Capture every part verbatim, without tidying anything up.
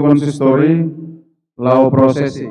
konsistori laho prosesi.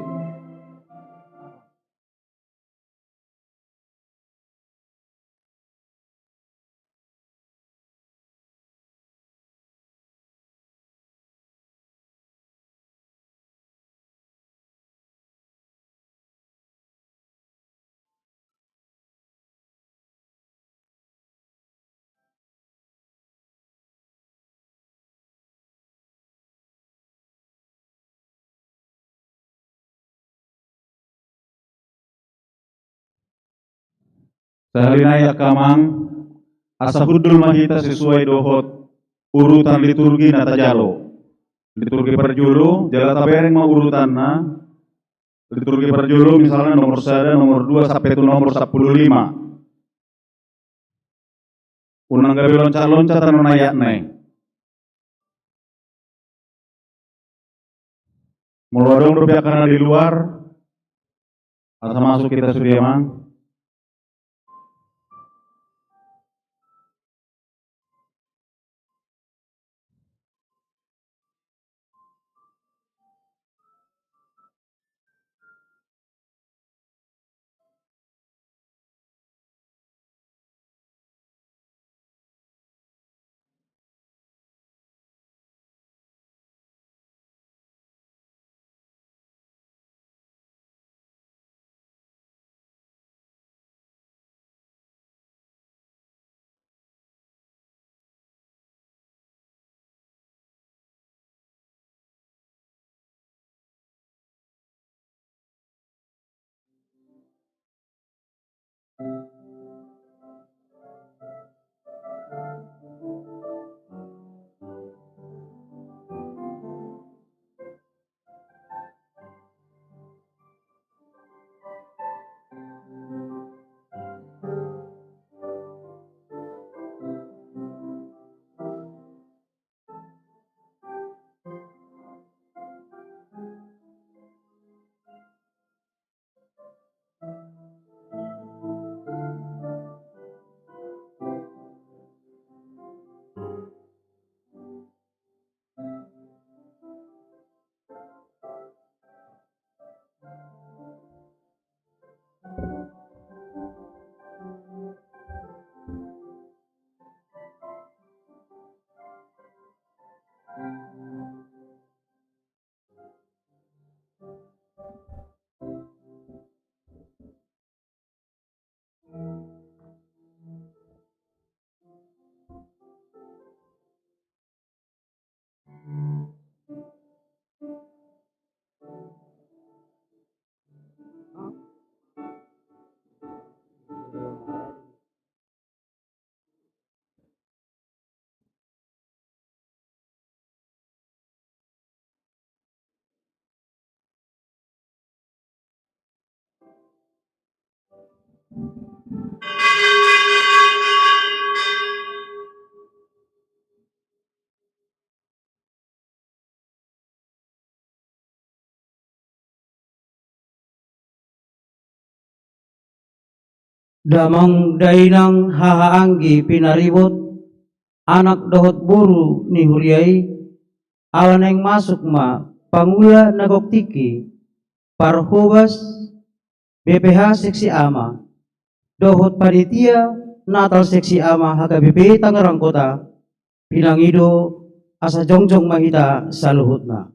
Sahali nai angka amang, asa hundul ma hita sesuai dohot urutan liturgi na tajalo. Liturgi parjolo, jala tabereng ma urutanna. Liturgi parjolo misalna nomor sada, nomor dua, sampe tu nomor sampulu lima. Unang gabe loncat-loncat annon ayatna i. Molo adong dope angka na di luar, asa masuk hita sude, amang. Damang dainang hahaanggi pinaribot, anak dohot boru ni huria i, ala naeng masuk ma pangula na gok tingki, parhobas B P H Seksi Ama, dohot panitia Natal Seksi Ama H K B P Tangerang Kota, pinangido asa jongjong ma hita saluhutna.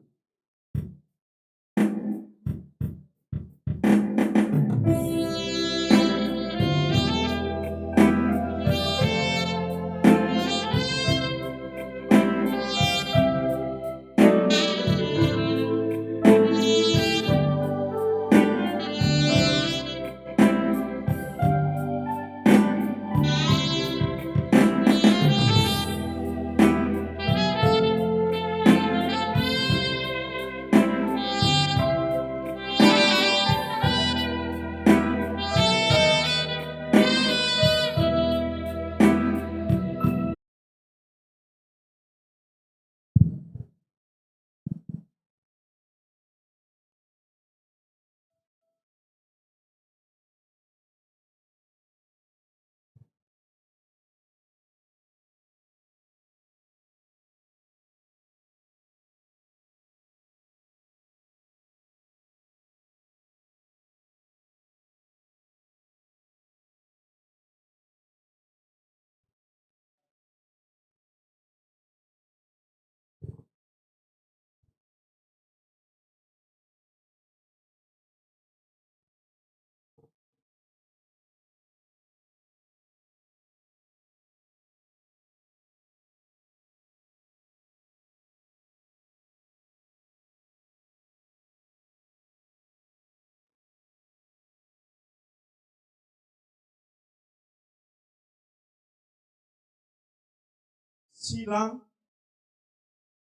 Silang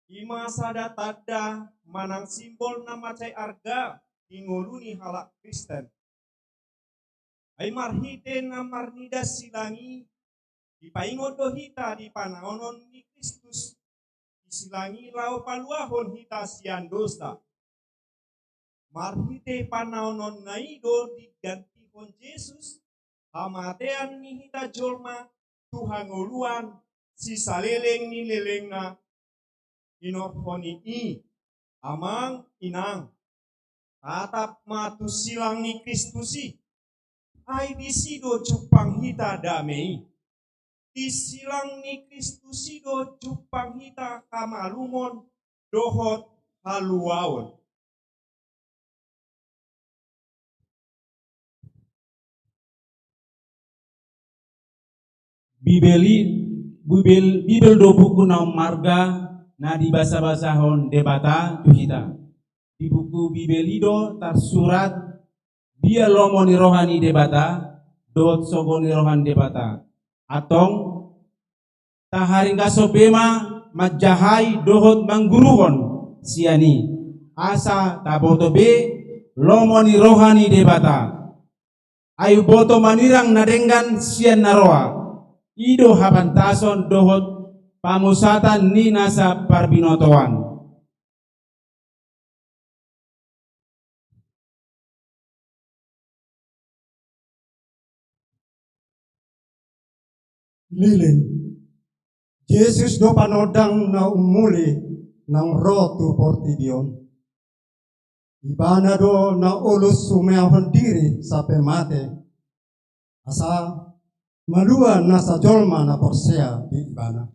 i ma sada tanda manang simbol na mansai arga di ngolu ni halak Kristen. Ai marhite na marnida silang i, dipaingot do hita di panaonon ni Kristus, di silang i laho paluahon hita sian dosa. Marhite panaononna i do digantihon Jesus hamatean ni hita jolma tu hangoluan sisaleleng ni lelengna. Hinorhon ni i, amang inang, tatap ma tu silang ni Kristus i. Ai disi do jumpang hita dame i. Di silang ni Kristus i do jumpang hita hamalumon dohot haluaon. Bibel i, Bibel, Bibel do buku na ummarga na dibasabasahon Debata tu hita. Di buku Bibel i do tarsurat dia lomo ni roha ni Debata dohot sogo ni roha ni Debata. Antong taharingkashon be ma manjahai dohot mangguruhon sian i, asa taboto be lomo ni roha ni Debata. Ai umboto manirang na denggan sian na roa, i do hapantason dohot pamusatan ni nasa parbinotoan. Lilin. Jesus do panondang na ummuli naung ro tu portibi on. Ibana do na ulos humeahon diri sampe mate, asa malua nasa jolma na porsea di Ibana.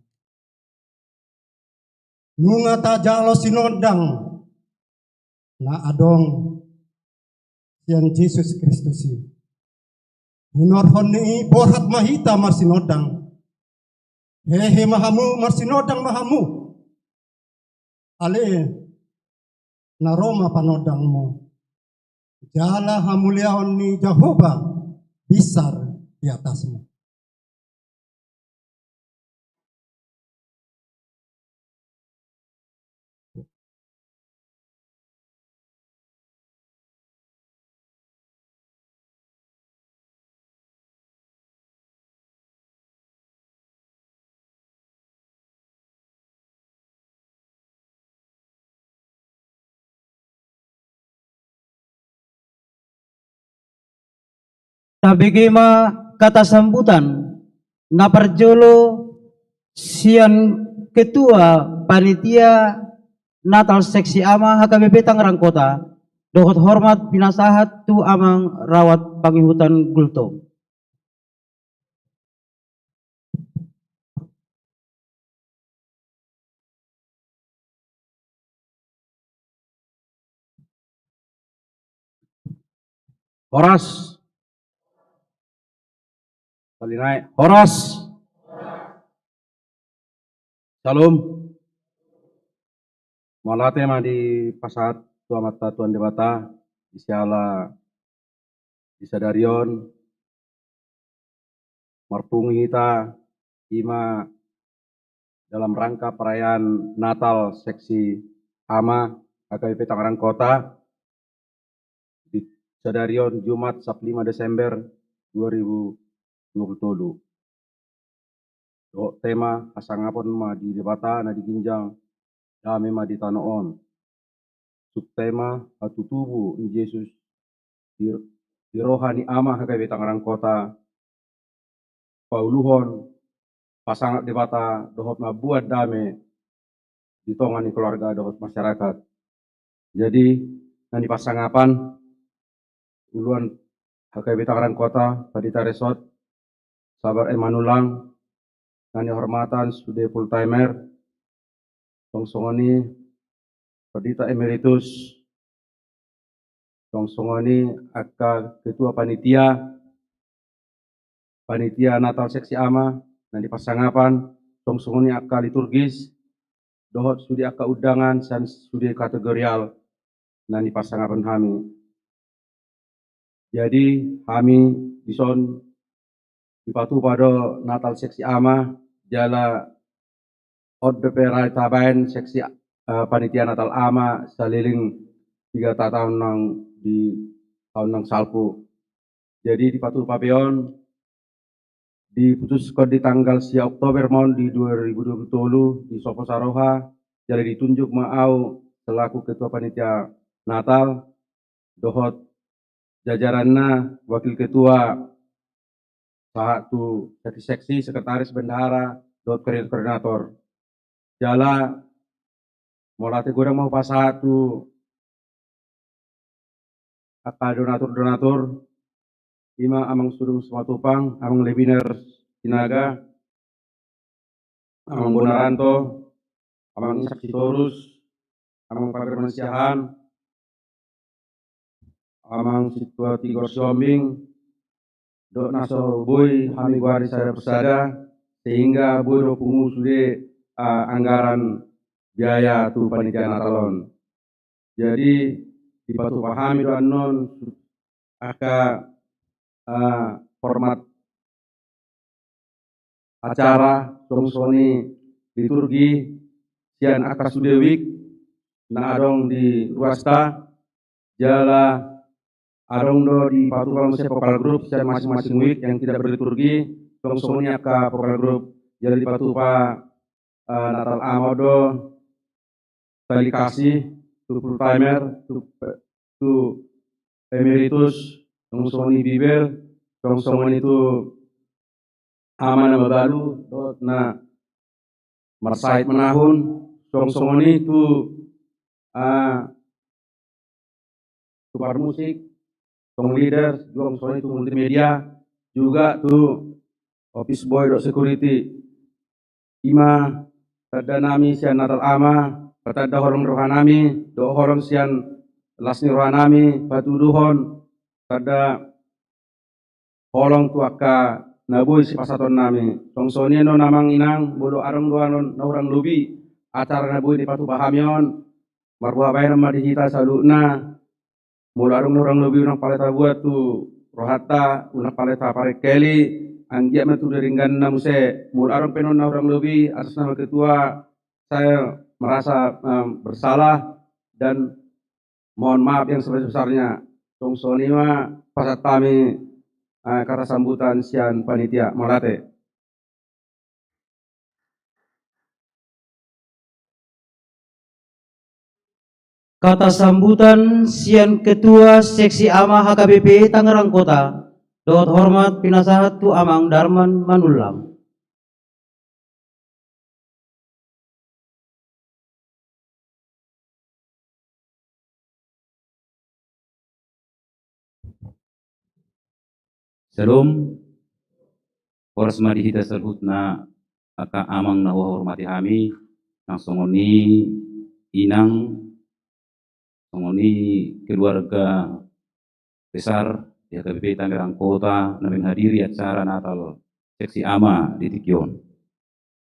Nunga tajalo sinondang na adong sian Jesus Kristus i. Hinorhon ni i borhat ma hita marsinondang. Hehe ma hamu, marsinondang ma hamu. Ale, na ro ma panondangmu. Jala hamuliaon ni Jahowa binsar di atasmu. Tabege ma kata sambutan na parjolo sian Ketua Panitia Natal Seksi Ama H K B P Tangerang Kota, dohot hormat pinasahat tu Amang Rawat Pangihutan Gultom. Horas. Sali nai. Horas. Syalom. Mauliate ma dipasahat tu Amanta Tuhan Debata, di siala di sadari on marpungu hita, i ma dalam rangka perayaan Natal Seksi Ama H K B P Tangerang Kota, di sadari on Jumat sampulu lima Desember dua ribu dua puluh tolu. Dohot tema hasangapon ma di Debata na di ginjang, dame ma di tano on. Subtema hatutubu ni Jesus di, di roha ni Ama H K B P Tangerang Kota, pauluhon pasangap Debata dohot mamboan dame di tonga ni keluarga dohot masyarakat. Jadi, na nipasangapan uluan H K B P Tangerang Kota, Pandita Resort, Sabar Emanulang, na nihormatan sude full timer, tong songon i Pandita Emeritus, tong songon i angka ketua panitia, panitia Natal Seksi Ama, na nipasangapan, tong songon i angka liturgis, dohot sude angka undangan, sian sude kategorial, na nipasangapan hami. Jadi, hami dison dipatupa do Natal Seksi Ama, jala on dope ra tabaen seksi, eh, panitia Natal Ama saleleng piga taon nang di taon nang salpu. Jadi dipatupa pe on, diputuskon di tanggal sia Oktober ma on di dua ribu dua puluh tolu, disopo saroha, jadi ditunjuk ma au selaku ketua panitia Natal, dohot jajaranna, wakil ketua, sahat tu seksi-seksi, sekretaris, bendahara, dohot koordinator-koordinator. Jala mauliate godang ma hupasahat tu angka donatur-donatur, ima Amang Sudung Simatupang, Amang Lebiner Sinaga, Amang Bonaranto, Amang Ishak Sitorus, Amang Pagirman Siahaan, Amang Sintua Tigor Sihombing, dohot na so boi hami goari sada persada, sehingga boi do pungu sude, ah, anggaran biaya tu panitia Natal on. Jadi dipatupa hami do annon angka, ah, format acara, songon i liturgi sian angka sude wijk na adong di ruasta, jala adong do dipatupa muse vokal grup sian masing-masing wijk yang tidak berliturgi, songon i angka vokal grup, jala dipatupa, eh, Natal Ama do tali kasih, tu full timer, tu, tu emeritus, songon i Bibel, songon i tu ama na mabalu dohot na marsahit manahun, songon i tu, ah, tu parmusik, song leader, songon i tu multimedia, juga tu office boy dohot security. Ima tanda nami sian Natal Ama, patanda holong ni roha nami, dohot holong sian las ni roha nami, patuduhon tanda holong tu angka na boi sipasahaton nami. Songon i annon Amang Inang, molo adong do annon na hurang lobi acara na boi dipatupa hami on, marboha bahenon ma di hita saluhutna. Molo adong na hurang lobi, unang pala tabuat tu rohanta, unang pala taparengkeli, anggiat ma tu dengganna muse. Molo adong pe annon na hurang lobi, atas nama ketua, saya merasa, em, bersalah dan mohon maaf yang sebesar-besarnya. Songon i ma pasahat hami, eh, kata sambutan sian panitia. Mauliate. Kata sambutan sian Ketua Seksi Ama H K B P Tangerang Kota, dohot hormat pinasahat tu Amang Darman Manullang. Syalom. Horas ma di hita saluhutna angka amang na huhormati hami, nang songon i inang, songon i keluarga besar di H K B P Tangerang Kota na menghadiri acara Natal Seksi Ama di tingki on.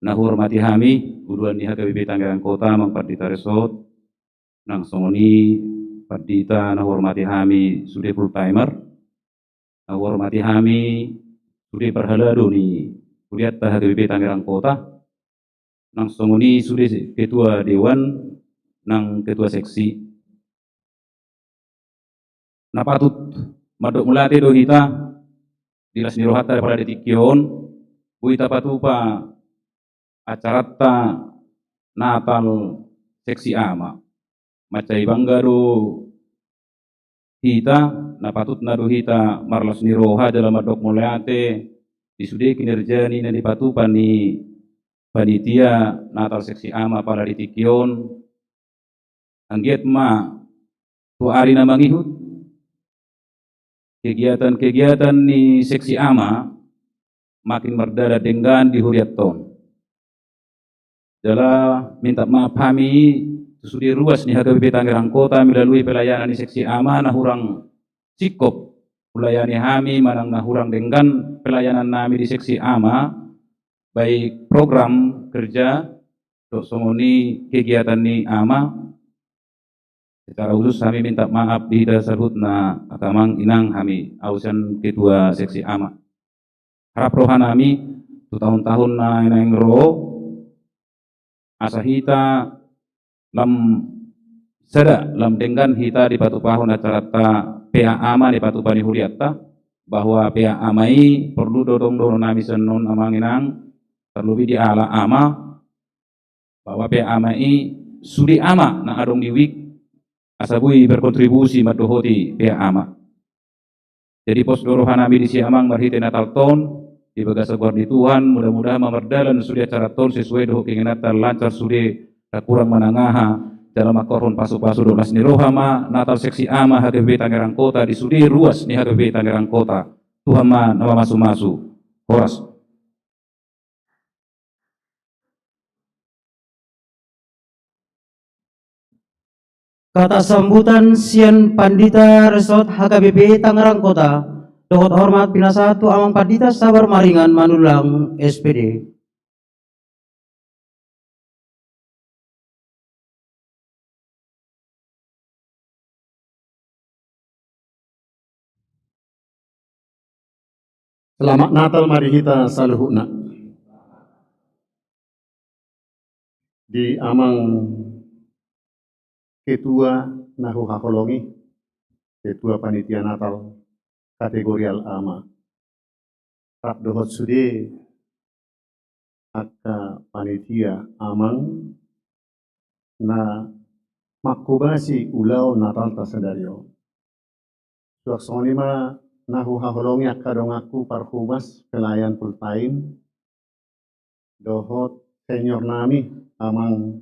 Na huhormati hami, uluan ni H K B P Tangerang Kota, Amang Pandita Resort, nang songon i pandita na huhormati hami sude full timer, na huhormati hami sude parhalado ni hurianta H K B P Tangerang Kota, nang songon i sude ketua dewan, nang ketua seksi. Na patut mandok mauliate do hita di las ni rohanta di apala di tingki on, boi tapatupa acaranta Natal Seksi Ama. Mansai bangga do hita, na patutna do hita marlas ni roha jala mandok mauliate di sude kinerja ni na dipatupa ni panitia Natal Seksi Ama apala di tingki on. Anggiat ma tu ari na mangihut kegiatan-kegiatan ni Seksi Ama makin mardalan denggan di hurianta on. Jala minta maaf hami tu sude ruas ni H K B P Tangerang Kota melalui pelayanan ni Seksi Ama na hurang singkop hulayani hami manang na hurang denggan pelayanan nami di Seksi Ama, baik program kerja dohot songon i kegiatan ni Ama. Secara khusus hami minta maaf di hita saluhutna angka amang inang hami, au sian ketua Seksi Ama. Harap roha nami tu tahun-tahun na naeng ro, asa hita lam sada, lam denggan hita dipatupahon acaranta P A Ama, dipatupa ni hurianta, bahwa P A Ama i porlu do tong dohononnami sian on, amang inang, tarlobi di ala ama, bahwa P A Ama i sude ama na adong di wijk, asa boi berkontribusi mandohoti P A Ama. Jadi pos do rohanami disi, amang, marhite Natalta on, di bagasan goar ni Tuhan, mudah-mudahan ma mardalan sude acaranta on sesuai dohot keinginanta, lancar sude, tak kurang manang aha, jala manghorhon pasu-pasu dohot las ni roha ma Natal Seksi Ama H K B P Tangerang Kota di sude ruas ni H K B P Tangerang Kota. Tuhan ma na mamasu-masu. Horas. Kata sambutan sian Pandita Resort H K B P Tangerang Kota, dohot hormat pinasahat tu Amang Pandita Sabar Maringan Manullang, S P D. Selamat Natal ma di hita saluhutna. Di amang ketua na huhaholongi, ketua panitia Natal kategorial ama, rap dohot sude angka panitia, amang, na manghobasi ulaon Natalta sadari on. Suang songon i ma na huhaholongi angka donganku parhobas pelayan full time, dohot senior nami, amang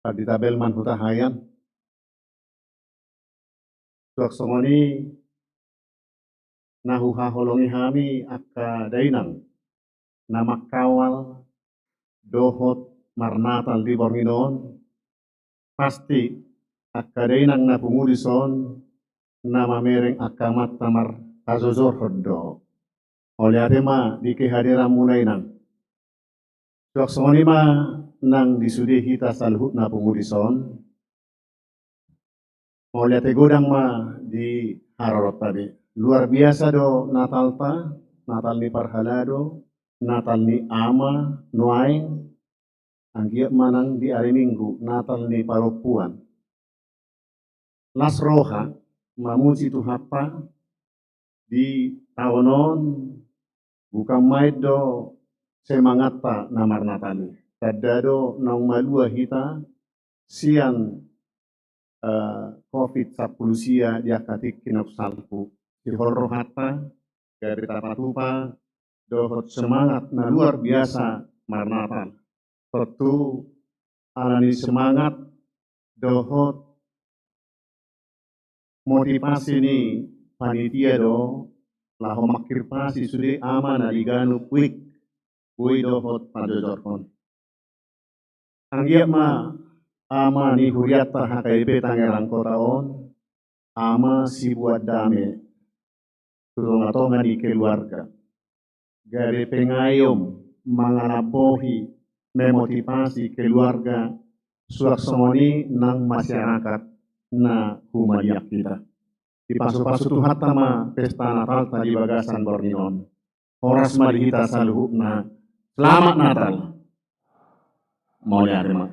Pandita Belman Hutahaean. Suang songon i na huhaholongi hami angka dainang na mangkawal dohot marnatal di borngin on. Pasti angka dainang na pungu dison na mamereng angka amanta marhajojorhon do. Mauliate ma di kehadiranmuna, inang. Suang songon i ma nang di sude hita saluhutna pungu dison. Mauliate godang ma di haroronta be. Luar biasa do Natalta, Natal ni parhalado, Natal ni ama nuaeng, anggiat ma nang di ari Minggu Natal ni parompuan. Las roha mamuji Tuhanta, di taon on bukan main do semangatta na marnatal i. Tanda do naung malua hita sian, eh, covid sampulu sia di angka tingki na salpu. Sihol rohanta gabe tapatupa dohot semangat na luar biasa marnatal. Tontu alani semangat dohot motivasi ni panitia do laho manghirpasi sude ama na di ganup wijk, boi dohot pajojorhon. Anggiat ma ama ni hurianta H K B P Tangerang Kota on, ama sibuat dame tu tonga-tonga ni keluarga, gabe pengayom, mangalambohi, memotivasi keluarga, suang songon i nang masyarakat na humaliang hita. Dipasu-pasu Tuhanta ma pesta Natalta di bagasan borngin on. Horas ma di hita saluhutna. Selamat Natal. Mauliate ma.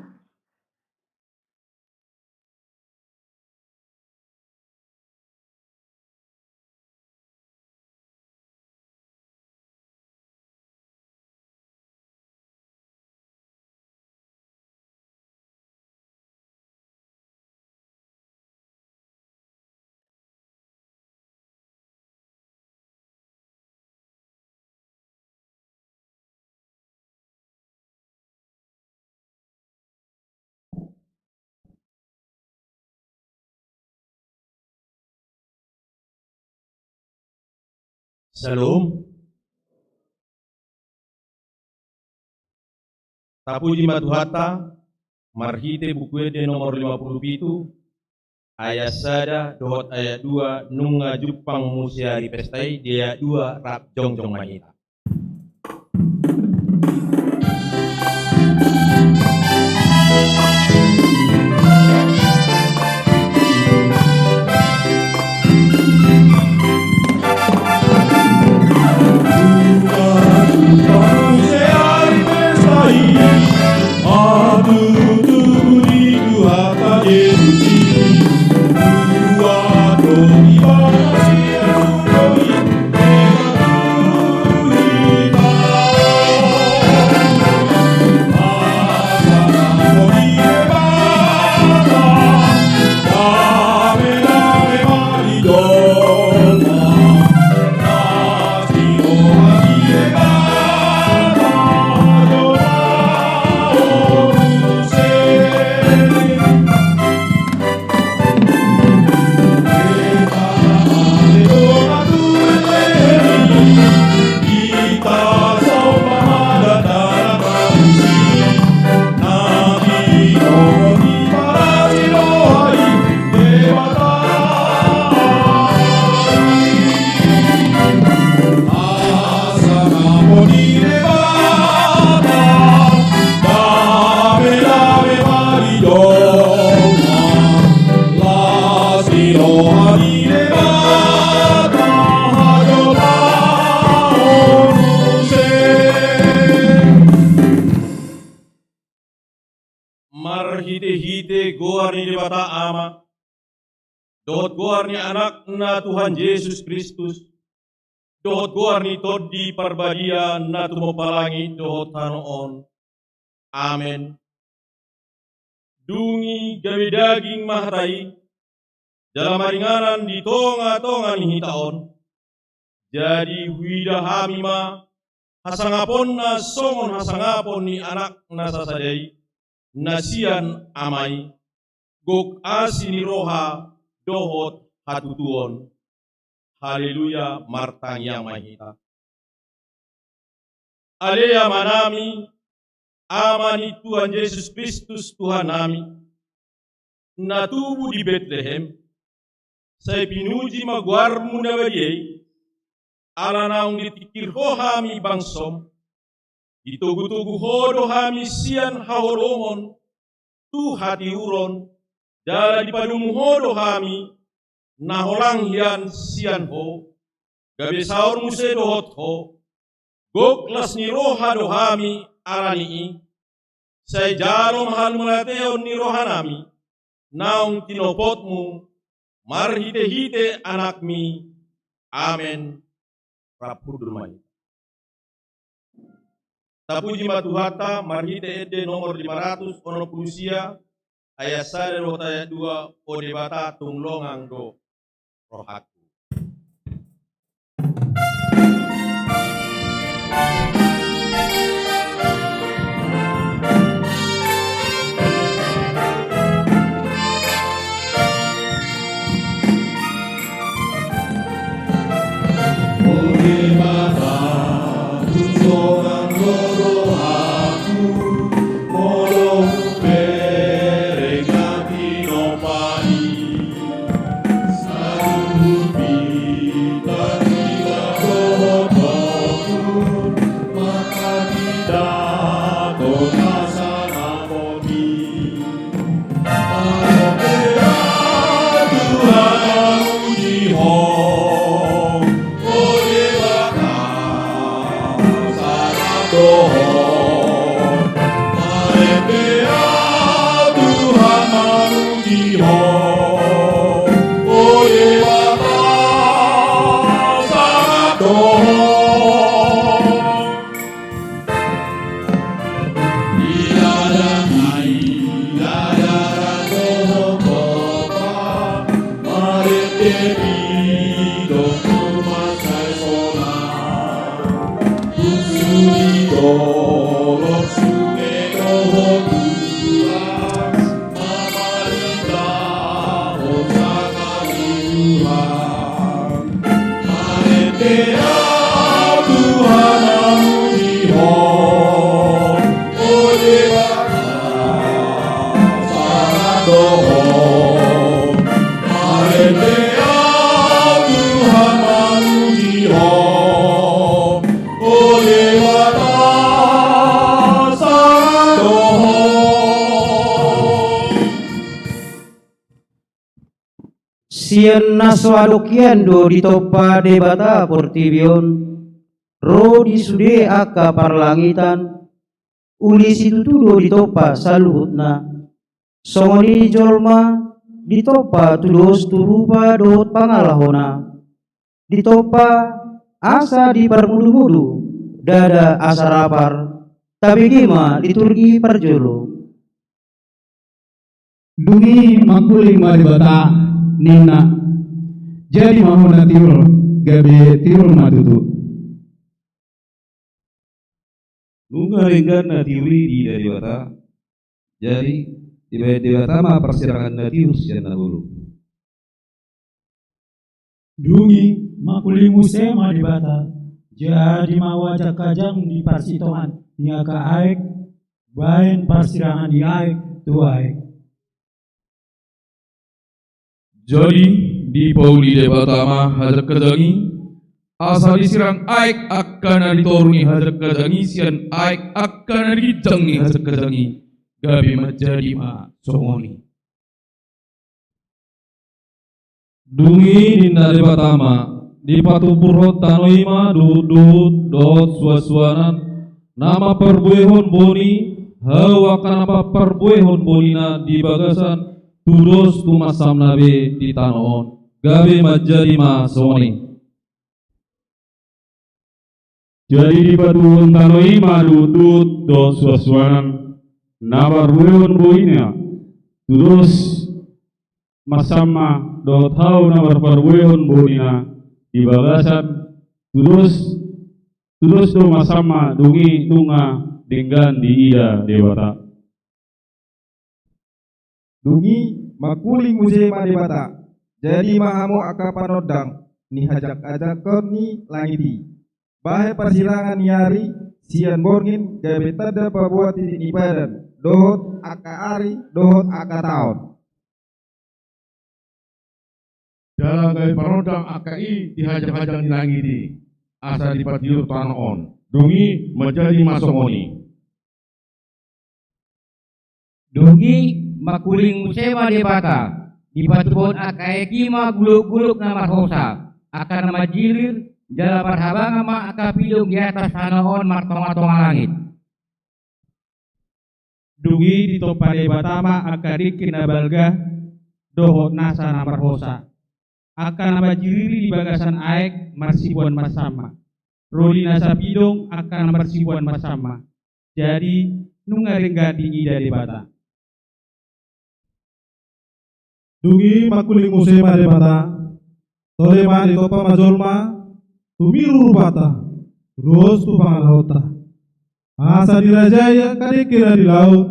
Syalom. Tapuji ma Tuhanta, marhite Buku Ende nomor lima puluh pitu, ayat sada dohot ayat dua, nunga jumpang muse ari pesta i, di ayat dua rap jongjong ma hita. Debata Ama, dohot goar ni Anakna Tuhan Jesus Kristus, dohot goar ni Tondi Parbadia na tumompa langit dohot tano on. Amen. Dung i gabe daging ma hata i, jala maringanan di tonga-tonga ni hita on. Jadi huida hami ma hasangaponna songon hasangapon ni Anakna sasada i, na sian Ama i, gok asi ni roha dohot hatutuon. Haleluya, martangiang ma hita. Ale Amanami, Ama ni Tuhan Jesus Kristus Tuhannami, na tubu di Betlehem, sai pinuji ma goarmu na badia i, ala naung ditingkir ho hami bangsom, ditogu-togu ho do hami sian haholomon tu hatiuron, jala dipadomu ho do hami na holang hian sian ho, gabe saor muse dohot ho, gok las ni roha do hami ala ni i, sai jalo ma halumateon ni rohanami, naung tinopotmu, marhite-hite Anakmi. Amen. Rap hundul ma hita. Tapuji ma Tuhanta, marhite ende nomor lima ratus onom pulu sia, ayat sada dohot ayat dua, O Debata tung longang do rohangku. Sian na so adong hian do ditompa Debata portibi on, ro di sude angka parlangitan, uli situtu do ditompa saluhutna. Songon i jolma ditompa tudos tu rupa dohot pangalahona. Ditompa asa diparmudu-mudu, ndada asa rapar, tabege ma liturgi parjolo. Dung i mangkuling ma Debata, ninna: Jadi ma hona tiur, gabe tiur ma tutu. Nunga denggan na tiur i diida Debata, jadi dibahen Debata ma parsirangan na tiur sian na ngolu. Dung i mangkuling muse ma Debata, jadi ma hajang-hajang di parsitongaan ni angka aek, bahen parsirangan ni aek tu aek. Jadi dipauli Debata ma hajang-hajang i, asa disirang aek angka na di toru ni hajang-hajang i sian aek angka na di ginjang ni hajang-hajang i, gabe manjadi ma songon i. Dung i ninna Debata ma: Dipatumpurhon tano i ma duhut-duhut dohot suan-suanan, na mamparbuehon boni, hau angka na mamparbuehon bonina di bagasan tudos tu mansamna be di tano on. Gabe manjadi ma songon i. Jadi dipatubuhon tano i ma duhutduhut dohot suansuanan na marbuehon bohina, tudos mansamna dohot hau na marparbuehon bohina di bagasan tudos, tudos do mansamna dung i nunga denggan diida Debata. Dung i mangkuling muse ma Debata, jadi ma hamu angka panondang ni hajahajaon ni langit i. Bahen parsirangan ni ari sian borngin gabe tanda paboa titik ni padan dohot angka ari dohot angka taon. Jala gabe panondang angka i di hajahajaon ni langit i, asa dipatiur tano on. Dung i manjadi ma songon i. Dung i mangkuling muse ma Debata, dipatubuhon angka aek i ma gulukguluk na marhosa, angka na manjirir, jala parhabangan ma angka pidong di atas tano on martongatonga langit. Dung i ditompa Debata ma angka dengke na balga dohot nasa na marhosa, angka na manjiriri di bagasan aek marsibuan mansamna, ro di nasa pidong angka na marsibuan mansamna. Jadi nunga denggan diida Debata. Dung i mangkuling muse ma Debata, tole ma ditompa ma jolma tumiru rupanta, tudos tu pangalahonta, asa dirajai angka dengke na di laut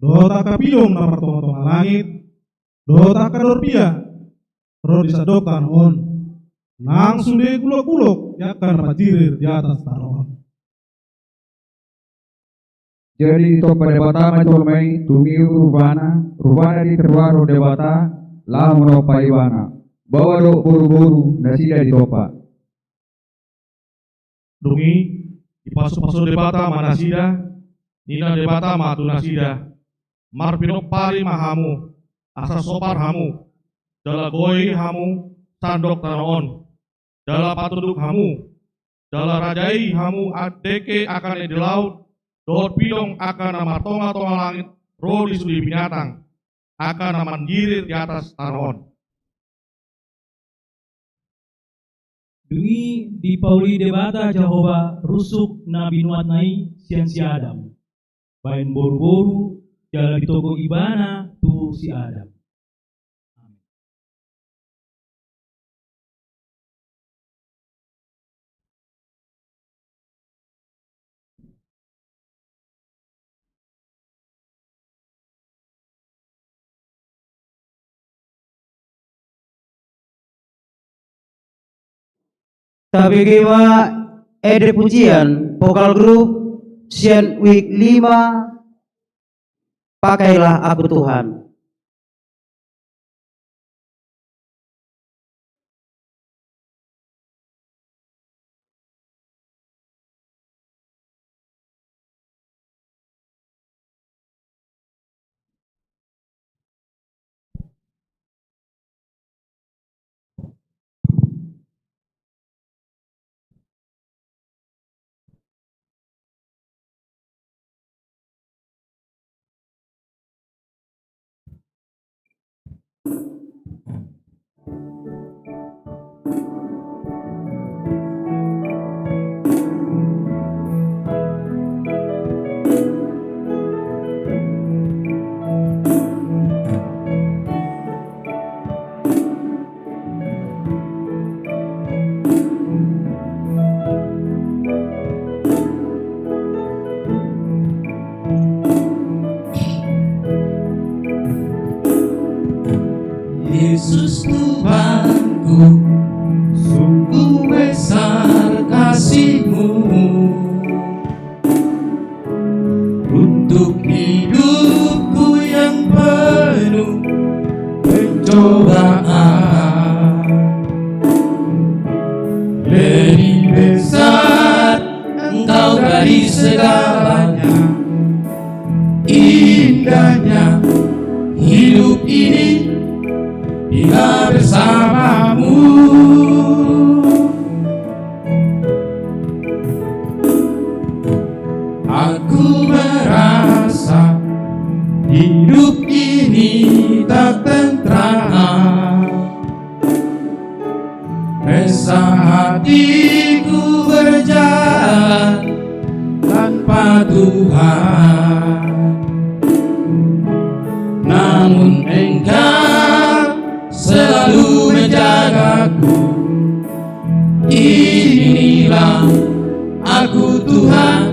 dohot angka pidong na martongatonga langit dohot angka dorbia ro di sandok tano on, nang sude gulukguluk ni angka na manjirir di atas tano on. Jadi ditompa Debata ma jolma i tumiru rupana, rupana di terruar do Debata laho manompa ibana, baoa dohot boruboru nasida ditompa. Dung i dipasupasu Debata ma nasida, ninna Debata ma tu nasida: Marpinompari ma hamu, asa sopar hamu, jala goi hamu sandok tano on, jala patunduk hamu, jala rajai hamu dengke angka na di laut dohot pidong angka na martongatonga langit ro di sude binatang angka na manjirir di atas tano on. Dung i dipauli Debata Jahowa rusuk na binuatna i sian si Adam, bahen boruboru, jala ditogu ibana tu si Adam. Amen. Tabege ma ende pujian vokal grup sian wijk lima, Pakailah Aku Tuhan. Yesus Tuhanku, sungguh besar kasih-Mu untuk hidupku yang penuh pencobaan. Lebih besar Engkau dari segalanya. Indahnya hidup ini bila bersama-Mu. Aku merasa hidup ini tak Hatiku berjalan tanpa Tuhan, namun Engkau selalu menjagaku. Inilah aku, Tuhan,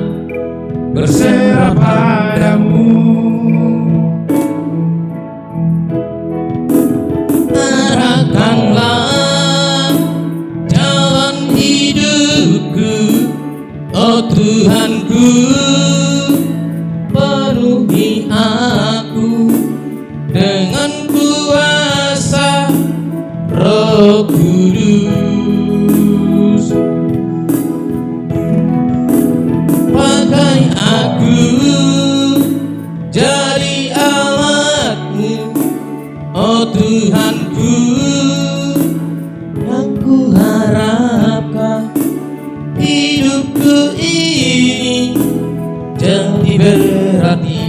berserah pada-Mu. Arahkanlah jalan hidupku, oh Tuhanku, penuhi aku dengan kuasa Roh Kudus. Pakai aku jadi alat-Mu, oh Tuhanku, yang kuharapkan hidupku ini jadi berarti.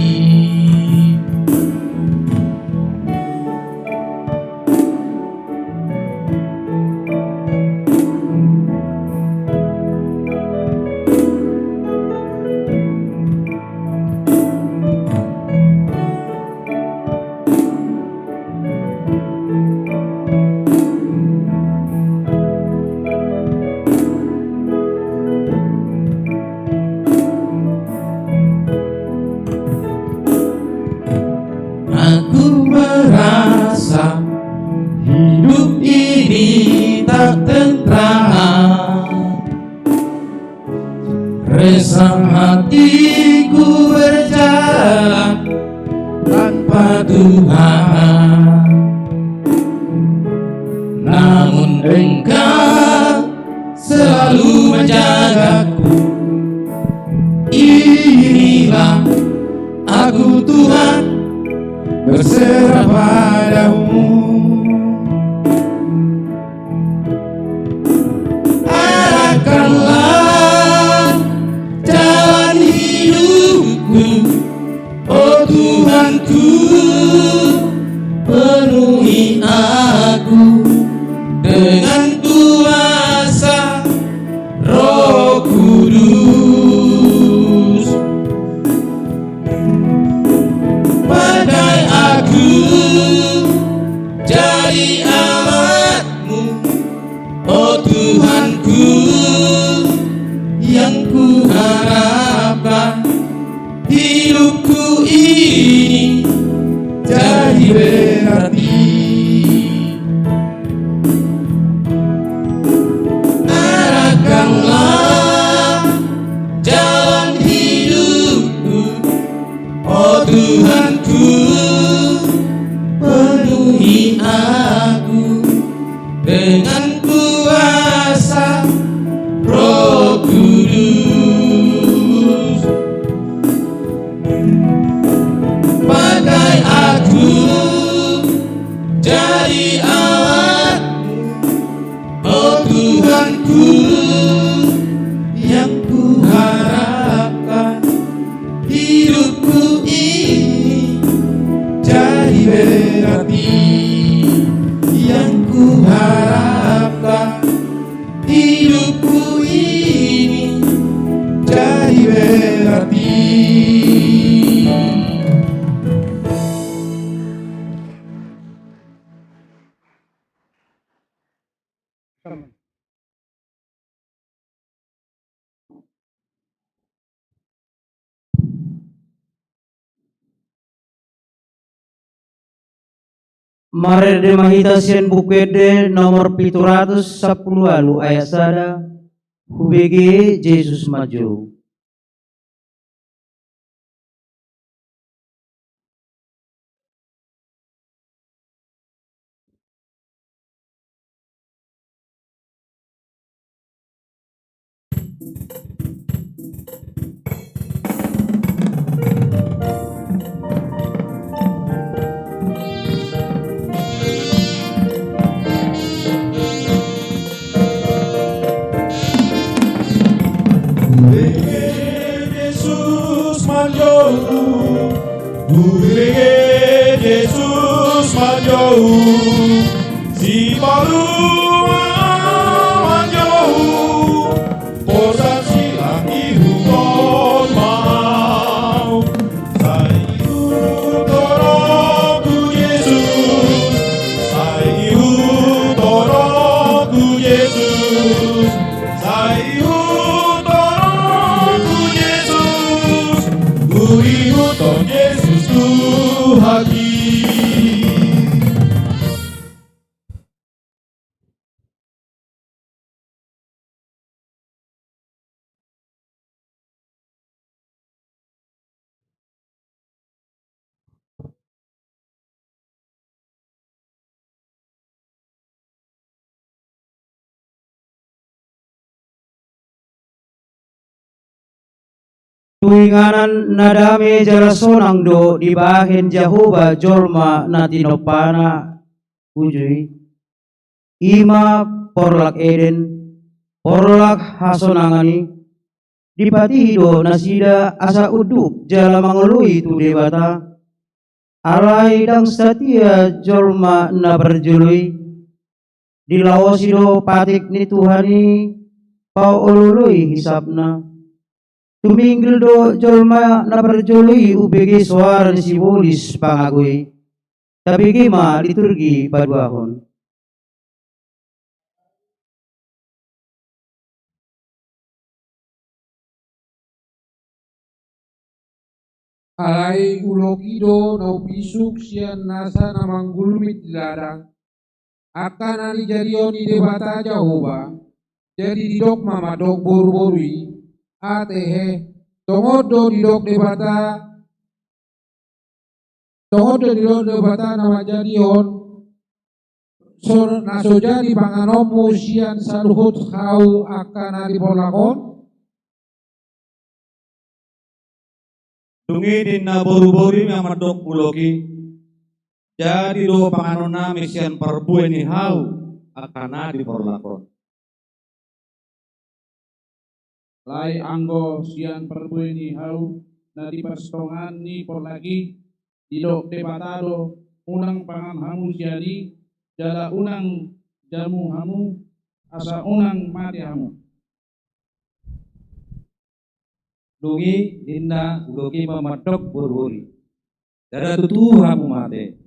Aku merasa hidup ini tak tentram. Resah hatiku berjalan tanpa Tuhan. Namun Engkau selalu menjagaku. Inilah aku, Tuhan, berserah pada-Mu. Arahkanlah jalan hidupku, oh Tuhanku, penuhi aku dengan kuasa Roh Kudus. Pakai aku jadi alat-Mu, oh Tuhanku, yang kuharapkan hidupku ini jadi berarti. Arahkanlah jalan hidupku, oh Tuhanku, penuhi aku dengan kuasa Roh Kudus. Pakai aku jadi alat-Mu, oh Tuhanku, yang kuharapkan hidupku ini jadi berarti, yang kuharapkan hidupku ini jadi berarti. Marende ma hita sian Buku Ende nomor pitu ratus sampulu ualu ayat sada, hubege Jesus manjou. Hubege Jesus manjou, hubege Jesus manjou, sipalua manjou. Tu inganan na dame jala sonang do dibahen Jahowa jolma na tinompana uju i. I ma porlak Eden, porlak hasonangan i. Dipatihi do nasida asa unduk jala mangoloi tu Debata. Alai ndang satia jolma na parjolo i. Dilaosi do patik ni Tuhan i paolooloi hisapna. Tuminggil do jolma na parjolo i umbege soara ni sibolis pangago i. Tabege ma liturgi paduahon. Alai ulok i do na upisuk sian nasa na manggulmit di ladang, angka na nijadihon ni Debata Jahowa. Jadi didok ma mandok boruboru i, ate he, tongon do didok Debata, tongon do didok Debata na manjadihon so, na so jadi panganonmu sian saluhut hau angka na di porlak on? Dung i ninna boruboru i ma mandok ulok i, jadi do panganonnami sian parbue ni hau angka na di porlak on. Alai anggo sian parbue ni hau na di parsitongaan ni porlak i, didok Debata do, unang pangan hamu sian i, jala unang jamu hamu, asa unang mate hamu. Dung i ninna ulok i ma mandok boruboru i, ndada tutu hamu mate.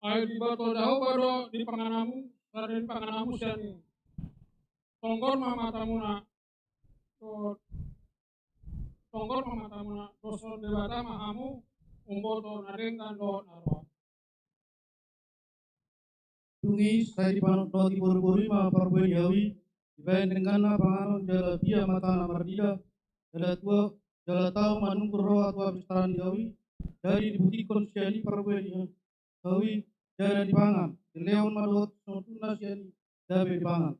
Ai diboto Jahowa do di pangan hamu, sada ni pangan hamu sian i. Tonggor ma matamuna, do-, tonggor ma matamuna, doshon Debata ma hamu, umboto na denggan dohot na roa. Dung i sai dipanotnoti boruboru i ma parbue ni hau i, dibahen dengganna panganon jala biak matana marnida, jala tua, jala tau manungkun roha tu hapistaran ni hau i. Jadi diputikkon sian i parbue ni hau i, jala dipangan, dilehon ma dohot songon tuna sian i, gabe dipangan.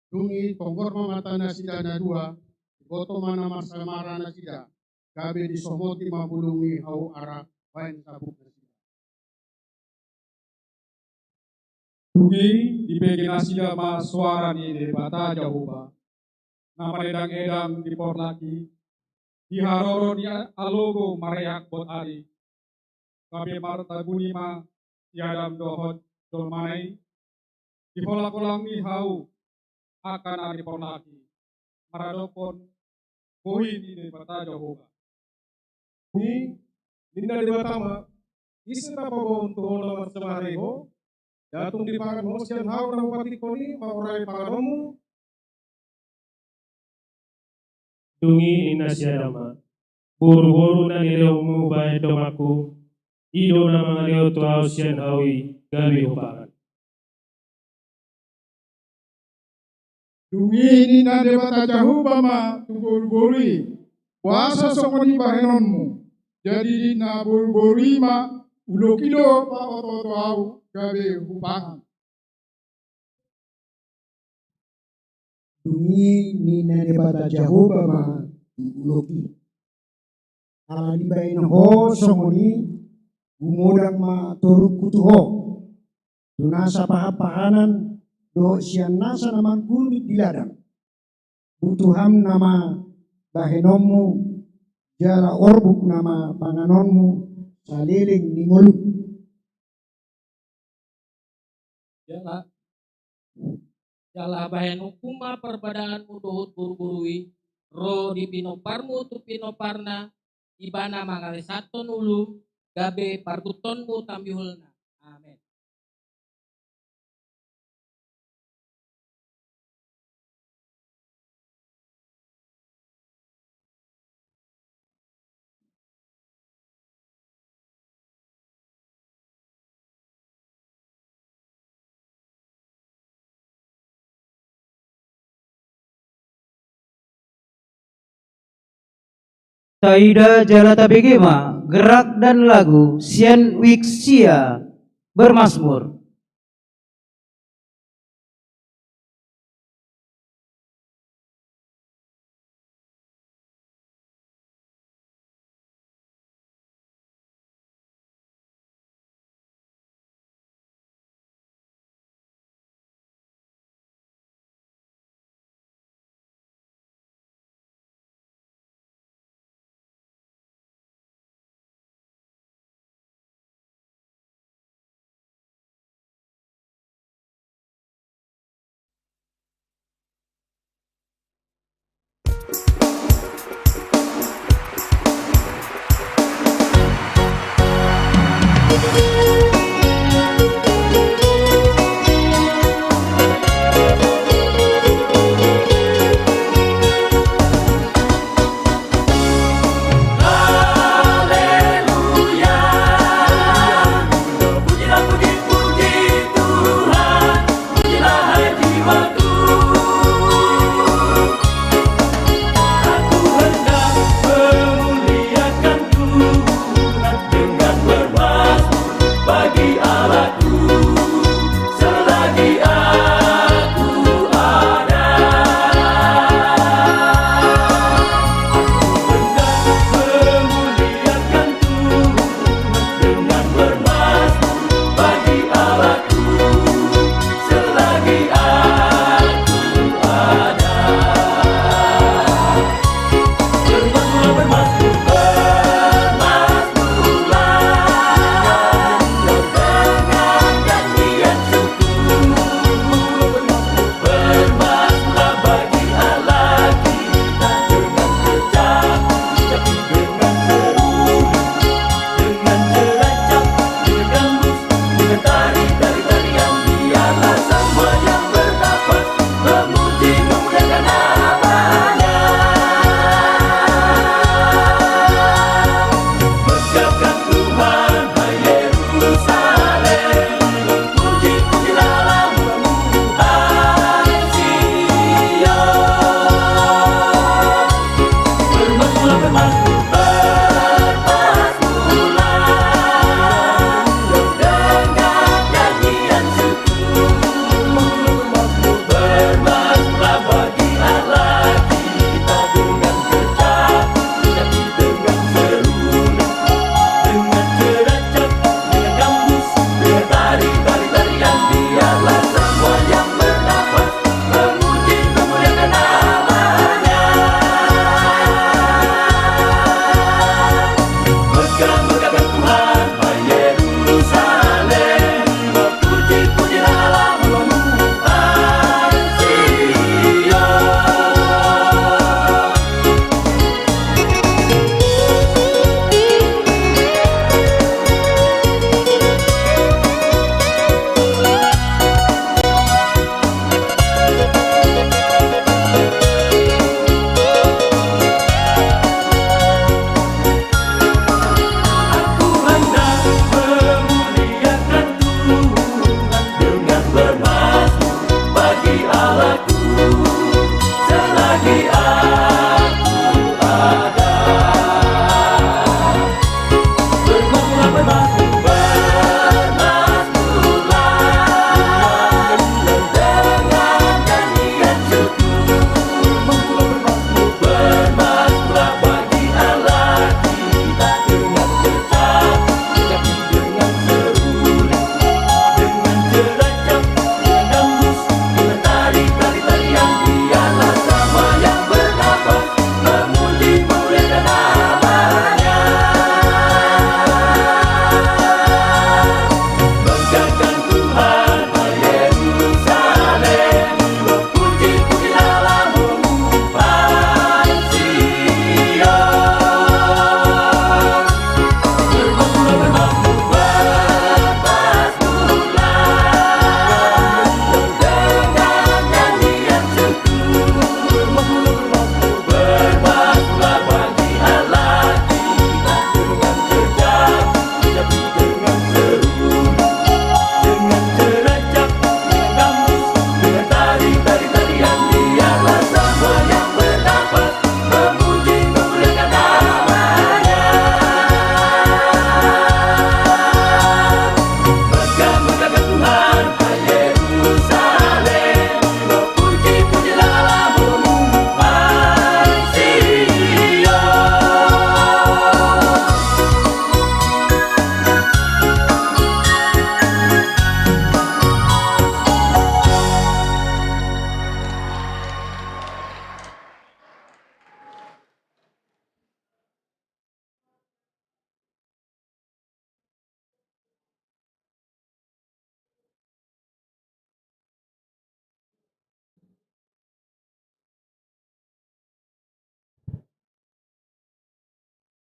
Dung i tonggor ma mata nasida na dua, diboto ma na marsamara nasida, gabe disomoti ma bulung ni hau ara bahen sabuk nasida. Dung i dibege nasida ma soara ni Debata Jahowa, na manedang-edang di porlak i, di haroro ni a-, alogo mareak bot ari. Gabe martaguni ma si Adam dohot jolmana i di holang-holang ni hau angka na di porlak i, maradophon bohi ni Debata Jahowa. Dung i ninna Debata ma, ise na paboahon tu ho na marsamara i ho? Jala tung dipangan ho sian hau na hupatikkon i, mangurangi panganonmu. Dung i ninna si Adam ma, boruboru na nilehonmu bahen donganku, i do na mangalehon tu ahu sian hau i gabe hupangan. Dung i ninna Debata Jahowa ma tu boruboru i, boasa songon i bahenonmu? Jadi ninna boruboru i ma, ulok i do paotooto ahu gabe hupangan. Dung i ninna Debata Jahowa ma tu ulok i, ala dibahen ho songon i, gumodang ma torungku tu ho, tu nasa pahanpahanan dohot sian nasa na manggulmit di ladang. Butuham nama bahenonmu, jala orbuk nama panganonmu saleleng ni ngolum. Jala, jala bahenonku ma parbadanganmu dohot boruboru i, ro di pinomparmu tu pinomparna, ibana mangalesahon ulu, gabe parguttonmu tamiulna. Amen. Taida jala tabege ma gerak dan lagu sian Wiksia Bermazmur.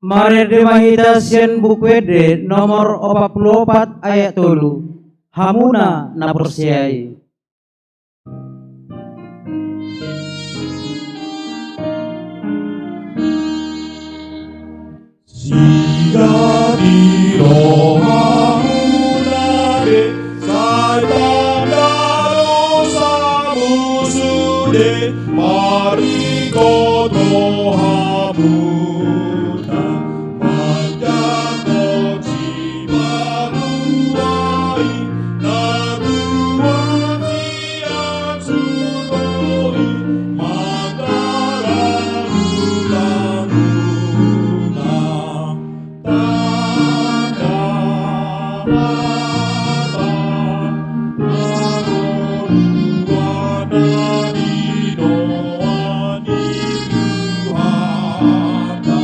Marende ma hita sian Buku Ende nomor opat pulu opat ayat tolu. Hamuna na porsea i. Singkat i rohamuna be, sai tanda dosamu sude, marikot rohamuna manjangkon Sipaluai, na tuat sian surgo i, mandalan ulamuna. Tanda hata na ro dua na dinoan ni Tuhanta,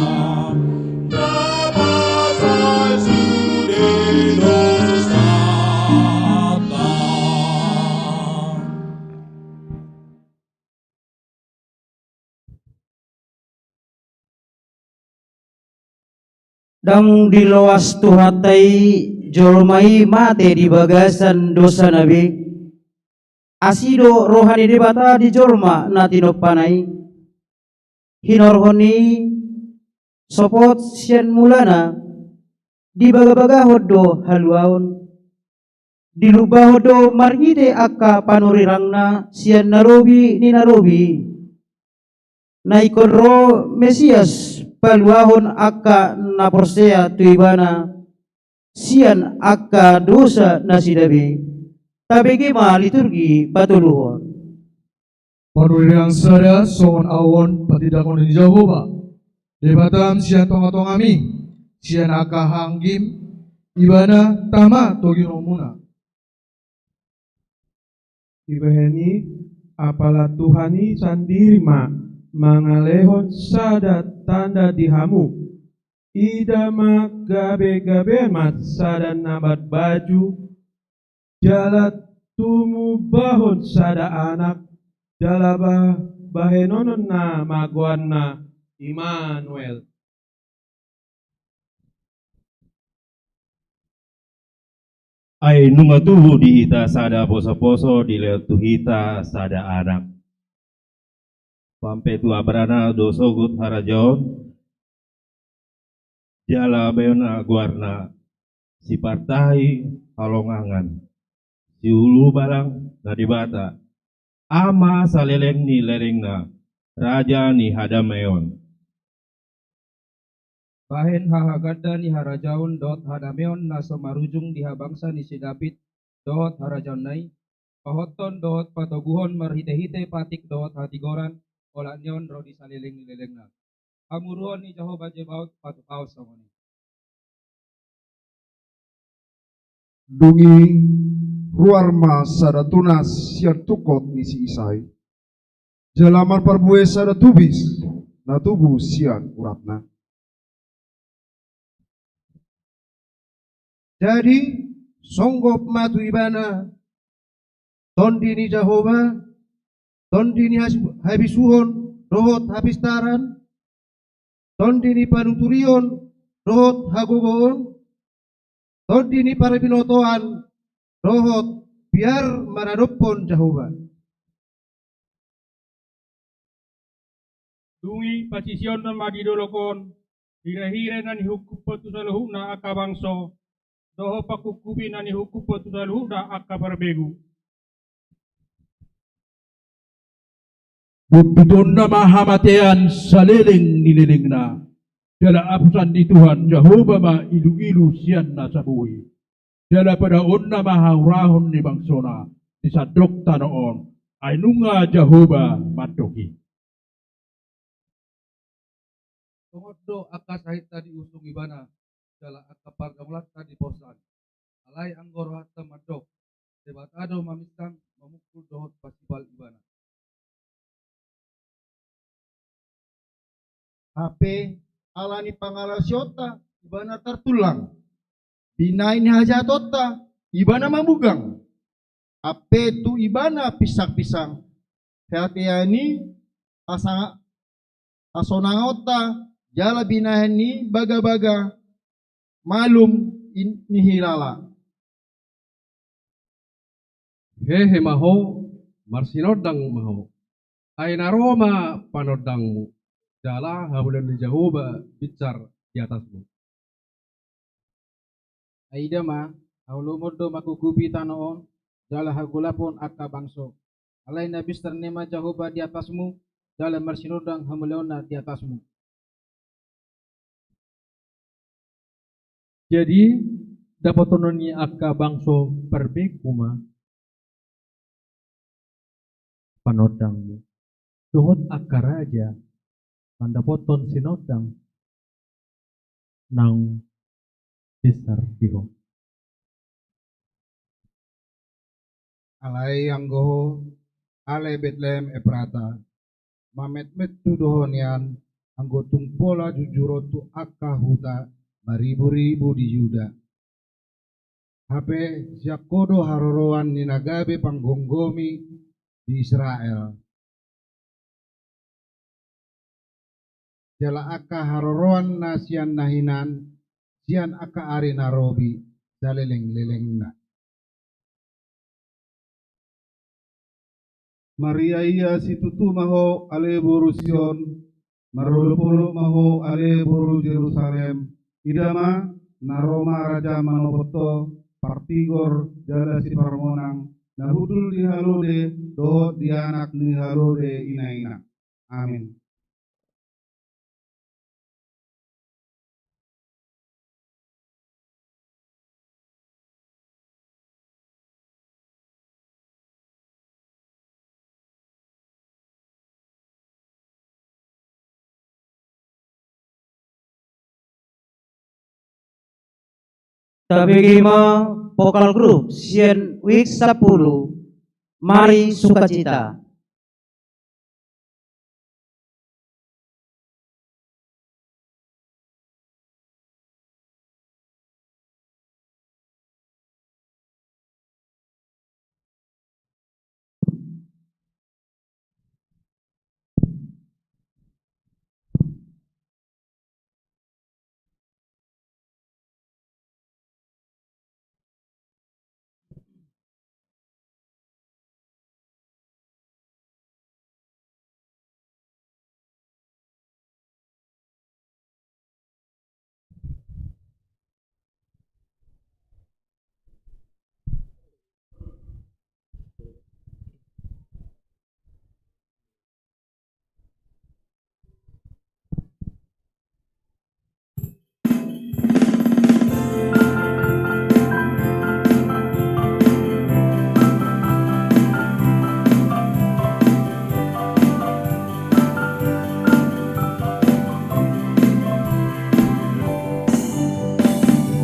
na pasai sude dosanta. Ndang diloas Tuhanta i jolma i mate di bagasan dosana be. Asi do roha ni Debata di jolma na tinompana i. Hinorhon ni i sopot sian mulana, dibagabagahon do haluaon. Dilumbahon do marhite angka panurirangna sian na lobi ni na lobi. Na ingkon ro Mesias paluahon angka na porsea tu ibana sian angka dosa nasida be. Tabege ma liturgi patoluhon. Panurirang sada songon ahu on, patindangkon ni Jahowa Debatam sian tongatongami, sian angka haanggim, ibana tama toginonmuna. Dibahen i, apala Tuhan i sandiri ma mangalehon sada tanda di hamu. Ida ma, gabegabean ma sada na marbaju, jala tumubahon sada anak, jala ba-, bahenonna ma goarna Immanuel. Ai nunga tubu di hita sada posoposo, dilehon tu hita sada anak. Pampetu abrana do sogot harajaon, jala bahenonna goarna Sipartahi Halongangan, Siulubalang na Debata, Ama saleleng ni lelengna, Raja ni hadameon. Bahen hahaganda ni harajaon dohot hadameon na so marujung di habangsa ni si David dohot harajaonna i, pahothon dohot patoguhon marhitehite patik dohot hatigoran, olat ni on ro di saleleng ni lelengna. Hamuruon ni Jahowa Zebaot patupahon songon i. Dung i ruar ma sada tunas sian tungkot ni si Isai, jala marparbue sada tubis na tubu sian uratna. Jadi songgop ma tu ibana Tondi ni Jahowa, Tondi ni has-, habisuhon dohot hapistaran, Tondi ni panuturion dohot hagogoon, Tondi ni parbinotoan dohot biar maradophon Jahowa. Dung i pasiseonna ma di dolok on hirahira na nihungkuphon tu saluhutna angka bangso, dohot pangkungkupi na nihungkuphon tu saluhutna angka parbegu. Bumbutonna ma hamatean saleleng ni lelengna, jala apusan ni Tuhan Jahowa ma iluilu sian nasa boi. Jala padaonna ma haurahon ni bangsona di sandok tano on, ai nunga Jahowa mandok i. Songon do angka sahitta diusung ibana, jala angka pargongolanta diporsan. Alai anggo rohanta mandok, Debata do maminsang, mamungkul dohot pasibal ibana. Hape ala ni pangalaosionta ibana tartullang, binahen ni hajahatonta ibana mamugang. Hape tu ibana pinsangpinsang, hatean ni hasanga-, hasonangonta jala binahen ni bagabaga malum in-, ni hilala. Hehe ma ho, marsinondang ma ho. Ai na ro ma panondangmu, jala hamuliaon ni Jahowa binsar di atasmu. Ai ida ma, haholomon do mangkukupi tano on, jala hagolapon angka bangso. Alai na binsar ni ma Jahowa di atasmu, jala marsinondang hamuliaonna di atasmu. Jadi, dapotonon ni angka bangso parbegu ma panondangmu, dohot angka raja mandapothon sinondang naung binsar di ho. Alai anggo ho, ale Betlehem Efrata, mametmet tu do ho nian, anggo tung pola jujur ho tu angka huta mariburibu di Juda. Hape sian ho do haroroan ni na gabe panggomgomi di Israel. Jala angka haroroanna sian na hinan, sian angka ari na robi salelenglelengna. Mariaia situtu ma ho, ale boru Sion, marolopolop ma ho, ale boru Jerusalem. Ida ma, na ro ma raja manopot ho, partigor jala siparmonang, na hundul di halode dohot di anak ni halode inaina. Amin. Tabege ma vokal grup sian wijk sampulu, Mari Sukacita.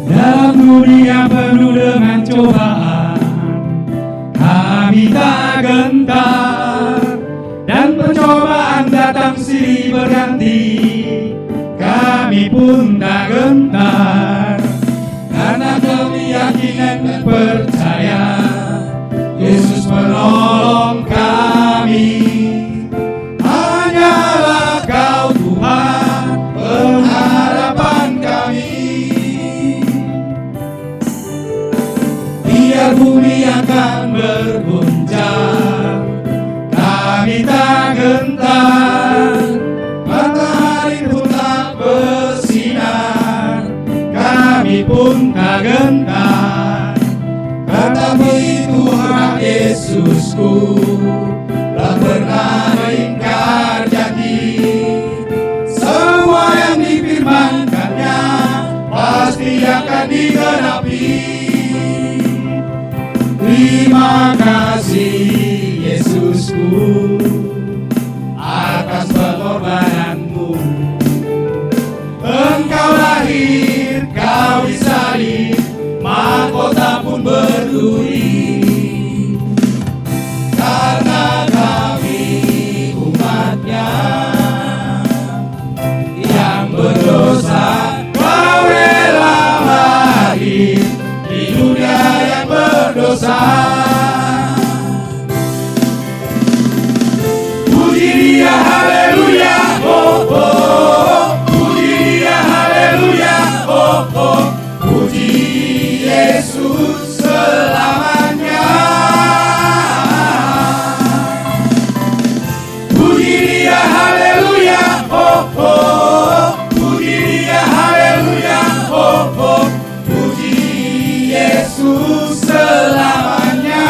Dalam dunia penuh dengan cobaan, kami tak gentar. Dan pencobaan datang silih berganti, kami pun tak gentar. Karena kami yakin dan percaya, Yesus penolong kami. Hanyalah Kau Tuhan, pengharapan kami. Biar bumi akan berguncang, kami tak gentar. Matahari pun tak bersinar, kami pun tak gentar. Tetapi Tuhan Yesusku telah pernah ingkar janji. Semua yang difirmankan-Nya pasti akan digenapi. Terima kasih, Yesusku, atas pengorbanan-Mu. Engkau lahir, Kau disalib, mahkota pun berduri. Karena kami umat-Nya yang berdosa, Kau rela lahir di dunia yang berdosa. Puji Dia, haleluya, oh, oh, oh. Puji Puji Yesus selamanya. Puji Dia, haleluya, oh, oh. Puji Dia, haleluya, oh, oh. Puji Yesus selamanya.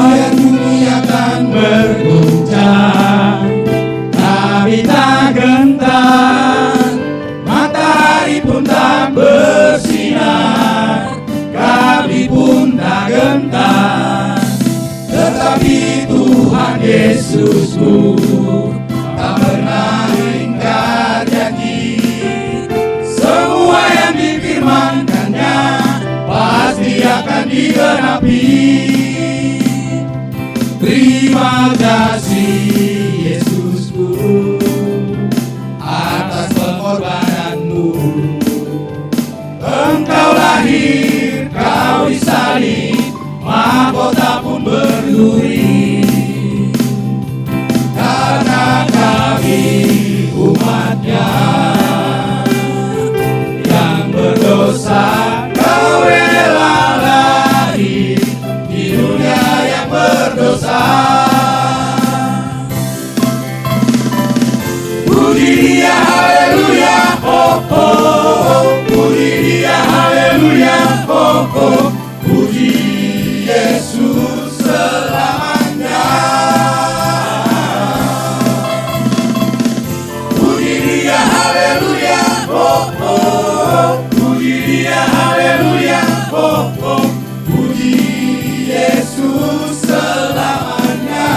Bayang dunia kan berguncang, tapi tak gentar. Matahari pun tak bersinar, kami pun tak gentar. Tetapi Tuhan Yesusku tak pernah ingkar janji. Semua yang difirmankan-Nya pasti akan digenapi. Terima kasih, Yesusku, atas pengorbanan-Mu. Engkau lahir, Kau disalib, mahkota pun berduri. Karena kami umat-Nya yang berdosa, Kau rela lahir di dunia yang berdosa. Puji Dia, haleluya, oh, oh. Puji Dia, haleluya, oh, oh. Puji Yesus selamanya. Puji Dia, haleluya, oh, oh. Puji Dia, haleluya, oh, oh. Puji Yesus selamanya.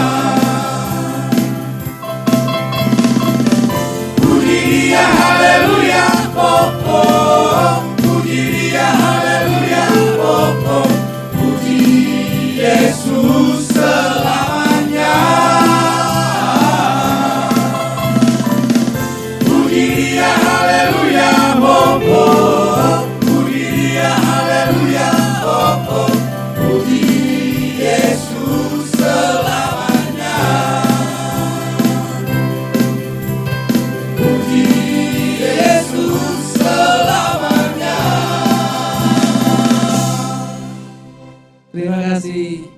Puji Dia, haleluya, oh, oh. Puji Dia, haleluya, oh, oh. Puji Yesus selamanya. Puji Dia, haleluya, oh, oh. Puji Dia, haleluya, oh, oh. Puji Yesus selamanya. Puji Yesus selamanya. Terima kasih.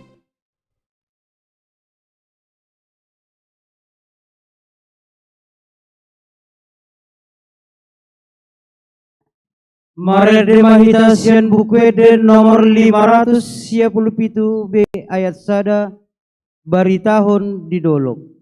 Marende ma hita sian Buku Ende nomor lima ratus sia pulu pitu B ayat sada, Baritahon di Dolok.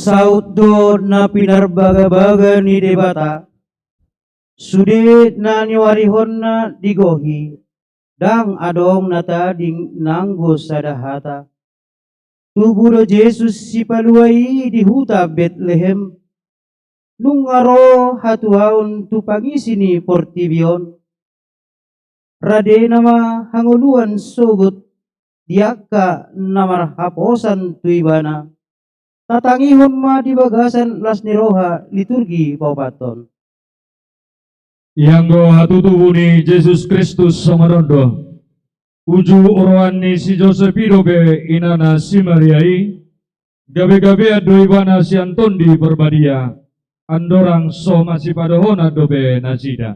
Saut do na pinarbagabaga ni Debata, sude na niuarihonna digohi, ndang adong na tading nanggo sada hata. Tubu do Jesus Sipalua i di huta Betlehem, nunga ro hatuaon tu pangisi ni portibi on. Radena ma hangoluan sogot di angka na marhaposan tu Ibana. Tatangihon ma di bagasan las ni roha liturgi paopathon. Ianggo hatutubu ni Jesus Kristus songon on do. Uju oroan ni si Josep i dope inana si Maria i, Gabe-gabean do ibana sian Tondi Parbadia, andorang so masipadohonan dope nasida.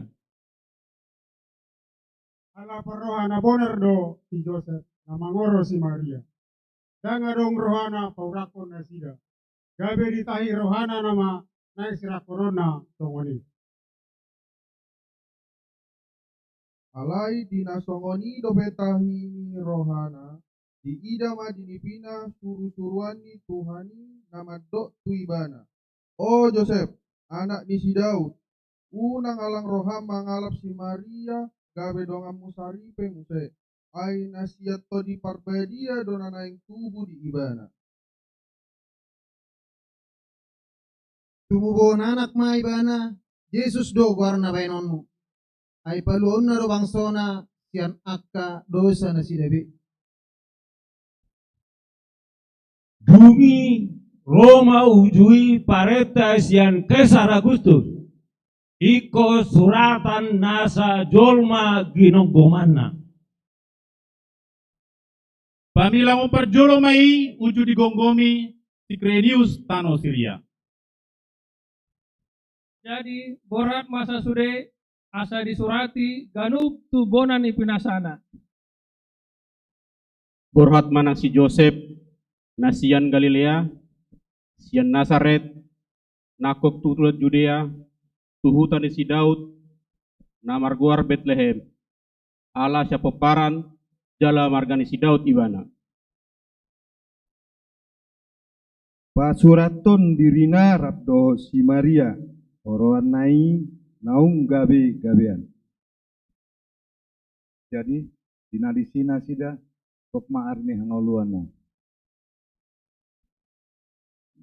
Ala parroha na bonar do si Josep na mangoro si Maria. Ndang adong rohana paurakkon nasida. Gabe ditahi rohana nama naeng sirangkononna songon i. Alai di na songon i dope tahi ni rohana, diida ma di nipina suru-suruan ni Tuhan i na mandok tu ibana: O Josep, anak ni si Daud, unang alang roham mangalap si Maria gabe donganmu saripe muse, ai na sian Tondi Parbadia do na naeng tubu di ibana. Tumubuhon anak ma ibana, Jesus do goarna baenonmu. Ai paluaonna do bangsona sian angka dosa nasida be. Dung i ro ma uju i parenta sian Kesar Agustus, ingkon suratan nasa jolma ginonggomanna. Pamilangon parjolo ma i uju digonggomi si Kirenius tano Siria. Jadi borhat ma sasude asa disurati ganup tu bona ni pinasana. Borhat ma nang si Josep na sian Galilea, sian Nasaret, nangkok tu huta Judea, tu huta ni si Daud na margoar Betlehem, ala sian pomparan jala marga ni si Daud ibana. Pasurathon dirina rap dohot si Maria, oroanna i naung gabe-gabean. Jadi di na disi nasida, gok ma ari ni hangoluanna.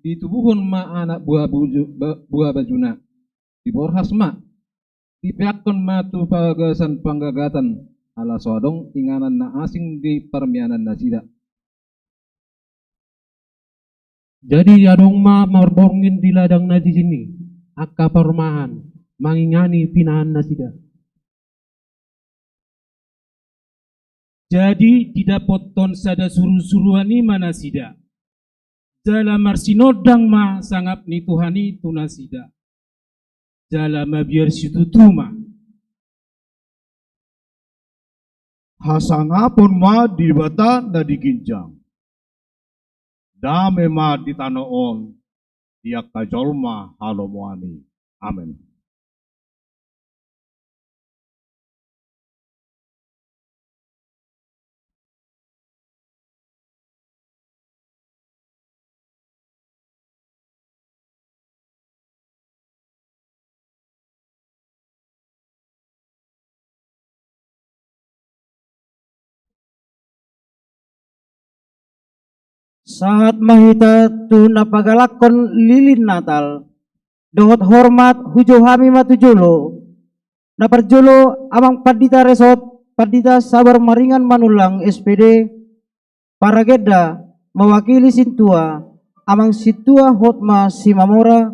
Ditubuhon ma anak buha buju-, ba-, buha bajuna. Diborhas ma. Dipeakkon ma tu bagasan panggagatan, ala so adong inganan na asing di parmianan nasida. Jadi adong ma marbongin di ladang na disi ni angka parumahan, mangingani pinahan nasida. Jadi didapothon sada suru-suruan i ma nasida, jala marsinondang ma sangap ni Tuhan i tu nasida, jala mabiar situtu ma. Hasangapon ma di Debata na di ginjang. Dame ma di tano on di angka jolma halomoan i. Amen. Sahat ma hita tu na pagalakkon lilin Natal, dohot hormat hujou hami ma tu jolo. Na parjolo Amang Pandita Resort, Pandita Sabar Maringan Manullang, S P D, Paragenda, mewakili sintua, Amang Sintua Hotma Simamora,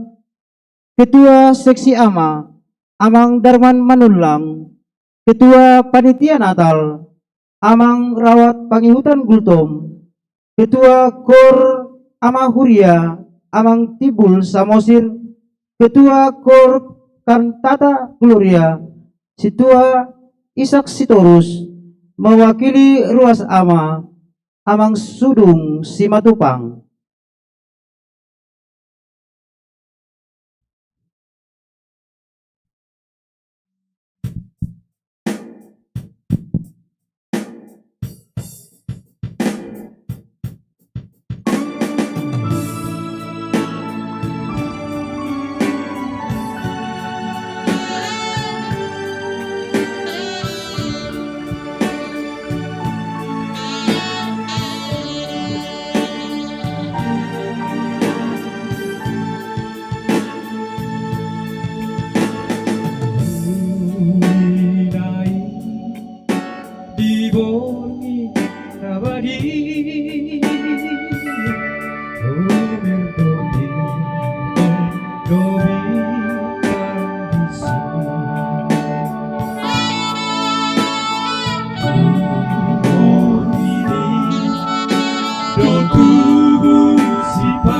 Ketua Seksi Ama, Amang Darman Manullang, Ketua Panitia Natal, Amang Rawat Pangihutan Gultom, Ketua Kor Ama Huria, Amang Timbul Samosir, Ketua Kor Kantata Gloria, Sintua Ishak Sitorus, mewakili ruas ama, Amang Sudung Simatupang. Di borngin na badia, umirdopi dobi tangisi. Di borngin i do tubu si pa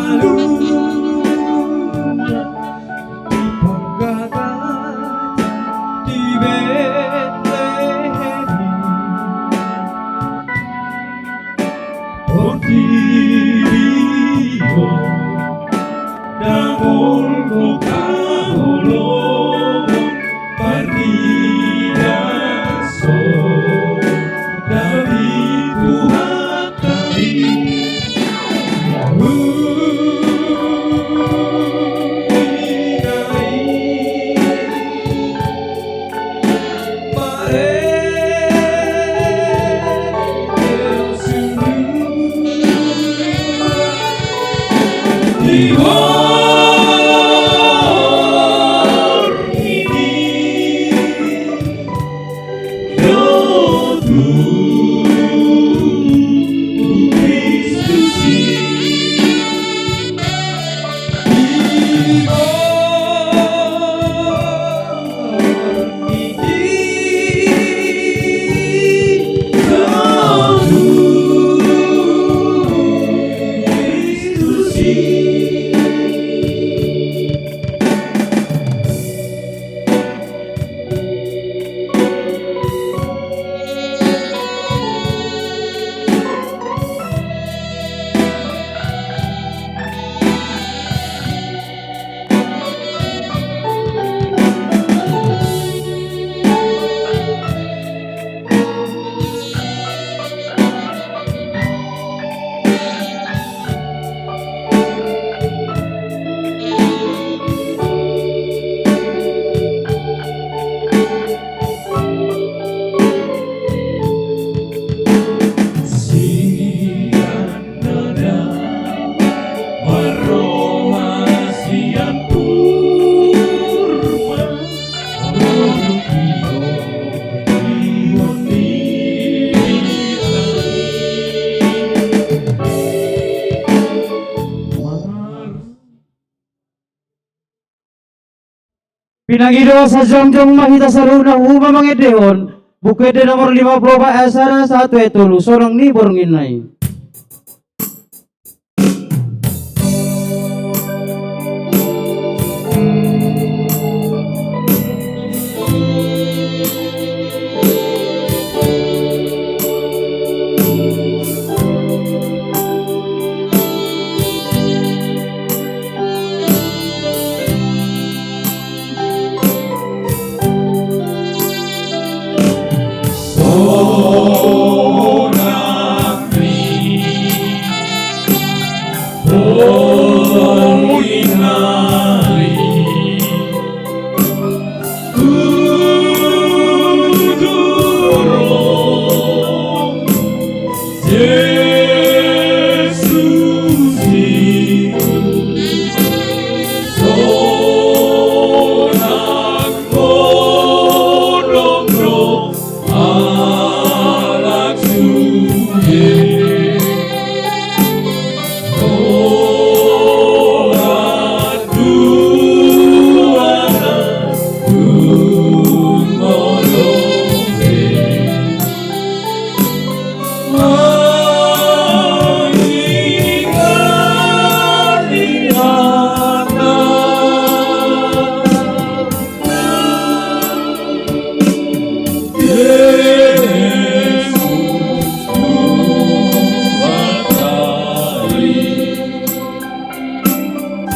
Pinangido sajongjong ma hita saluhutna, hamu ma mangendehon Buku Ende nomor lima pulu opat ayat sada sahat tu ayat tolu, sonang ni borngin na i.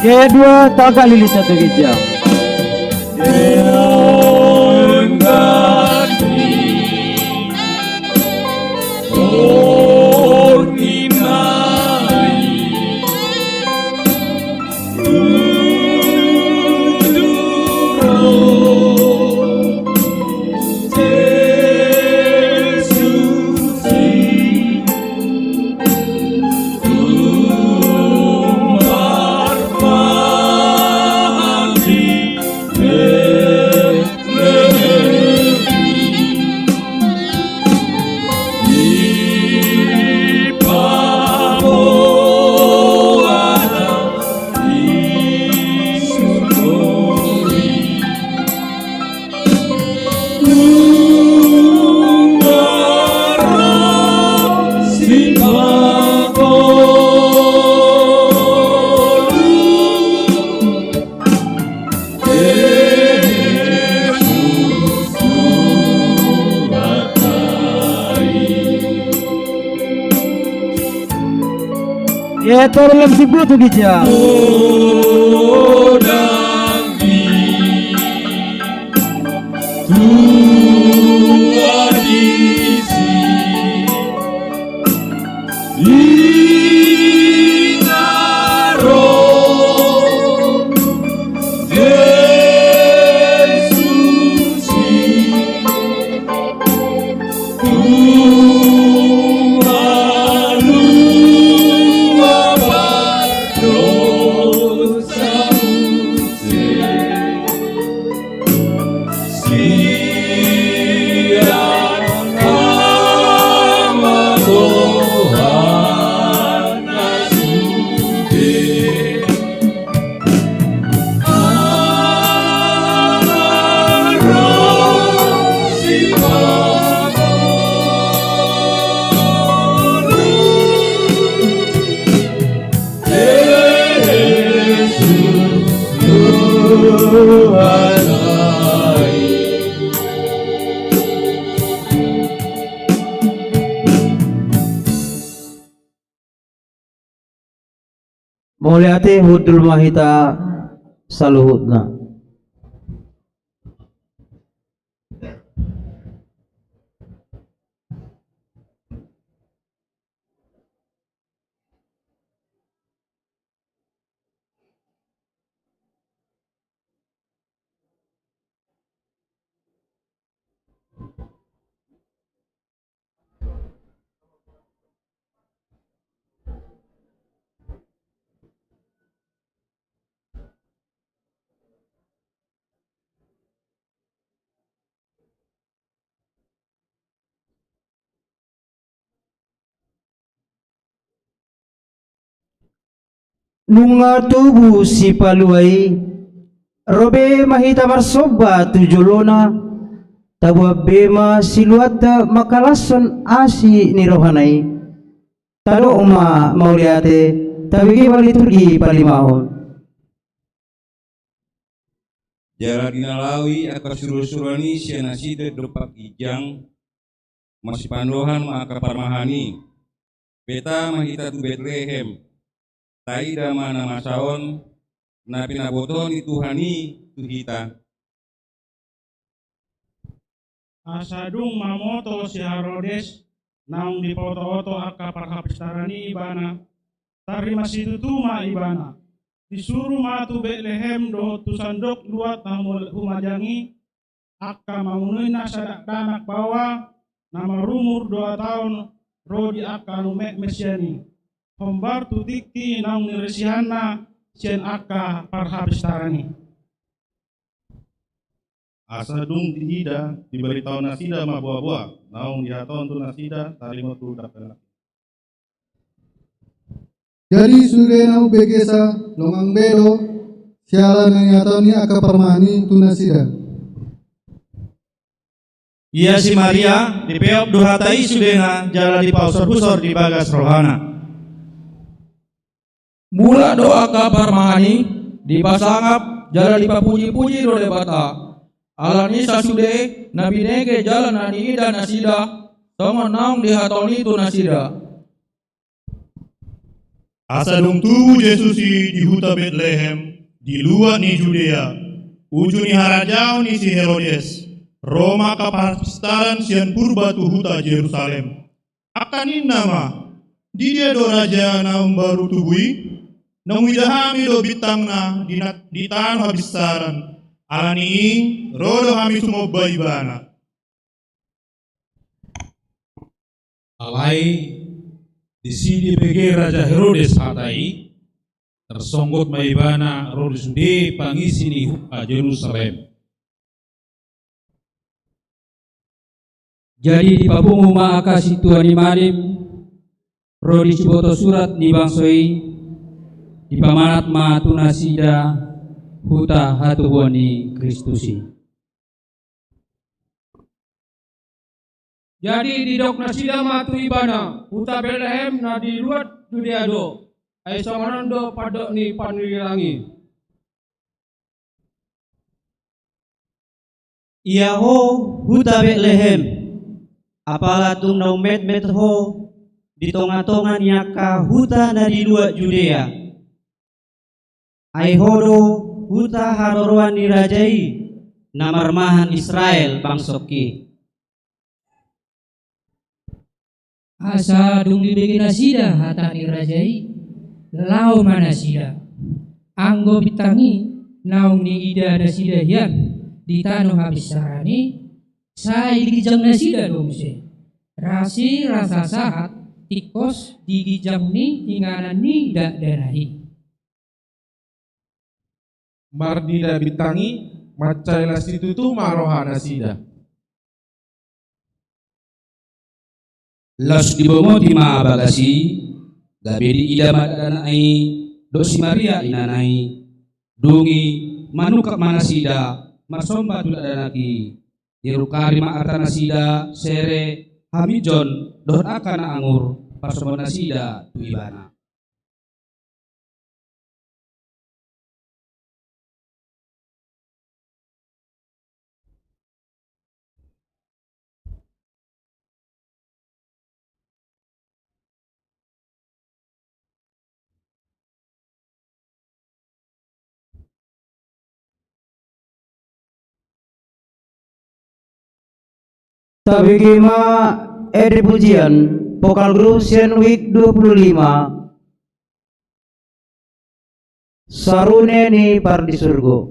Kedua, taga lilita tu ginjang. Ia, tolu lam sibutu ginjang. Mauliate, hundul ma hita saluhutna. Nunga tubu Sipalua i, Ro be ma hita marsomba tu jolona, taboan be ma siluanta mangkalashon asi ni rohana i. Tadok ma mauliate, tabege ma liturgi palimaon. Jala di na laho i angka surusuruan i sian nasida dompak ginjang, masipandohan ma angka parmahan i. Beta ma hita tu Betlehem, taida ma na masa on, na pinaboto ni Tuhan i tu hita. Asa dung mamoto si Herodes naung dipaotooto angka parhapistaran i ibana, tarima situtu ma ibana. Disuru ma tu Betlehem dohot tu sandok luat na humul-, humajang i, angka mamunuina sadakdanak baoa na marumur dua taon ro di angka na ummetmet sian i, hombar tu tingki naung nirisihanna sian angka parhapistaran i. Asa dung diida, dibaritahon nasida ma boaboa naung dihatahon tu nasida, tarima tu dakdanak. Jadi sude na umbegesa longang be do siala na nihatahon ni angka parmahan i tu nasida. Ia si Maria dipeop do hata i sudena jala dipausor-usor di bagas rohana. Mulak do angka parmahan i dipasangap jala dipapuji-puji do Debata. Alani sasude na binege jala na niida nasida songon naung dihatahon i tu nasida. Asa dung tubu Jesus i di huta Betlehem, di luat ni Judea, uju ni harajaon ni si Herodes, ro ma angka parhapistaran sian purba tu huta Jerusalem. Angka ninna ma, didia do raja na umbaru tubu i? Naung huida hami do bintangna di na-, di tano hapistaran. Alani i, ro do hami sumomba ibana. Alai disi dibege raja Herodes hata i, tarsonggot ma ibana ro di sude pangisi ni huta Jerusalem. Jadi dipapungu ma angka sintua ni malim ro di siboto surat ni bangso i, dipamanat ma tu nasida huta hatubuan ni Kristus i. Jadi didok nasida ma tu ibana, huta Betlehem na di luat Judea do, ai songon on do pandok ni panurirang i. Ia ho, huta Betlehem, apala tung na ummetmet ho di tongatonga ni angka huta na di luat Judea. Ai ho do huta haroroan ni raja i, na marmahan Israel bangsongki. Asa dung dibege nasida hata ni raja i, laho ma nasida. Anggo bintang i naung niida nasida hian di tano hapistaran i, sai di ginjang nasida do muse. Ras i rasa sahat, tingkos di ginjang ni inganan ni dakdanak i. Marnida bintang i, mansai las situtu ma roha nasida. Laos dibongoti ma bagas i, gabe diida ma dakdanak i dohot si Maria inana i. Dung i manungkap ma nasida marsomba tu dakdanak i. Dirungkari ma arta nasida, sere, haminjon, dohot angka na angur, parsombaon nasida tu ibana. Tabege ma ende pujian, vokal grup sian wijk dua puluh lima. Sarune ni Pardisurgo.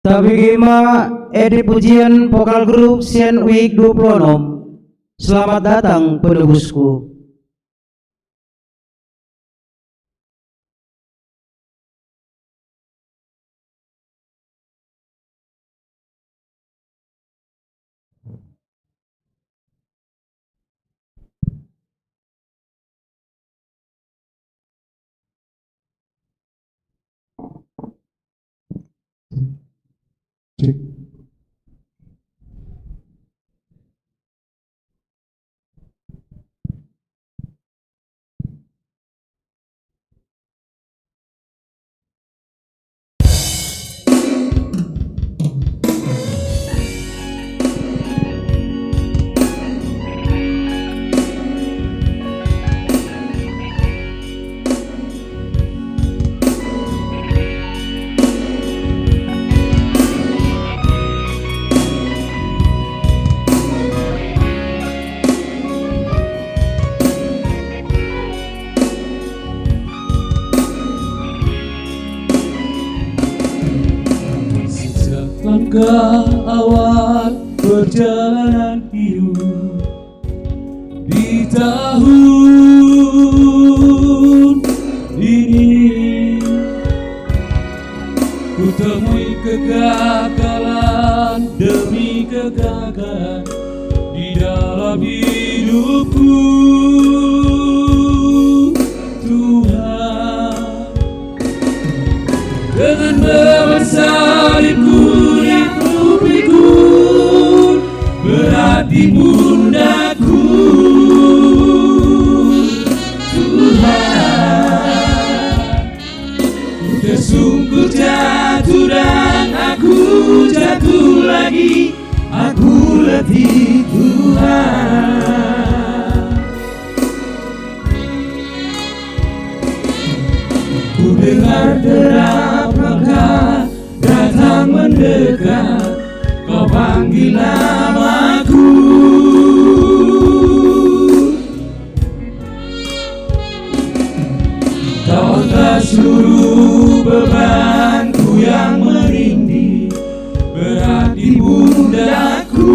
Tabege ma Edi Pujian, vokal grup sian Wijk dua puluh enam. Selamat datang, penebusku. Cek. Sejak langkah awal perjalanan hidup di tahun ini, ku temui kegagalan demi kegagalan di dalam hidupku, Tuhan. Dengan beban salibku yang kupikul, berat di pundakku, Tuhan. Ku tersungkur jatuh dan aku jatuh lagi, aku letih, Tuhan. Ku dengar derap langkah datang mendekat, kau panggil namaku. Kau angkat seluruh bebanku yang merinding, berat di pundakku.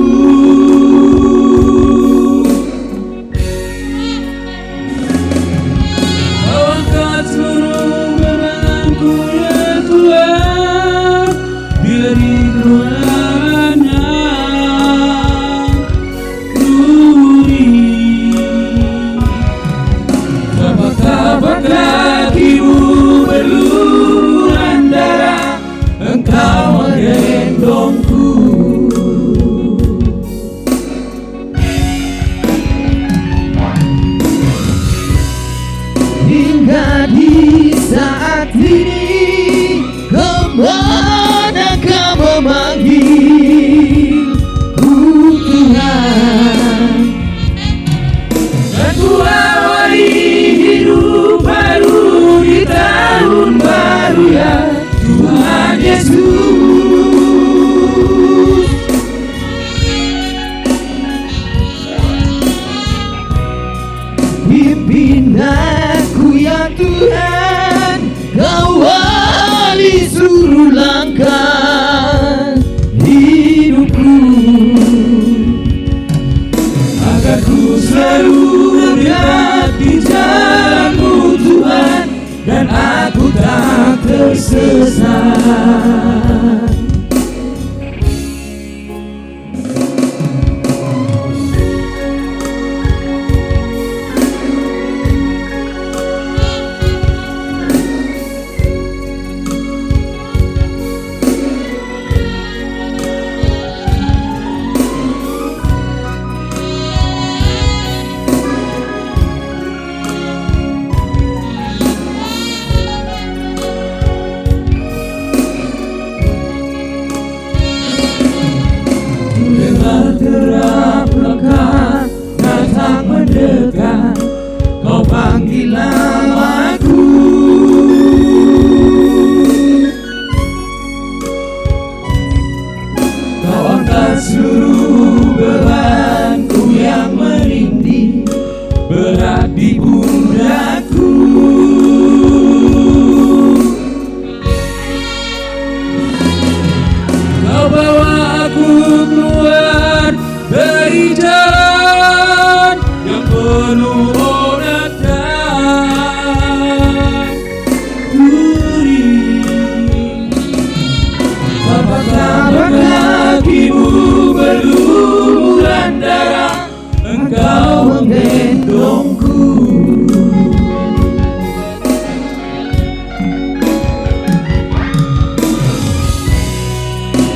Di saat ini, kemana kau memanggilku, Tuhan? Dan ku awali hidup baru di tahun baru, ya Tuhan Yesus. Pimpin aku, ya Tuhan, kawali seluruh langkah hidupku, agar ku selalu dekat di jalan-Mu, Tuhan, dan aku tak tersesat. Ku dengar derap langkah datang mendekat, Kau panggil namaku. Kau angkat seluruh bebanku yang menindih berat di pundakku. Kau bawa aku keluar dari jalan yang penuh onar dan duri. Tapak-tapak kaki-Mu berlumuran darah, Engkau menggendongku.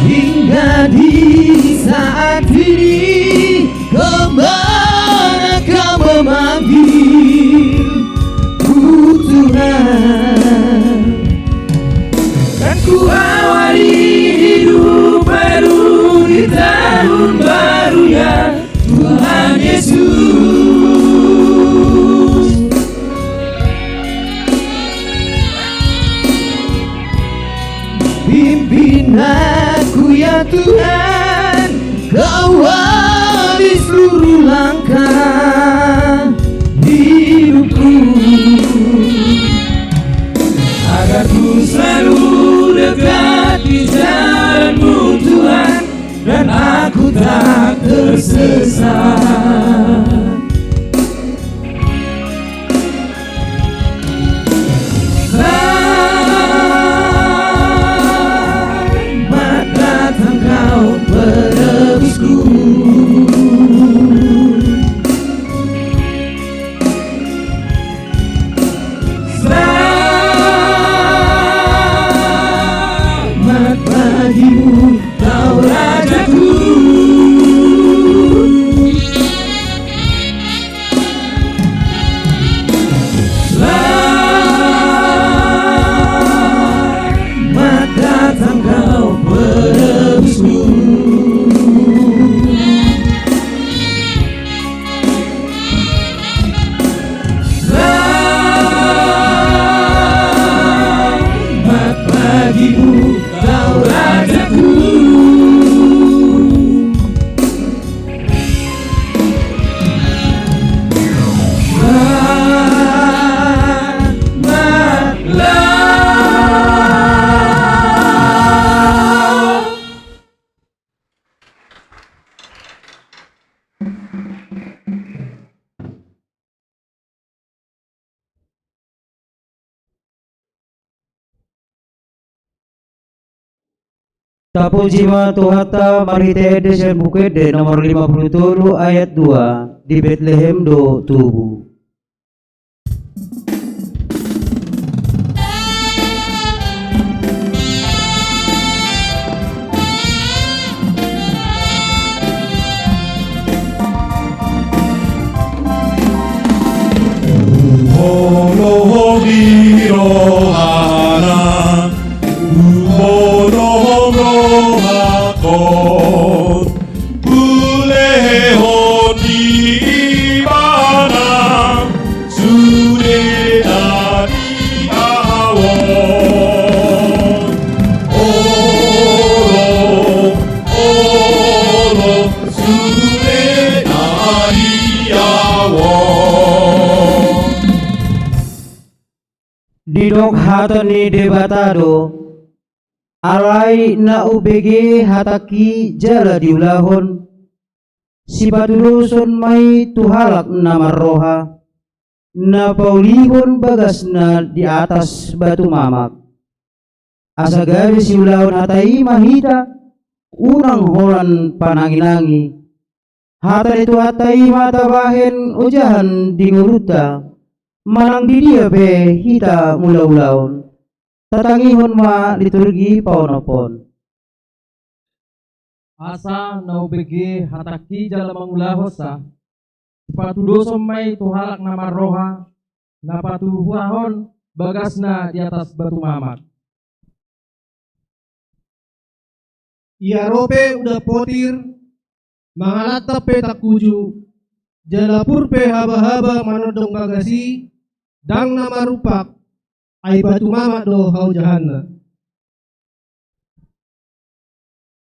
Hingga di saat ini, kemana Kau memanggilku, Tuhan? Kan ku awali hidup baru di tahun baru, ya Tuhan Yesus. Pimpin aku, ya Tuhan, kawali seluruh langkah hidupku, agar ku selalu dekat di jalan-Mu, Tuhan, dan aku tak tersesat. Selamat datang Kau, penebusku. Selamat pagi-Mu, Kau Rajaku. Selamat datang Kau, penebusku. Selamat pagi-Mu, Kau Rajaku. Selamat Tapuji ma Tuhanta marhite ende sian Buku Ende nomor lima pulu tolu ayat dua, di Betlehem do tubu. Olo, olo, Didok hata ni Debata do, alai na umbege hatangki jala diulahon, sipatudoson ma i tu halak na marroha, na paulihon bagasna di atas batu mamak. Asa gabe siulahon hata i ma hita, unang holan pananginangi. Hata ni Tuhanta i ma tabahen ojahan di ngolunta, manang di dia pe hita mangulaulaon. Tatangihon ma liturgi paonomhon. Asa na umbege hatangki jala mangulahonsa, sipatudoson ma i tu halak na marroha, na paulihon bagasna di atas batu mamak. Ia ro pe uda potir, mangalantap pe tangkuju, jala pur pe habahaba manondong bagas i, ndang na marumpak, ai batu mamak do haojahanna.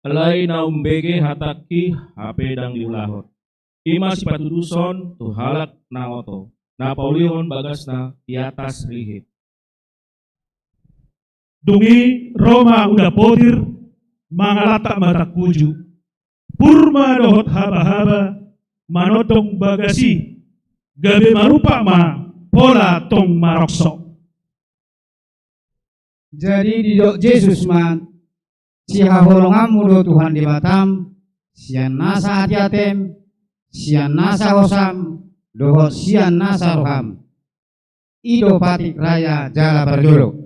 Alai na umbege hatangki hape ndang diulahon. I ma sipatudoson tu halak na oto, na paulihon bagasna di atas rihit. Dung i ro ma uda potir, mangalantap ma tangkuju. Pur ma dohot habahaba manondong bagas i, gabe marumpak ma pola tong marongsok. Jadi didok Jesus ma, sihaholonganmu do Tuhan Debatam, sian nasa ateatem, sian nasa hosam, dohot sian nasa roham. I do patik raya jala parjolo.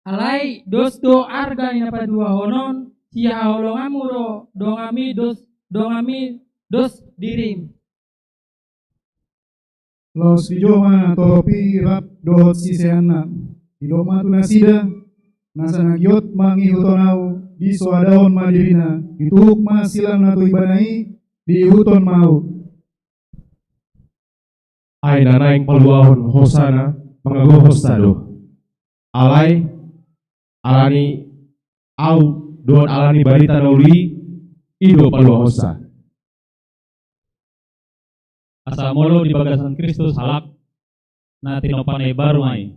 Alai dos do arga ni na paduahon on, sihaholonganmu do donganmi dos, donganmi dos dirim. Laos dijou ma torop i rap dohot siseanna. Didok ma tu nasida, nasa na giot mangihuthon ahu, disoadahon ma dirina, dituhuk ma silang na tu ibana i, diihuthon ma ahu. Ai na naeng paluahon hosana, mangago hosa do. Alai, alani ahu, dohot alani barita na uli, i do paluahonsa. Asa molo di bagasan Kristus halak, na tinompa na imbaru ma i,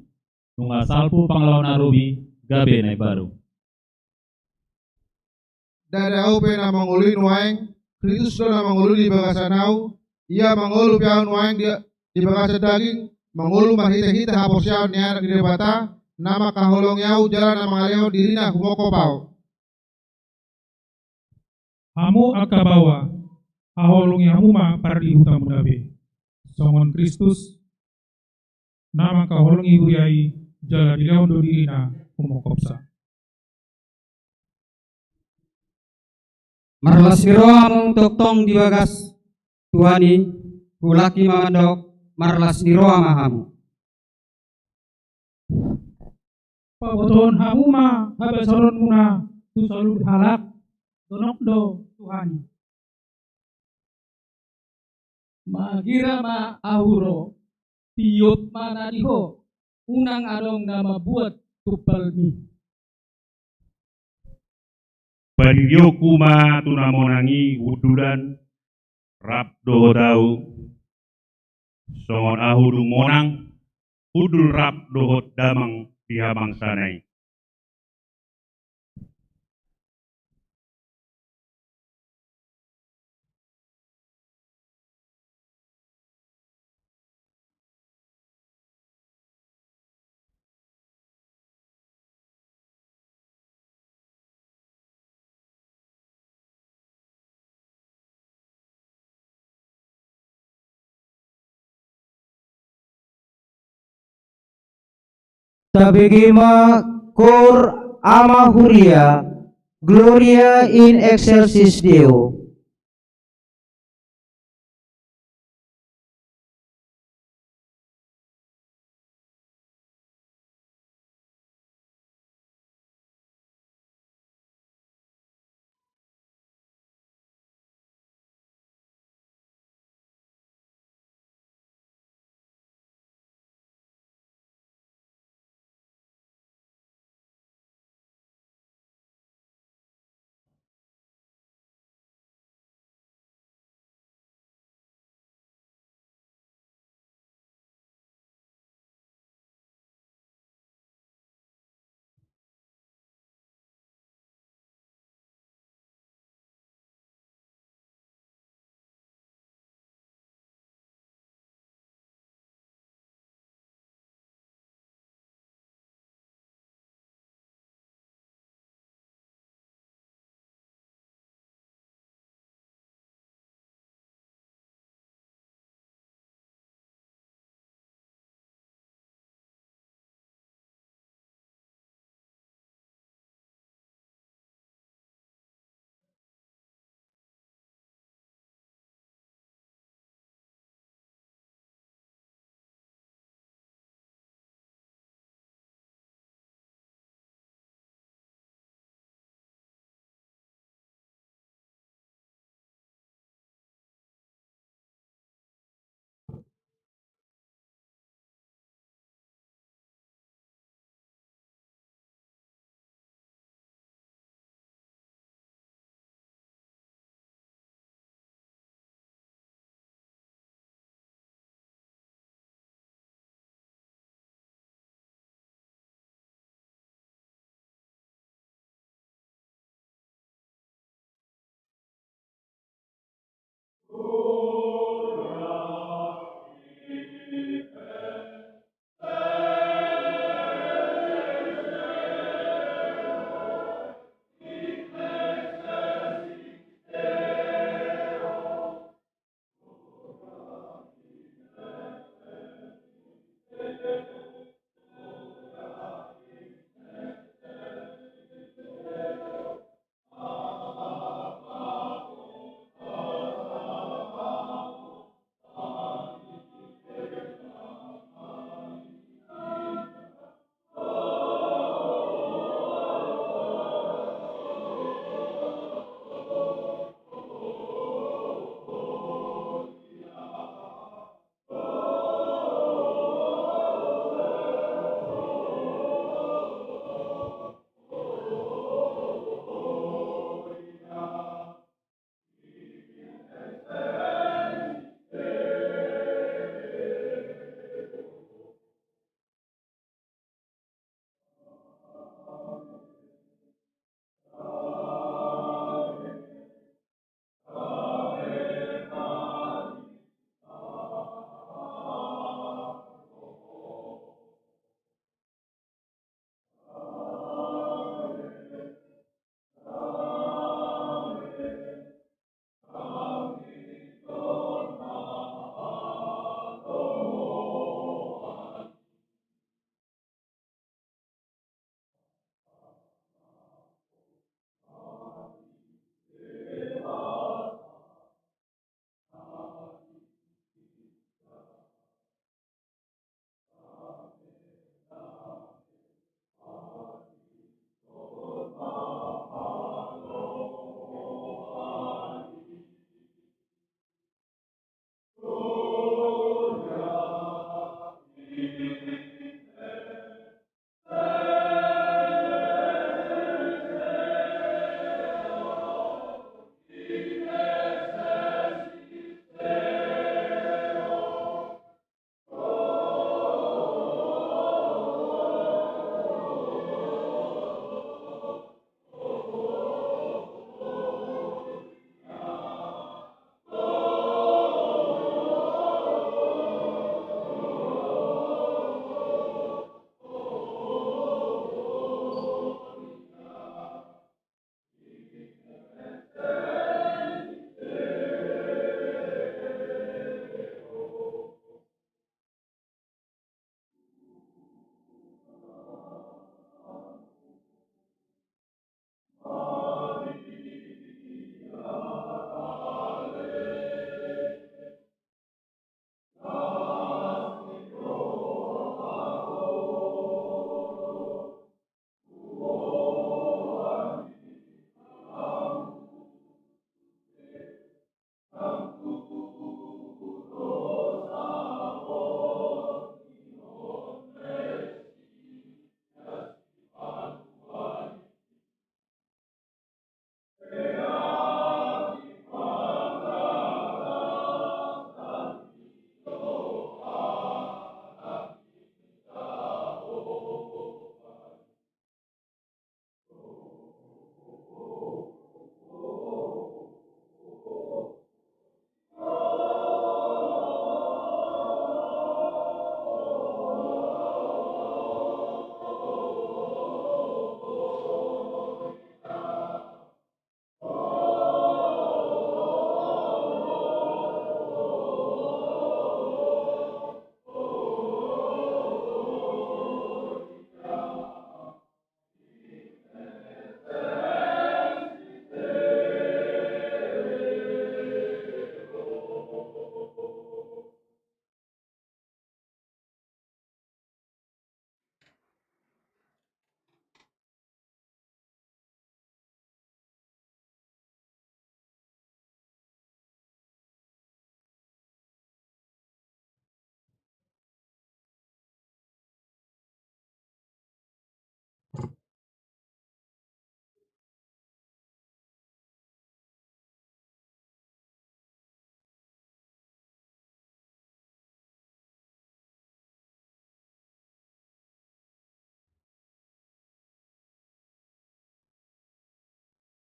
nunga salpu pangalaho na robi, gabe na imbaru. Ndada ahu pe na mangolu i nuaeng, Kristus do na mangolu di bagasan ahu, ia mangolu pe ahu nuaeng di, di bagasan daging, mangolu marhitehite haporseaon ni Anak ni Debata, na mangkaholongi ahu jala na mangalehon dirina humongkop ahu. Hamu angka baoa, haholongi hamu ma pardihutamuna be, songon Kristus, na mangkaholongi huria i, jala dilehon do dirina humongkopsa. Marlas ni roha hamu tongtong di bagas Tuhan i, huhilala ma mandok, marlas ni roha ma hamu. Pabotohon hamu ma habasaonmuna tu saluhut halak, donok do Tuhan i. Magira ma ahu ro, tiop ma na di ho, unang adong na mambuat tumpalmi. Padirionku ma tu na monang i hundulan, rap dohot ahu, songon ahu dung monang, hundul rap dohot damang di habangsana i. Tabege ma Koor Ama Huria, Gloria in Excelsis Deo.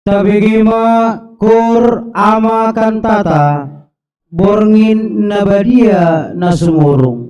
Tabege ma Koor Ama Kantata. Borngin na badia na sumurung.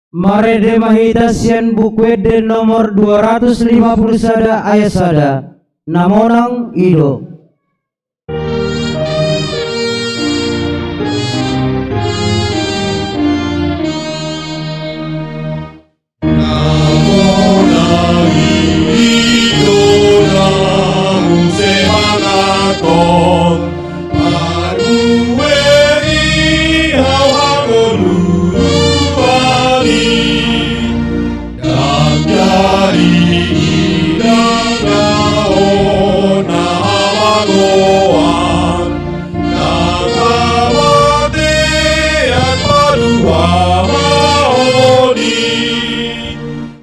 Marende ma hita sian Buku Ende nomor dua ratus lima puluh sada ayat sada. Na monang i do.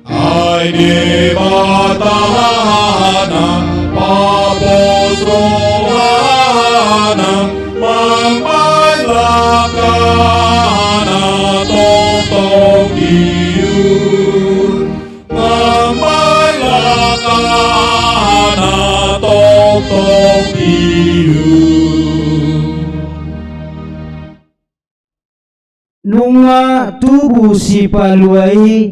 Ai Debata rohana, pos rohana, mambaen langkahna tongtong di uhum. Mambaen langkahna tongtong di uhum. Nunga tubu Sipalua i,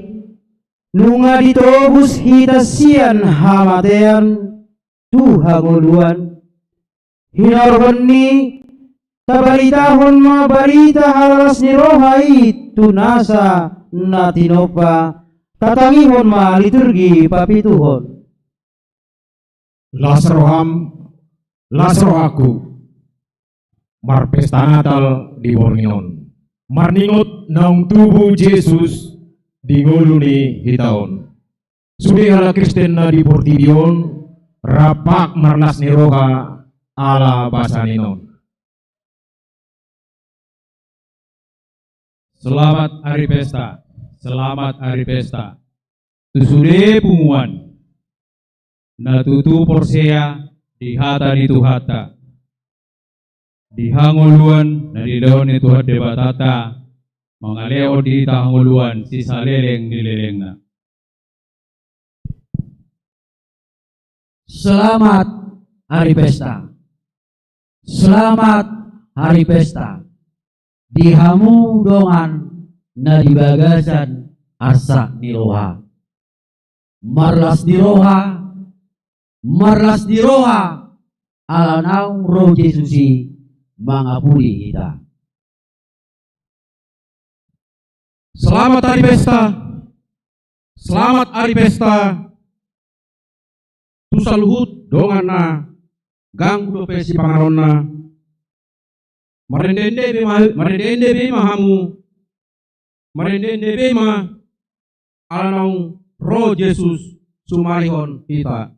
nunga ditobus hita sian hamatean tu hangoluan. Hinorhon ni i, tabaritahon ma barita halalas ni roha i tu nasa na tinompa, tatangihon ma liturgi papituhon. Las roham, las rohangku, marpesta Natal di borngin on, marningot naung tubu Jesus di ngolu ni hita on. Sude halak Kristen na di portibi on, rap marlas ni roha ala basa ni on. Selamat ari pesta, selamat ari pesta tu sude punguan na tutu porsea di hata ni Tuhanta, di hangoluan na nilehon ni Tuhan Debatanta, mangalehon di hita hangoluan sisaleleng ni lelengna. Selamat ari pesta. Selamat ari pesta di hamu dongan na di bagasan arsak ni roha. Marlas ni roha, marlas ni roha, ala naung ro Jesus i mangapuli hita. Selamat ari pesta. Selamat ari pesta tu saluhut dongan na ganggu dope sipanganonna. Marende-ende be ma, marende-ende be ma hamu. Marende-ende be ma ala naung ro Jesus sumalihon hita.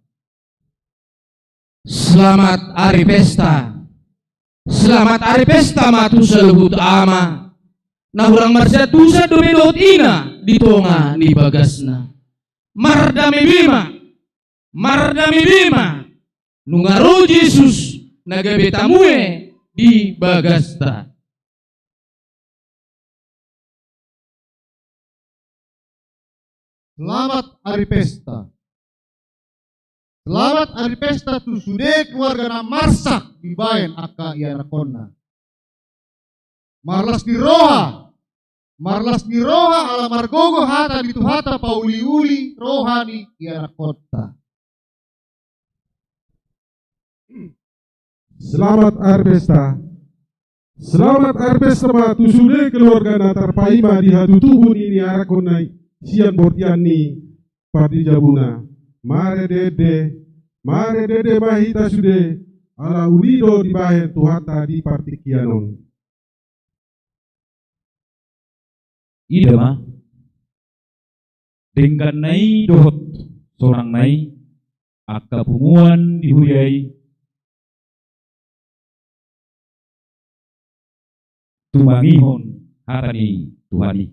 Selamat ari pesta. Selamat ari pesta ma tu saluhut ama na hurang marsiantusan dope dohot ina di tonga ni bagasna. Mardame be ma, mardame be ma, nunga ro Jesus na gabe tamue di bagasta. Selamat ari pesta. Selamat ari pesta tu sude keluarga na marsak dibaen angka ianakhonna. Marlas ni roha, marlas ni roha ala margogo hata ni Tuhanta pauli-uli roha ni ianakkonta. Selamat ari pesta. Selamat ari pesta ma tu sude keluarga na tarpaima di hatutubu ni ianakhonna i sian bortian ni parjabuna. Marende-ende, marende-ende ma hita sude, ala uli do dibaen Tuhanta di partingkian on. Ida ma, dengganna i dohot sonangna i, angka punguan di huria i, tumangihon hata ni Tuhan i.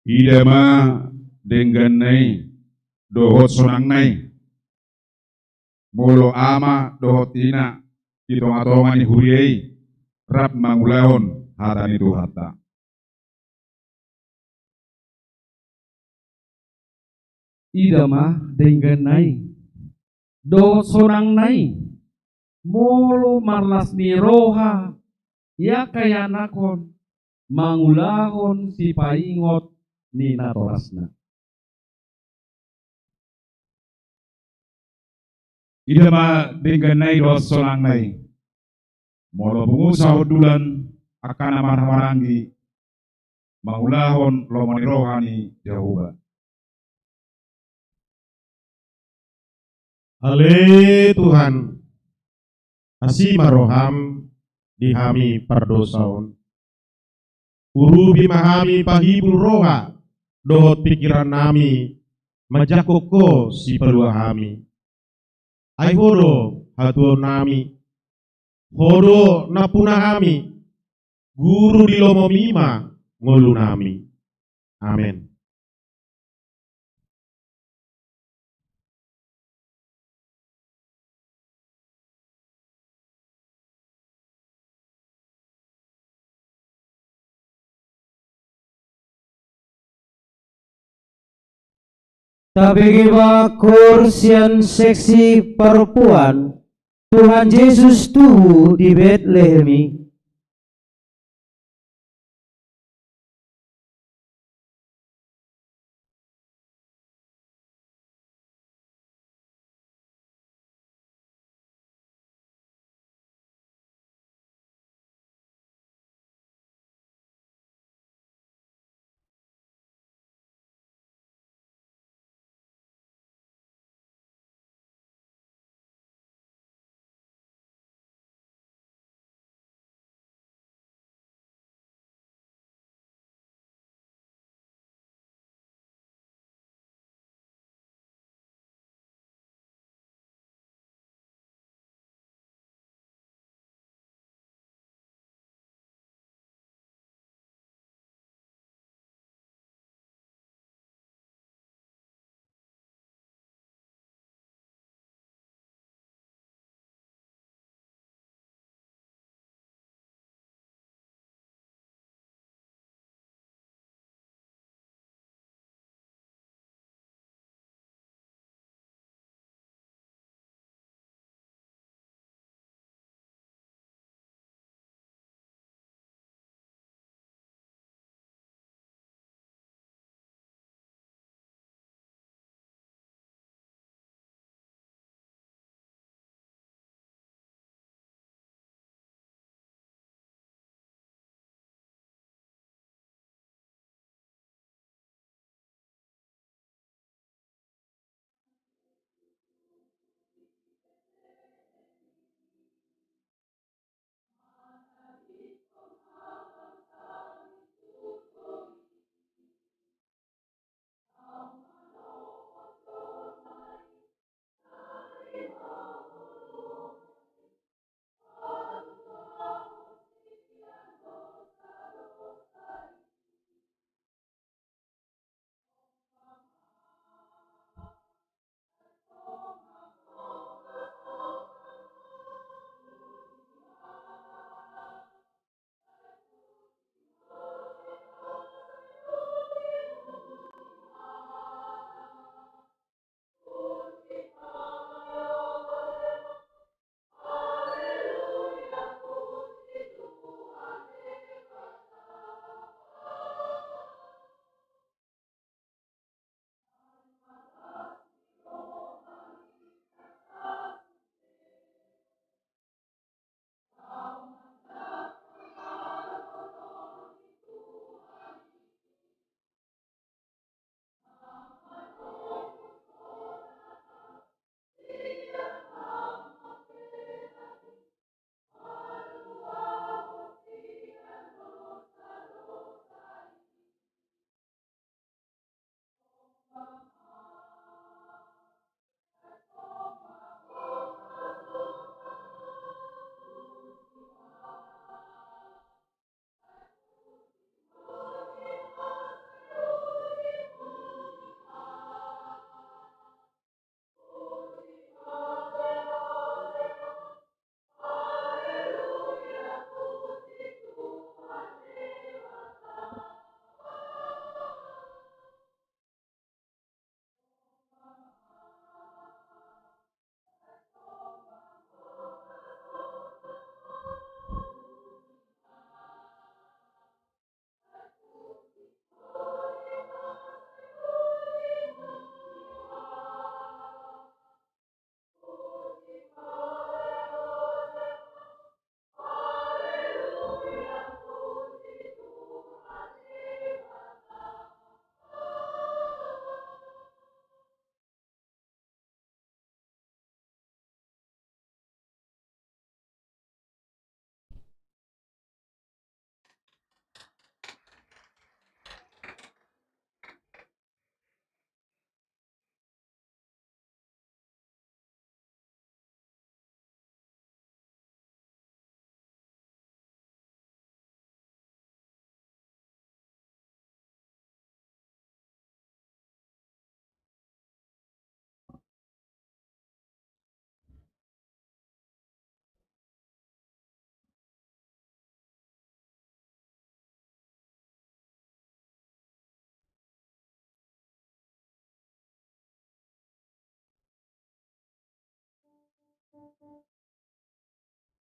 Ida ma dengganna i dohot sonangna i, molo ama dohot ina di tonga-tonga ni huria i rap mangulahon hata ni Tuhanta. Ida ma dengganna i dohot sonangna i, molo marlas ni roha i angka ianakhon mangulahon sipaingot ni natorasna. Ida ma dengganna i dohot sonangna i. Molo pungu sahundulan angka na marhahamaranggi mangulahon lomo ni roha ni Jahowa. Ale Tuhan, asi ma roham di hami pardosa on. Urupi ma hami pahibul roha dohot pingkirannami manjangkon Ho sipalua hami. Ai Ho do hatuaonnami, Ho do nampuna hami, guru di lomomi ma ngolunami. Amen. Tabege ma koor sian seksi parompuan, Tuhan Jesus tubu di Betlehem i.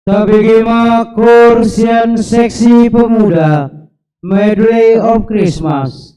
Tabege ma kor sian seksi pemuda, Medley of Christmas.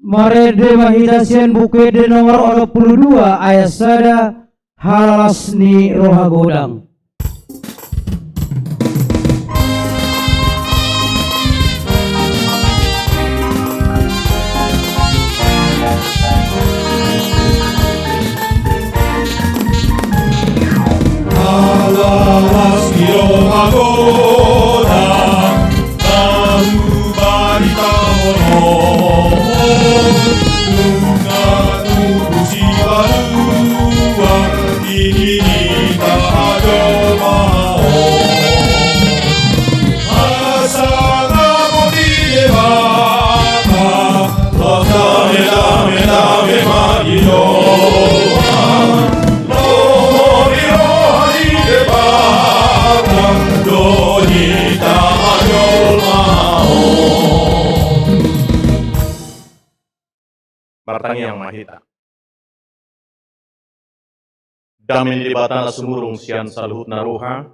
Marende ma hita sian Buku Ende nomor onom pulu dua ayat sada, halalas ni roha godang. Halalas ni roha godang, na hubaritahon on. Nunga tubu sipaluan di hita jolma on. Hasangapon ni Debata, las dame, dame, dame ma di jolma. Lomo ni roha ni Debata do hita jolma on. Martangiang ma hita. Dame ni Debata na sumurung sian saluhutna roha,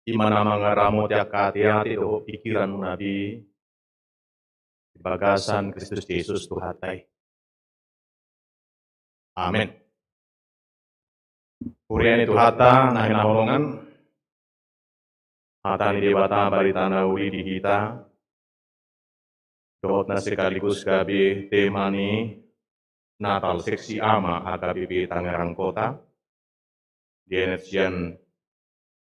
i ma na mangaramoti angka ateate dohot pingkiranmuna be di bagasan Kristus Jesus Tuhanta i. Amen. Huria ni Tuhanta na hinaholongan, hata ni Debata barita na uli di hita, dohot na sekaligus gabe tema ni Natal seksi A ma H K B P Tangerang Kota, dienet sian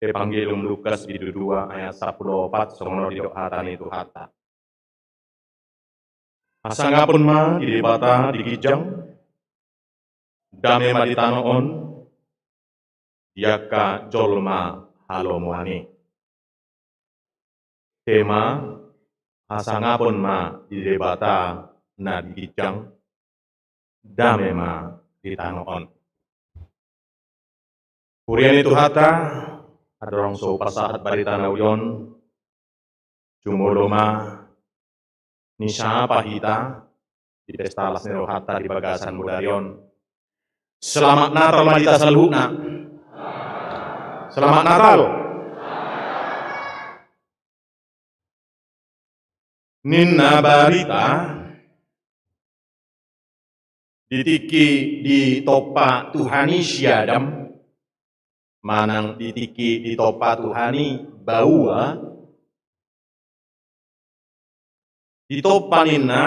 Evangelium Lukas bindu dua ayat sampulu opat, songon on didok hata ni Tuhanta. Hasangapon ma di Debata di ginjang, dame ma di tano on, di angka jolma halomoan i. Tema, hasangapon ma di Debata na di ginjang, dame ma di tano on. Huria ni Tuhanta, andorang so hupasahat barita na uli on, jumolo ma nisapa hita di pesta las ni rohanta di bagasan mudari on. Selamat Natal ma di hita saluhutna. Selamat Natal. Ninna barita, di tingki ditompa Tuhan i si Adam, manang di tingki ditompa Tuhan i baoa, ditompa ninna,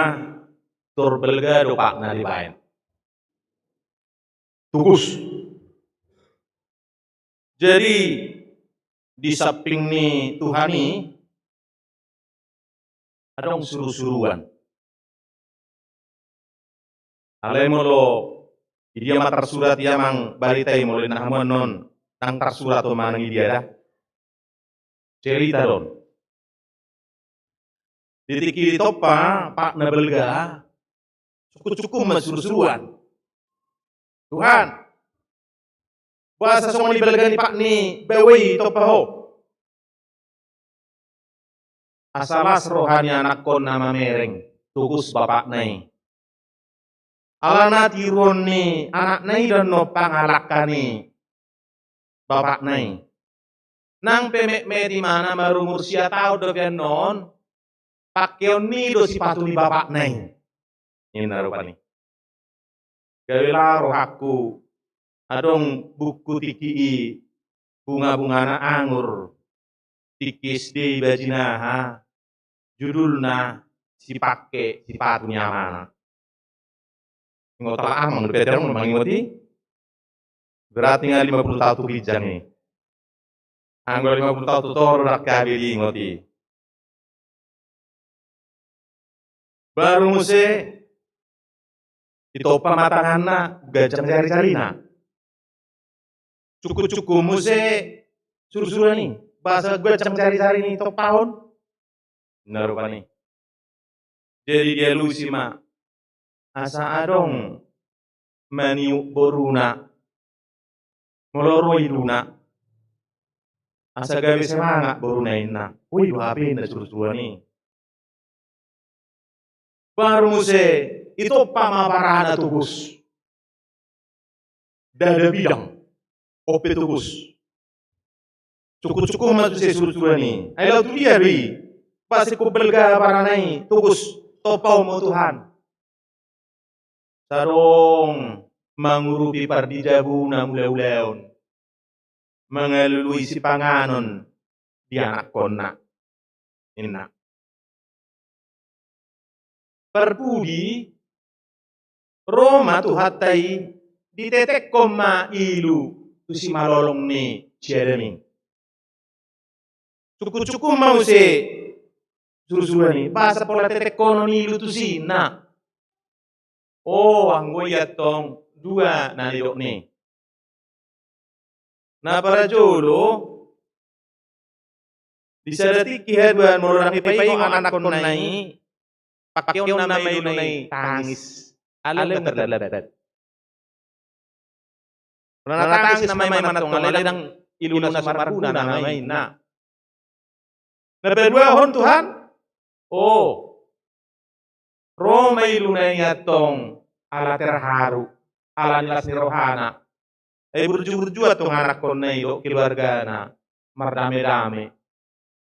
tor balga do patna dibaen. Tugus. Jadi, di samping ni Tuhan i, adong surusuruan. Alai molo di dia ma tarsurat i amang barita i, molo ninna hamu annon, ndang tarsurat on manang i dia da. Cerita do on. Di tingki ditompa patna balga, sungkunsungkun ma surusuruan. Tuhan, boasa songon i balga ni pat ni baoa i ditompa ho? Asa las roha ni anakkon na mamereng, tugus bapakna i. Alana tiruon ni anakna i do annon pangalangka ni bapakna i. Nang pe metmet ibana marumur sia taon dope annon, pangkeon ni i do sipatu ni bapakna i. Ninna rupani. Gabe laho rohangku, adong buku tingki i, bungabungana angur, tingki S D i bajinaha, judulna Sipake Sipatu ni Amana. Ingot ala amang dope adong mangingot i. Berarti nga lima puluh taon tu ginjang i. Anggo lima puluh taon tu toru ndang gabe diingot i. Baru muse ditompa ma tanganna, ganjang jarijarina. Sungkunsungkun muse surusuruan i, boasa ganjang jarijari ni tompahon. Ninna rupani. Jadi dialusi ma, asa adong maniuk boruna, molo ro iduna, asa gabe semangat boruna inna. Ui, do hape ninna surusuruan i. Baru muse ditompa ma barana tugus. Dada bidang, on pe tugus. Sungkunsungkun ma muse surusuruan i. Ai laho tu dia do i? Boasa ingkon balga barana i tugus, tompahon ma Tuhan. sai adong mangurupi pardijabuna mulaulaon, mangalului sipanganon di anakkonna, ninna. Parpudi, ro ma Tuhanta i, ditetekkon ma ilu tu simalolong ni si Adam i. Sungkunsungkun ma muse surusuruan i, boasa pola tetekkonon ilu tusi, ninna. O, anggo i antong dua na nidokna i. Na parjolo, di sada tingki haduan molo ndang dipaingot anakkonna i, pangkeonna ma iluna i tangis. Alai ndang tarlambat. Molo na tangis nama i, manang antong alai ndang iluna so marguna nama i, ninna. Na paduahon, Tuhan, o, ro ma iluna i antong ala terharu, ala ni las ni rohana. Ai burjuburju antong anakkonna i dohot keluargana, mardamedame.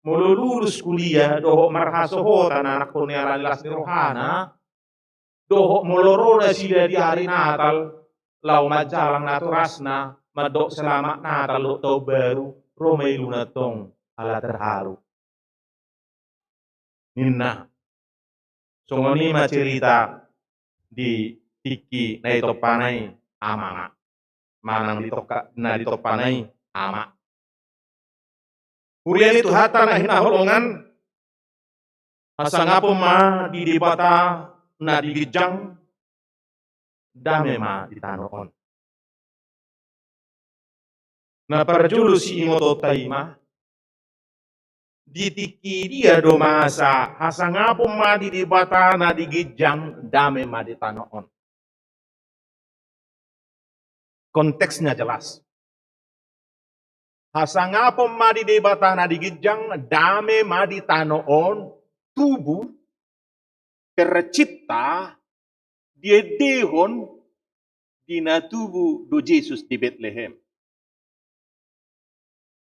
Molo lulus kuliah dohot marhasohotan anakkonna i ala ni las ni rohana, dohot molo ro nasida di ari Natal, laho manjalang natorasna, mandok selamat Natal dohot taon baru, ro ma iluna antong ala terharu, ninna. Songon i ma cerita di tingki na ditompana i, ama ma. Manang di tongka, na ditompana i, ama. Huria ni Tuhanta na hinaholongan, hasangapon ma di Debata na di ginjang, dame ma di tano on. Na parjolo siingotonta i ma, di tingki dia do masa hasangapon ma di Debata na di ginjang, dame ma di tano on. Konteksnya jelas. Hasangapon ma di Debata na di ginjang, dame ma di tano on, tubu, tercipta, diendehon di na tubu do Jesus di Betlehem.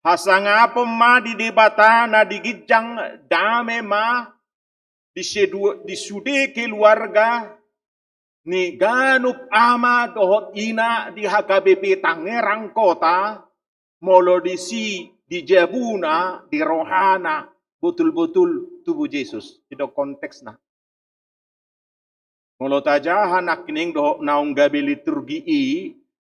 Hasangapon ma di Debata na di ginjang, dame ma di sedu-, di sude keluarga ni ganup ama dohot ina di H K B P Tangerang Kota, molo disi di jabuna, di rohana, botul-botul tubu Jesus. I do konteksna. Molo tajaha nangkining dohot naung gabe liturgi i,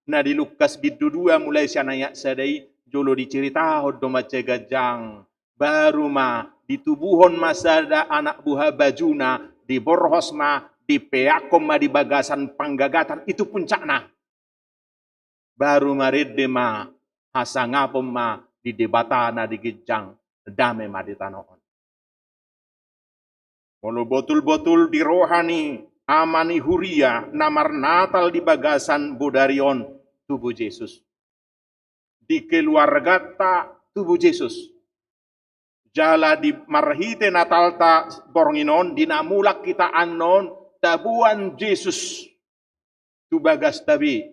na di Lukas bindu dua mulai sian ayat sada i, jolo diceritahon do mansai ganjang. Baru ma ditubuhon ma sada anak buha bajuna, diborhos ma, dipeakkon ma di bagasan panggagatan, i tu puncakna. Baru ma rende ma, hasangapon ma di Debata na di ginjang, dame ma di tano on. Molo botul-botul di roha ni ama ni huria na marnatal di bagasan bodari on, tubu Jesus. Di keluarganta tubu Jesus. Jala di marhite Natalta borngin on, di na mulak hita annon, taboan Jesus tu bagasta be.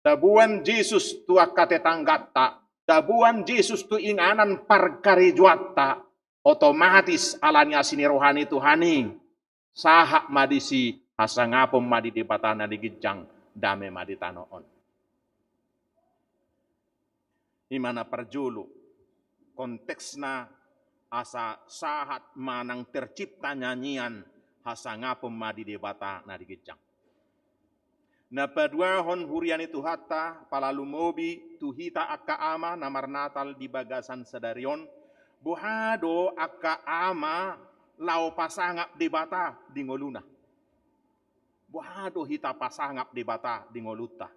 Taboan Jesus tu angka tetangganta, taboan Jesus tu inganan parkarejoanta, otomatis ala ni asi ni roha ni Tuhan i, sahat ma disi, hasangapon ma di Debata na di ginjang, dame ma di tano on. I ma na parjolo, konteksna asa sahat manang tercipta nyanyian hasangapon ma di Debata na di ginjang. Na paduahon huria ni Tuhanta, pala lumobi tu hita angka ama na marnatal di bagasan sadari on, boha do angka ama laho pasangap Debata di ngoluna. Boha do hita pasangap Debata di ngolunta.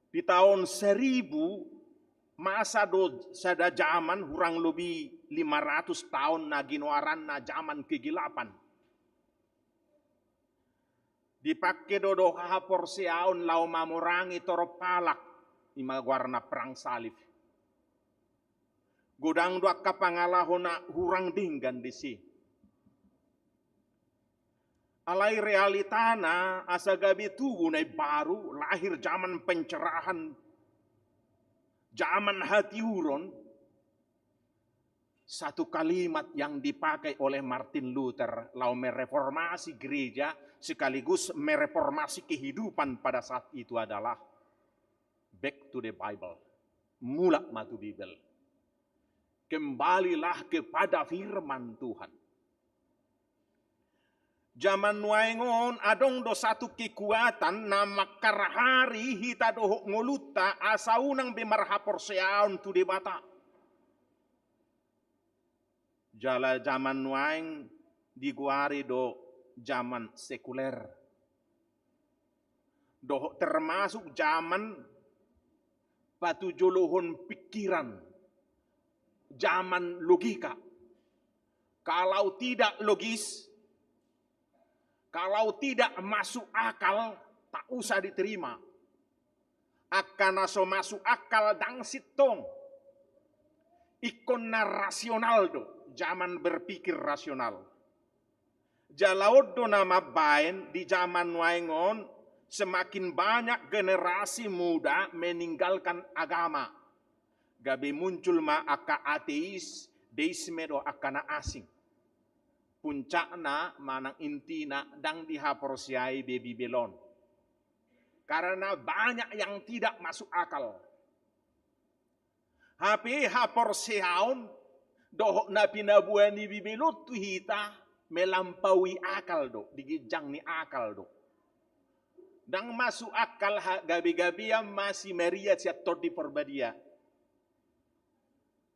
Di taon seribu, masa do sada jaman hurang lobi lima ratus taon na ginoaranna jaman kegelapan. Dipangke do doha haporseaon laho mamorangi torop halak, i ma goarna perang salib. Godang do angka pangalaho na hurang denggan disi. Alai realitana asa gabe tugu na imbaru, lahir jaman pencerahan, jaman hatiuron, Satu kalimat yang dipakai oleh Martin Luther lalu mereformasi gereja sekaligus mereformasi kehidupan pada saat itu adalah back to the Bible. Mulak ma tu Bibel. Kembalilah kepada firman Tuhan. Jaman nuaeng on adong do satu kekuatan na mangkarhari hita dohot ngolunta asa unang be marhaporseaon tu Debata. Jala jaman nuaeng digoari do jaman sekuler. Dohot termasuk jaman patujolohon pikiran, jaman logika. Kalau tidak logis, kalau tidak masuk akal, tak usah diterima. Angka na so masuk akal ndang sintong. Ingkon na rasional do, jaman berpikir rasional. Jala on do na mambaen di jaman nuaeng on semakin banyak generasi muda meninggalkan agama. Gabe muncul ma angka ateis, deisme do angka na asing. Puncakna manang intina ndang dihaporseai be Bibel on. Karena banyak yang tidak masuk akal. Hape haporseaon dohot na pinaboa ni Bibel on tu hita melampaui akal do, di ginjang ni akal do. Ndang masuk akal ha, gabe-gabean ma si Maria sian Tondi Parbadia.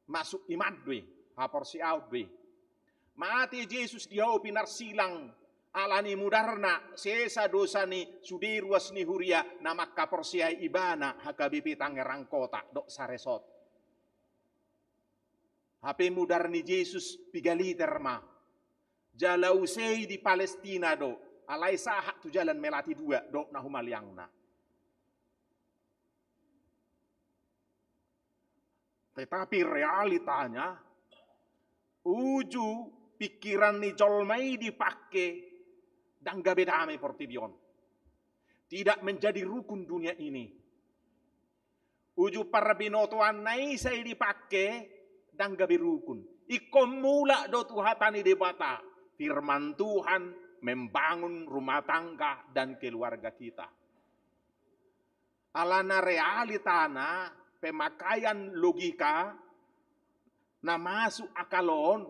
Masuk iman do i, haporseaon do i. Mate Jesus di hau pinarsilang, alani mudarna sesa dosa ni sude ruas ni huria na mangkaporseai ibana, H K B P Tangerang Kota dohot Saresot. Hape mudar ni Jesus piga liter ma. Jala use i di Palestina do, alai sahat tu jalan Melati dua dohot na humaliangna. Tetapi realitanya, uju pikiran ni jolma i dipake, ndang gabe dame portibi on. Tidak menjadi rukun dunia ini. Uju parbinotoanna i sai dipake, ndang gabe rukun. Ingkon mulak do tu hata ni Debata, firman Tuhan membangun rumah tangga dan keluarga kita. Alana realitana pemakaian logika na masuk akal on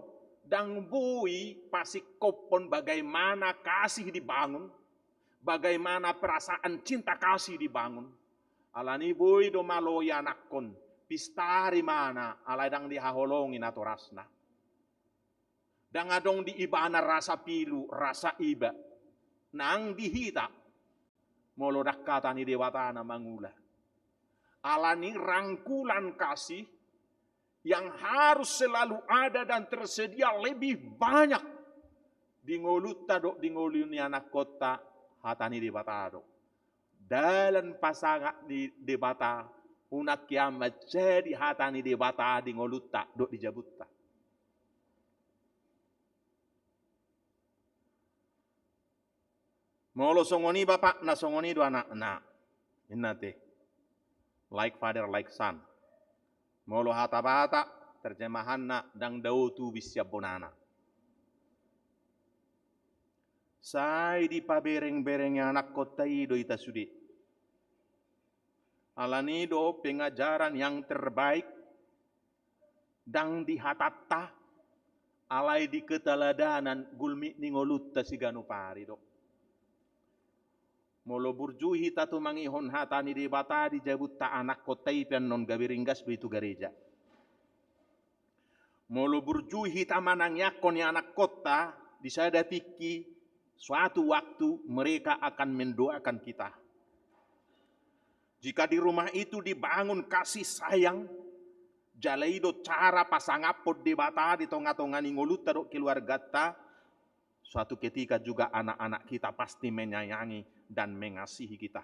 ndang boi pasingkophon bagaimana kasih dibangun, bagaimana perasaan cinta kasih dibangun. Alani boi do malo ianakhon, pistari ma na alai ndang dihaholongi natorasna. Ndang adong di ibana rasa pilu, rasa iba. Nang di hita. Molo ndang hata ni Debata na mangula. Alani rangkulan kasih yang harus selalu ada dan tersedia lebih banyak di ngolunta dohot di ngolu ni anakhonta hata ni Debata do. Dalan pasangap ni Debata, unang hea manjadi hata ni Debata di ngolunta dohot di jabunta. Molo songon i bapakna, songon i do anakna. Inna te. Like father, like son. Molo hata Batak, terjemahanna ndang dao tubis sian bonana. Sai dipabereng-bereng anakhonta i do hita sude. Alani do pengajaran yang terbaik ndang di hatanta, alai di keteladanan gulmit ni ngolunta siganup ari do. Molo burju hita tumangihon hata ni Debata di jabunta, anakhonta i pe annon gabe ringgas do i tu gareja. Molo burju hita manangiangkon i anakhonta, di sada tingki, suatu waktu mereka akan mendoakan kita. Jika di rumah itu dibangun kasih sayang, jala i do cara pasangaphon Debata di tonga-tonga ni ngolunta dohot keluarganta, suatu ketika juga anak-anak kita pasti menyayangi dan mengasihi kita.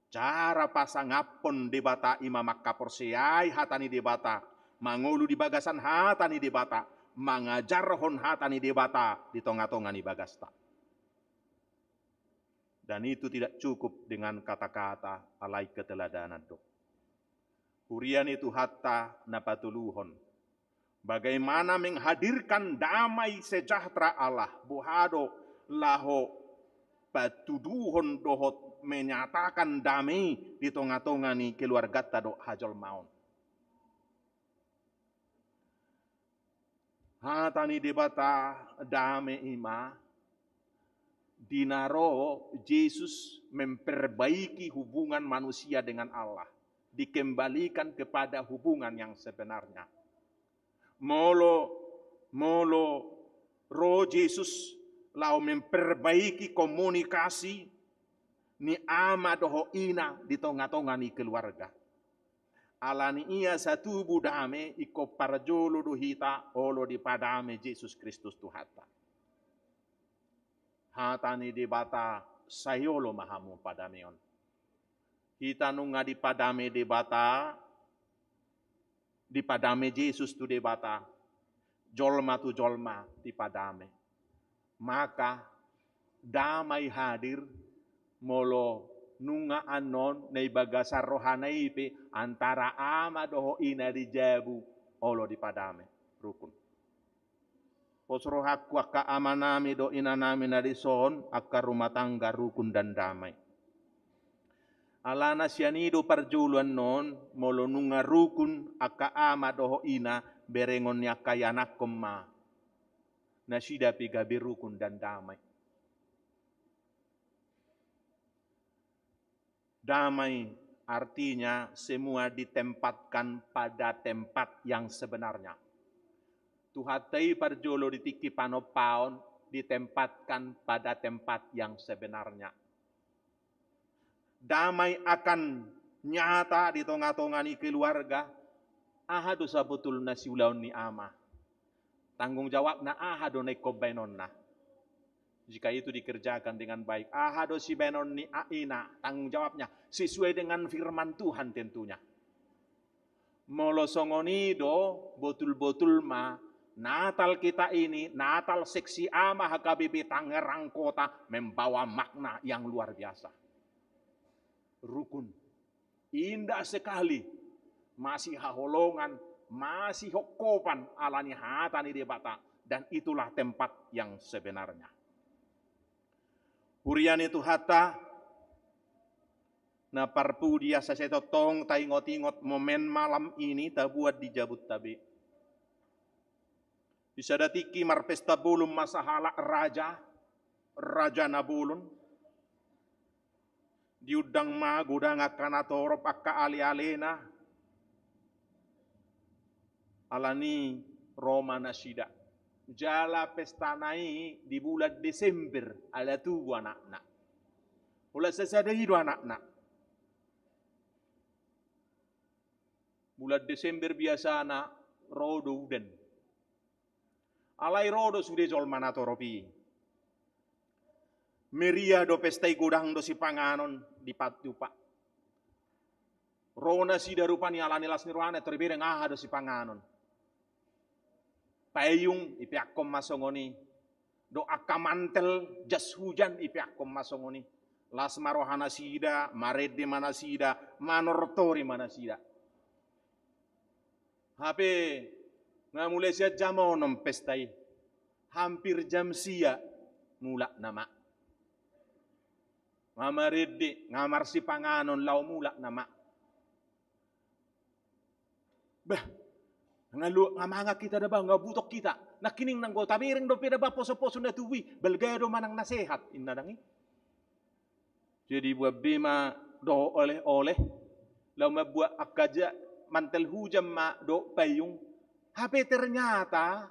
Cara pasangaphon Debata i ma mangkaporseai hata ni Debata, mangolu di bagasan hata ni Debata, mangajarhon hata ni Debata di tonga-tonga ni bagasta. Dan itu tidak cukup dengan kata-kata, alai keteladanan do. Huria ni Tuhanta na patoluhon. Bagaimana menghadirkan damai sejahtera Allah, boha do laho patuduhon dohot menyatakan damai di tonga-tonga ni keluarganta dohot hajolmaon. Hata ni Debata dame i ma, di na ro Jesus memperbaiki hubungan manusia dengan Allah, dikembalikan kepada hubungan yang sebenarnya. Molo, molo ro Jesus laho memperbaiki komunikasi ni ama dohot ina di tonga-tonga ni keluarga. Ala ni i asa tubu dame, ingkon parjolo do hita olo dipadame Jesus Kristus Tuhanta. Hata ni Debata, sai olo ma hamu padameon. Hita nunga dipadame Debata, dipadame Jesus tu Debata, jolma tu jolma dipadame. Maka damai hadir molo nunga annon na di bagasan rohana i pe antara ama dohot ina di jabu olo dipadame. Rukun. Pos rohangku angka amanami dohot inanami na dison, angka rumah tangga rukun dan damai. Alana sian i do parjolo annon, molo nunga rukun angka ama dohot ina, berengon ni angka ianakhon ma nasida pe gabe rukun dan damai. Damai artinya semua ditempatkan pada tempat yang sebenarnya. Tuhanta i parjolo di tingki panompaon ditempatkan pada tempat yang sebenarnya. Damai akan nyata di tonga-tonga ni keluarga. Aha do sabotulna siulaon ni ama? Tanggung jawabna aha do na ingkon baenonna? Jika itu dikerjakan dengan baik, aha do sibaenon ni a-, ina, tanggung jawabnya sesuai dengan firman Tuhan tentunya. Molo songon i do, botul-botul ma Natal kita ini, Natal Seksi Ama H K B P Tangerang Kota membawa makna yang luar biasa. Rukun. Indah sekali, masihaholongan, masihongkopan ala ni hata ni Debata, dan itulah tempat yang sebenarnya. Huria ni Tuhanta, na parpudi, asa sai tongtong taingot-ingot momen malam ini tabuat di jabunta be. Di sada tingki marpesta bolon ma sahalak raja, raja na bolon. Diundang ma godang angka natorop, angka ale-alena. Ala ni i ro ma nasida. Jala pestana i di bulan Desember, ala tubu anakna. Holan sasada i do anakna. Bulan Desember biasana ro do udan. Alai ro do sude jolma natorop i. Meriah do pesta i, godang do sipanganon dipatupa. Ro nasida rupani ala ni las ni rohana, tor dibereng aha do sipanganon. Payung dipeakhon ma songon i. Dohot angka mantel jas hujan dipeakhon ma songon i. Las ma roha nasida, marende ma nasida, manortori ma nasida. Hape nga mulai sian jam onom pesta i. Hampir jam sia mulak nama. Nga marende, nga marsipanganon, laho mulak nama. Bah, nga lu-, nga mangan hita da bah, nga butok hita. Nangkining nanggo tabereng dope da bah poso-poso na tubu i, balga do manang na sehat, inna dang i. Jadi buat be ma dohot oleh-oleh, laho mambuat angka ja-, mantel hujan ma dohot payung. Hape ternyata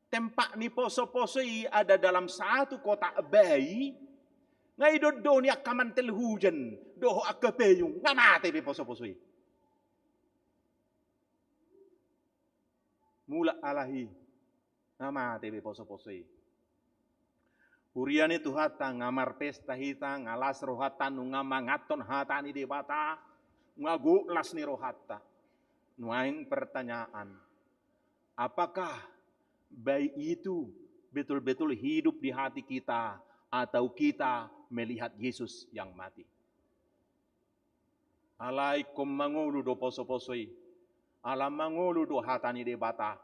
tempat ni poso-poso i ada dalam satu kotak bai, nga didondoni angka mantel hujan dohot angka payung, nga mate be poso-poso i. Mulak halak i, nga mate be poso-poso i. Huria ni Tuhanta, nga marpesta hita, nga las rohanta nunga manganhon hata ni Debata, nga gok las ni rohanta. Nuaeng pertanyaan, apakah bai itu betul-betul hidup di hati kita, atau kita melihat Yesus yang mati? Alai ingkon mangolu do poso-poso i. Ala mangolu do hata ni Debata.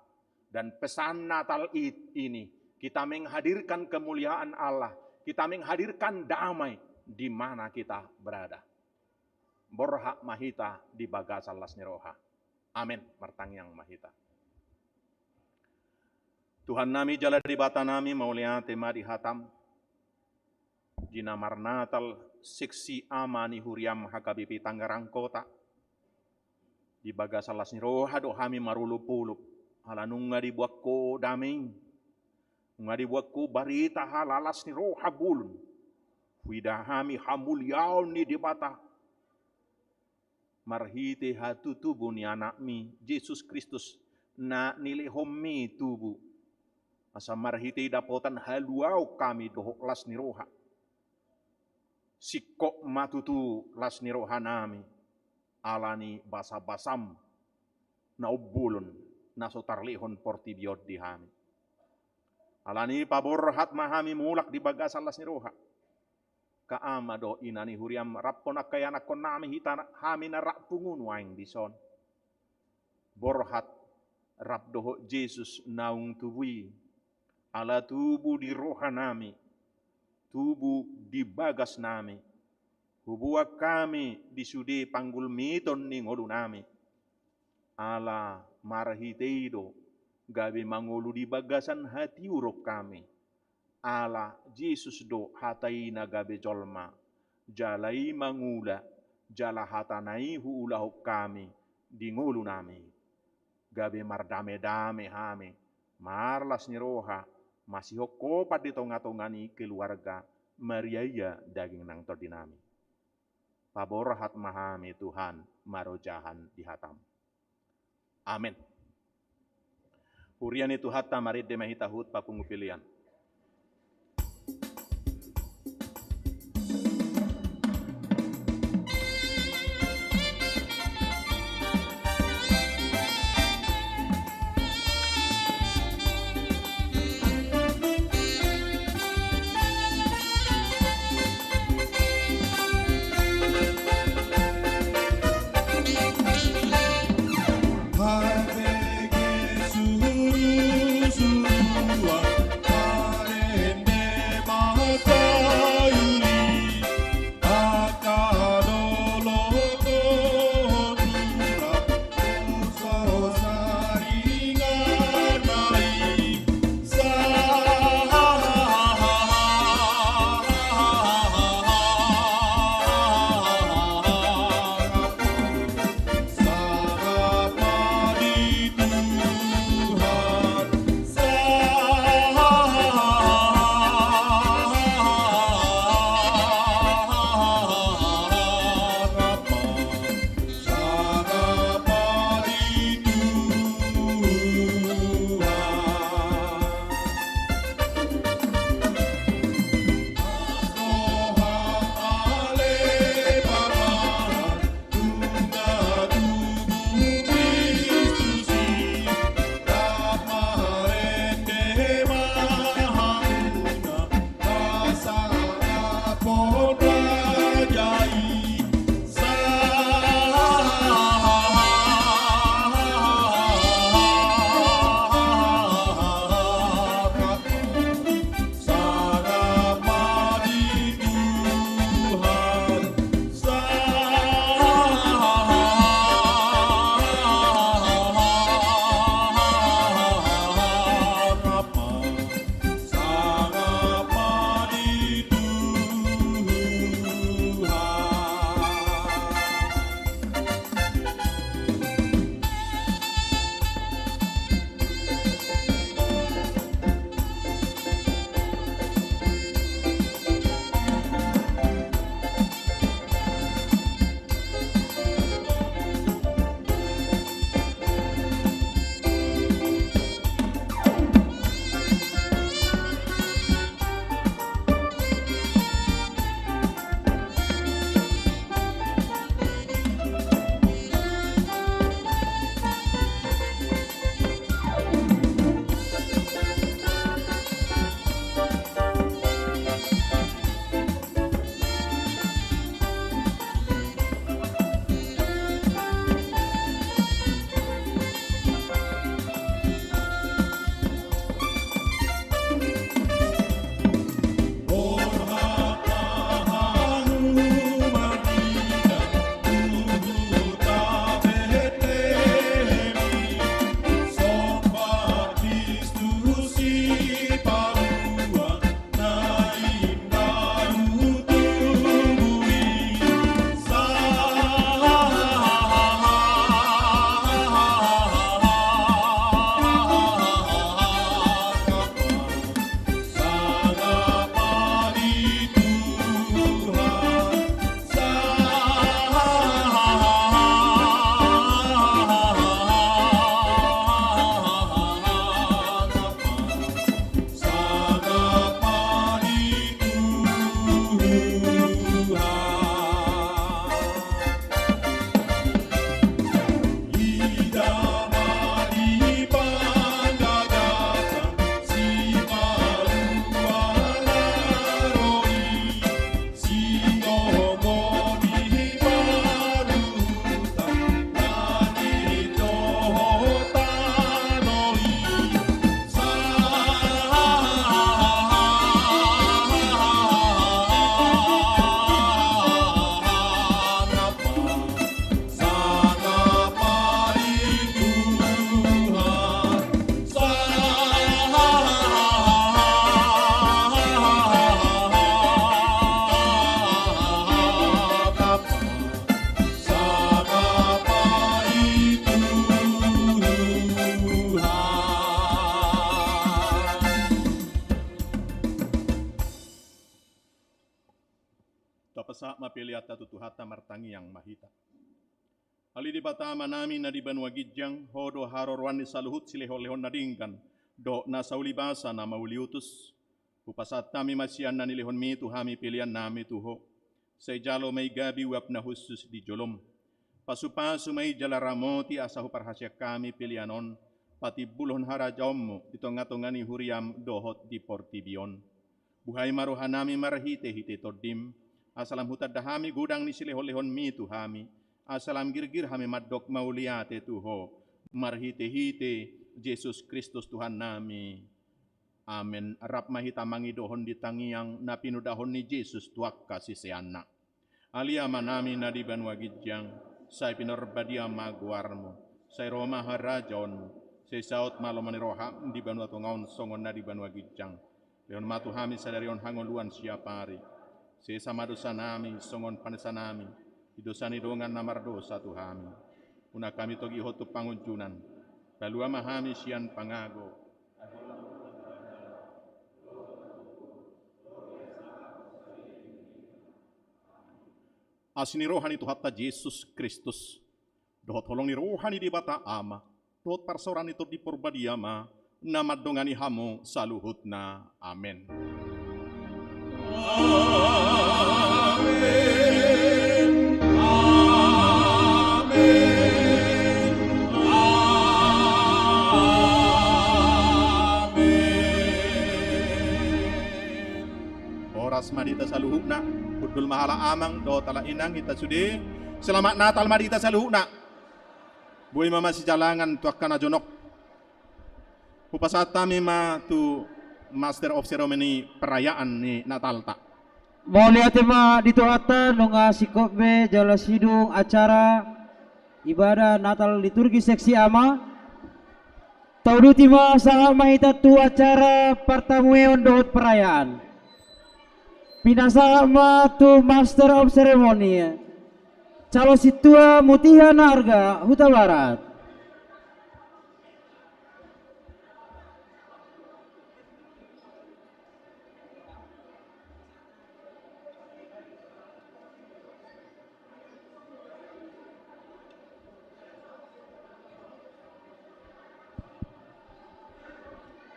Dan pesan Natal i-, ini, kita menghadirkan kemuliaan Allah, kita menghadirkan damai di mana kita berada. Borhat ma hita di bagasan las ni roha. Amen. Martangiang ma hita. Tuhan nami jala Debata nami, mauliate ma di hatam. Di na marnatal seksi ama ni huriam H K B P Tangerang Kota. Di bagasan las ni roha do hami marolopolop, ala nunga dibuat Ho dame i. Nunga dibuat Ho barita halak las ni roha bolon. Huida hami hamuliaon ni Debata. Marhite hatutubu ni Anakmi, Jesus Kristus, na nilehonmi tubu. Asa marhite i dapotan haluaon hami dohot las ni roha. Singkop ma tutu las ni roha nami, ala ni basabasam, na umbolon, na so tarlehon portibi on di hami. Ala ni paborhat ma hami mulak di bagasan las ni roha. Angka ama dohot ina ni huriam, rap angka ianakhon nami hita, hami na rap pungu nuaeng dison. Borhat rap dohot Jesus naung tubu i. Ala tubu di roha nami, tubu di bagas nami. Huboan hami di sude panggulmiton ni ngolu nami. Ala marhite i do gabe mangolu di bagasan hatiuron hami. Ala Jesus do hata i na gabe jolma, jala i mangula, jala hatana i huulahon hami di ngolu nami. Gabe mardamedame hami, marlas ni roha, masihophopan di tongatonga ni keluarga Maria ia daging nang tondi nami. Paborhat ma hami Tuhan marojahan di hatam. Amen. Huria ni Tuhanta, marende ma hita huhut papungu pelean. Ma peleanta tu Tuhanta, martangiang ma hita. Ale Debata Amanami na di banua ginjang, Ho do haroroan ni saluhut silehonlehon na denggan dohot na saulibasa na mauliutus. Hupasahat hami ma sian na nilehonmi tu hami peleannami tu Ho. Sai jalo ma i gabe uap na hushus di jolom. Pasupasu ma i jala ramoti asa huparhaseang hami pelean on patimbulhon harajaonmu di tongatonga ni huriam dohot di portibi on. Buhai ma rohanami marhitehite Tondim, asa lam hutanda hami godang ni silehonlehonmi tu hami, asa lam girgir hami mandok mauliate tu Ho, marhitehite Jesus Kristus Tuhannami. Amen. Rap ma hita mangidohon di tangiang na pinodahon ni Jesus tu angka siseanna. Ale Amanami na di banua ginjang, sai pinarbadia ma goarmu, sai ro ma harajaonmu, sai saut ma lomo ni roham di banua tonga on songon na di banua ginjang. Lehon ma tu hami sadari on hangoluan siapari. Sesa ma dosanami songon panesanami di dosa ni dongan na mardosa tu hami. Unang hami togihon tu pangunjunan. Palua ma hami sian pangago. Asi ni roha ni Tuhanta Jesus Kristus, dohot holong ni roha ni Debata Ama, dohot parsaoran ni Tondi Parbadia ma na mandongani hamu saluhutna. Amen. Amen. Amen. Amen. Horas ma di hita saluhutna. Hundul ma halak amang dohot halak inang, hita sude. Selamat Natal ma di hita saluhutna. Boi ma masijalangan tu angka na jonok. Hupasahat hami ma tu Master of Ceremony perayaan ni Natalta. Mauliate ma di Tuhanta, nunga singkop be jala sidung acara ibadah Natal liturgi seksi ama. Tauduti ma, sahat ma hita tu acara partamueon dohot perayaan. Pinasahat ma tu Master of Ceremony, Calo Sintua Mutiha Narga, Hutabarat.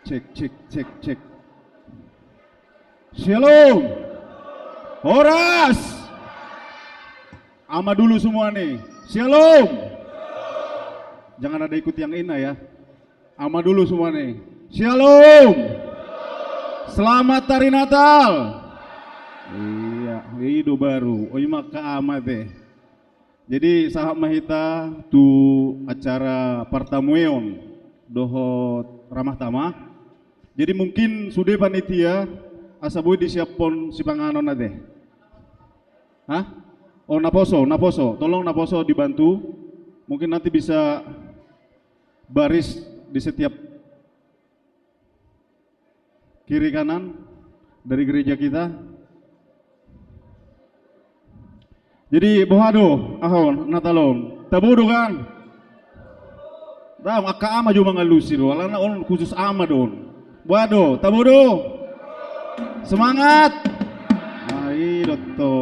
Cek, cek, cek, cek. Shalom. Horas. Ama dulu semua nih. Shalom. Jangan ada ikut yang ina ya. Ama dulu semua nih. Shalom. Selamat hari Natal. Iya, i do baru. Oi, maka ama deh. Jadi, sahat ma hita tu acara partamueon dohot ramah tamah. Jadi, mungkin sude panitia, asa boi disiaphon sipanganon ate. Hah? Oh, naposo, naposo. Tolong naposo dibantu. Mungkin nanti bisa baris di setiap kiri kanan dari gereja kita. Jadi, boha do, aha on, Natal on. Tabo do kan? Tabo, angka ama jo mangalusi do, alana on khusus ama do on. Boha do, tabo do. Semangat. Ai, dotto.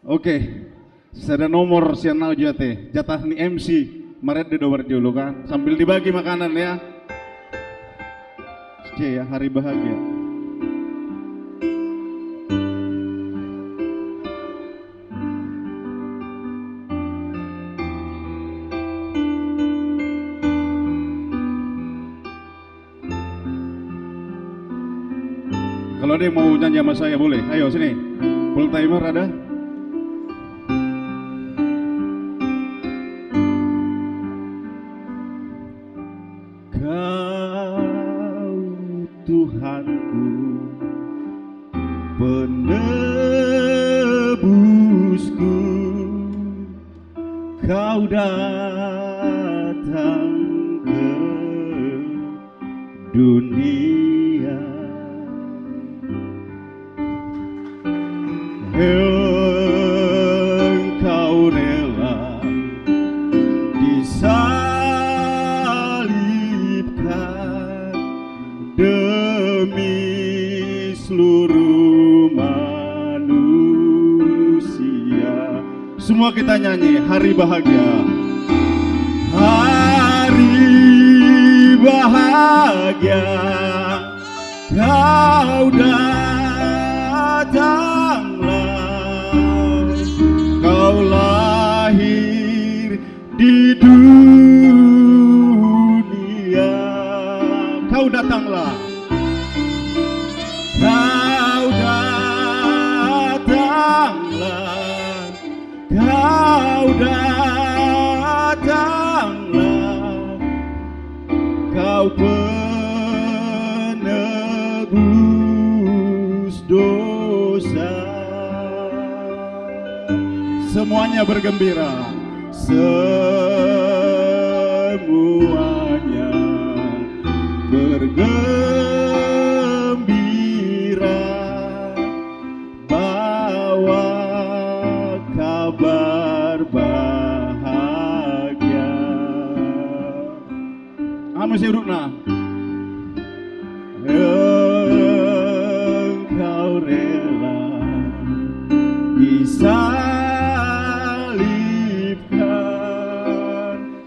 Oke. Sada nomor sian au jo ate, jatah ni M C. Marende do marjolo kan. Sambil dibagi makanan ya. Oke ya, hari bahagia. Kalau ada yang mau nyanyi sama saya, boleh. Ayo, sini. Full timer ada? Kau Tuhanku, penebusku, Kau datang ke dunia. Engkau rela disalibkan demi seluruh manusia. Semua kita nyanyi, hari bahagia. Hari bahagia, kau datanglah, kau lahir di dunia. Kau datanglah. Kau datanglah. Kau datanglah. Kau penebus dosa. Semuanya bergembira. Semuanya bergembira, bawa kabar bahagia. Anu, si urukna. Engkau rela disalibkan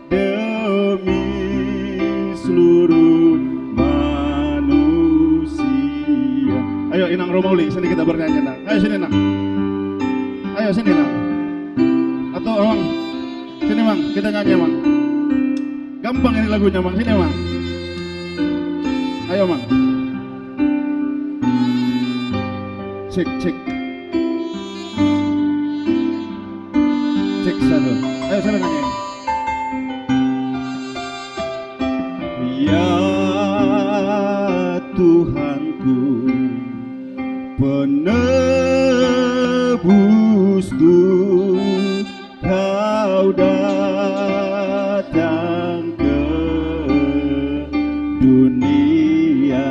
demi seluruh manusia. Ayo, Inang Romauli, sini kita bernyanyi, Nang. Ayo, sini, Nang. Ayo, sini, Nang. Atau, Amang, sini, Mang, kita nyanyi, Mang. Gampang ini lagunya, Mang. Sini, Mang. Ayo, Mang. Cek, cek. Cek satu. Ayo, siapa nyanyi? Ya Tuhanku, penebusku, kau datang ke dunia.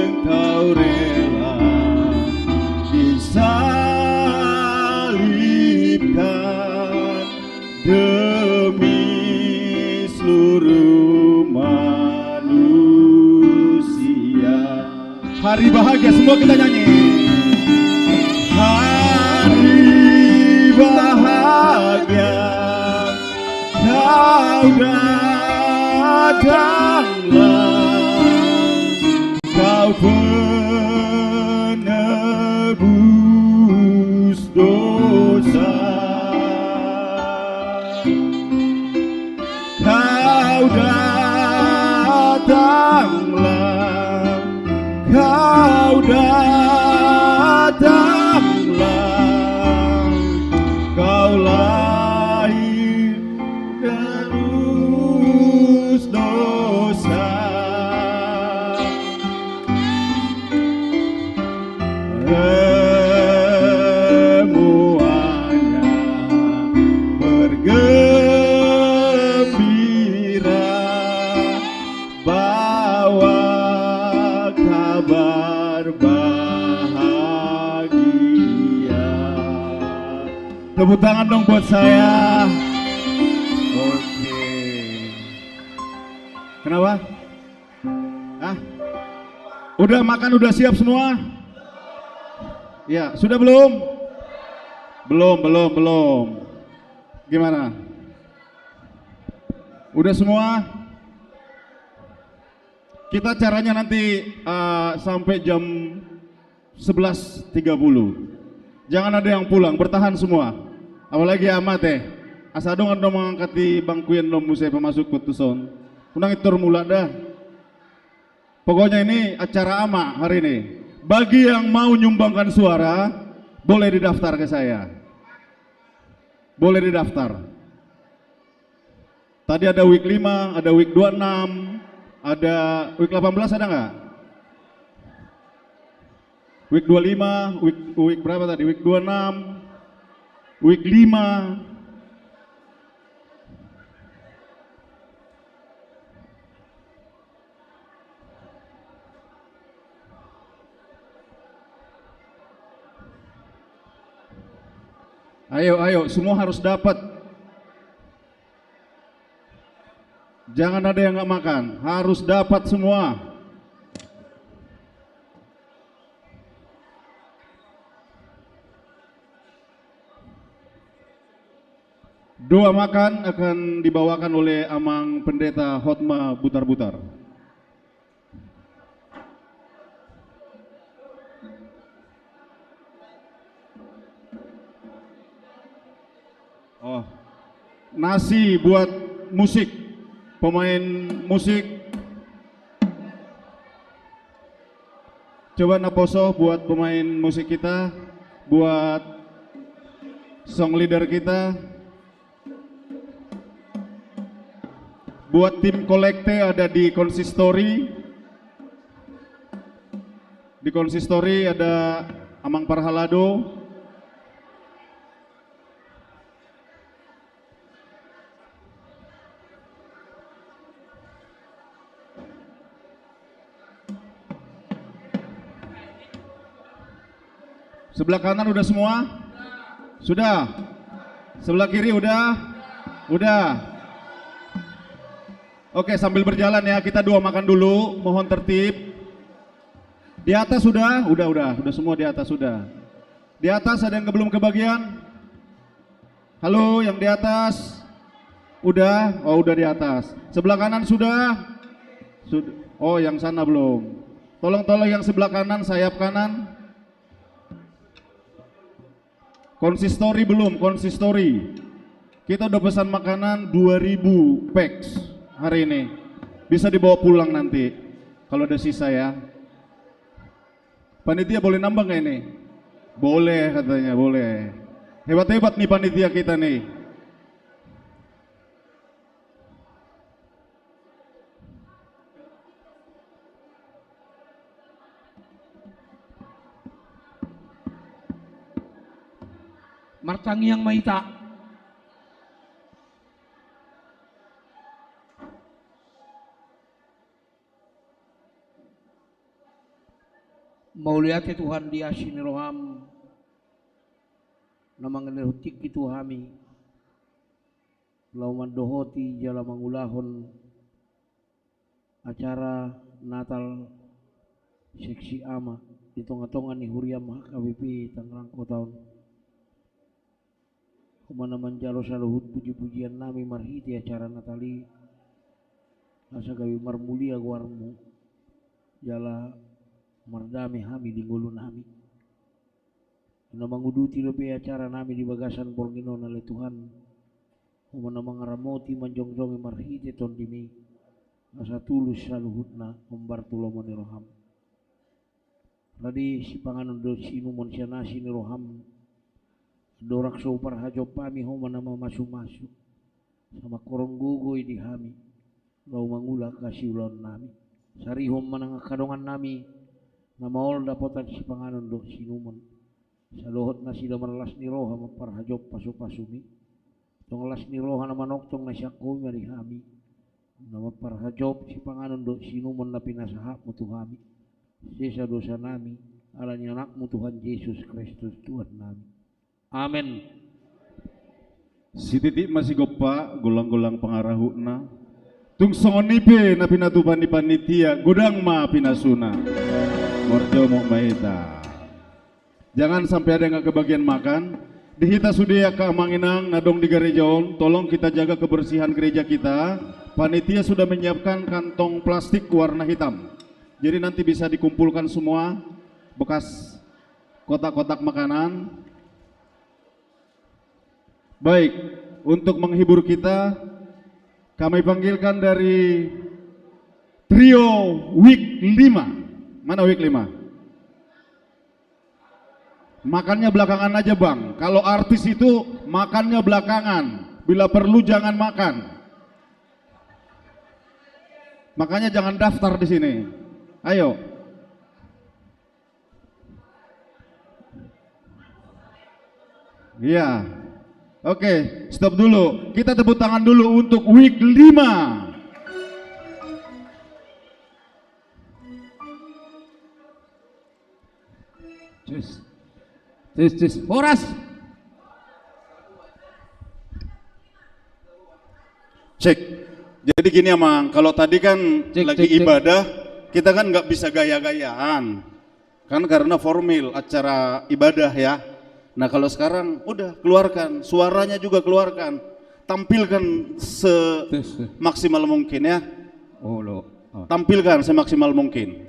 Engkau rela disalibkan demi seluruh manusia. Hari bahagia, semua kita nyanyi. Hari bahagia, kau datanglah, kau penebus dosa. Kau datanglah, kau datanglah, kau lahir penebus dosa. Semuanya bergembira, bawa kabar bahagia. Tepuk tangan dong buat saya. Oke. Kenapa? Hah? Udah makan, udah siap semua? Ya, sudah belum? Belum, belum, belum. Gimana? Udah semua? Kita acaranya nanti, eh, sampai jam sebelas tiga puluh. Jangan ada yang pulang, bertahan semua. Apalagi amak, eh. Asa adong na mangangkat bangku i, annon muse pamasuk tu son. Unang pintor mulak da. Pokoknya ini acara amak hari ini. Bagi yang mau nyumbangkan suara, boleh didaftar ke saya. Boleh didaftar. Tadi ada week lima, ada week dua enam, ada week delapan belas, ada nggak? Week dua lima, week, week berapa tadi? Week dua enam, week lima. Ayo, ayo, semua harus dapat. Jangan ada yang nggak makan, harus dapat semua. Doa makan akan dibawakan oleh Amang Pendeta Hotma Butarbutar. Oh. Nasi buat musik, pemain musik. Coba naposo buat pemain musik kita, buat song leader kita. Buat tim kolekte ada di konsistori. Di konsistori ada Amang Parhalado. Sebelah kanan udah semua? Sudah? Sebelah kiri udah? Udah. Oke, sambil berjalan ya, kita doa makan dulu, mohon tertib. Di atas sudah? Udah, udah, udah semua di atas, sudah. Di atas ada yang belum kebagian? Halo, yang di atas? Udah? Oh, udah di atas. Sebelah kanan sudah? Sud-, oh, yang sana belum. Tolong, tolong yang sebelah kanan, sayap kanan. Konsistori belum, konsistori. Kita udah pesan makanan dua ribu packs hari ini. Bisa dibawa pulang nanti, kalau ada sisa ya. Panitia boleh nambah nggak ini? Boleh katanya, boleh. Hebat-hebat nih panitia kita nih. Martangiang ma hita. Mauliate Tuhan di asi ni roham na mangalehon tingki tu hami laho mandohoti jala mangulahon acara Natal Seksi Ama di tonga-tonga ni huriam H K B P Tangerang Kota on. Homa na manjalo saluhut puji-pujian nami marhite acara Natal i, asa gabe marmulia goarmu jala mardame hami di ngolu nami. Na manguduti dope acara nami di bagasan borngin on ale Tuhan, homa na mangaramoti manjongjongi marhite tondimi, asa tulus saluhutna hombar tu lomo ni roham. Rade sipanganon dohot siinumon sian asi ni roham, andorang so huparhajop hami homa na mamasumasu, asa mangkorhon gogo i di hami laho mangula hasiulaon nami. Sarihon ma nang angka dongan nami na maol dapotan sipanganon dohot siinumon, asa dohot nasida marlas ni roha mamparhajop pasupasumi. Tong las ni roha na manongtong na sian hami ma di hami, na mamparhajop sipanganon dohot siinumon na pinasahatmu tu hami. Sesa dosa nami ala ni Anakmu Tuhan Jesus Kristus Tuhan nami. Amen. Sititik ma sigompa, golanggolang pangarahutna. Tung songon i pe na pinatupa ni panitia, godang ma pinasuna. Marjomok ma hita. Jangan sampai ada yang nggak kebagian makan. Di hita sude angka amang inang na adong di gareja on, tolong kita jaga kebersihan gereja kita. Panitia sudah menyiapkan kantong plastik warna hitam. Jadi nanti bisa dikumpulkan semua bekas kotak-kotak makanan. Baik, untuk menghibur kita, kami panggilkan dari trio Week lima. Mana Week lima? Makannya belakangan aja, Bang. Kalau artis itu makannya belakangan. Bila perlu jangan makan. Makanya jangan daftar di sini. Ayo. Iya. Oke, stop dulu. Kita tepuk tangan dulu untuk Week lima. Cus. Cus, cus. Horas. Cek. Jadi gini, Amang, kalau tadi kan cek, lagi cek, cek, ibadah, kita kan nggak bisa gaya-gayaan. Kan karena formil acara ibadah ya. Nah, kalau sekarang udah keluarkan, suaranya juga keluarkan. Tampilkan semaksimal mungkin ya. Tampilkan semaksimal mungkin.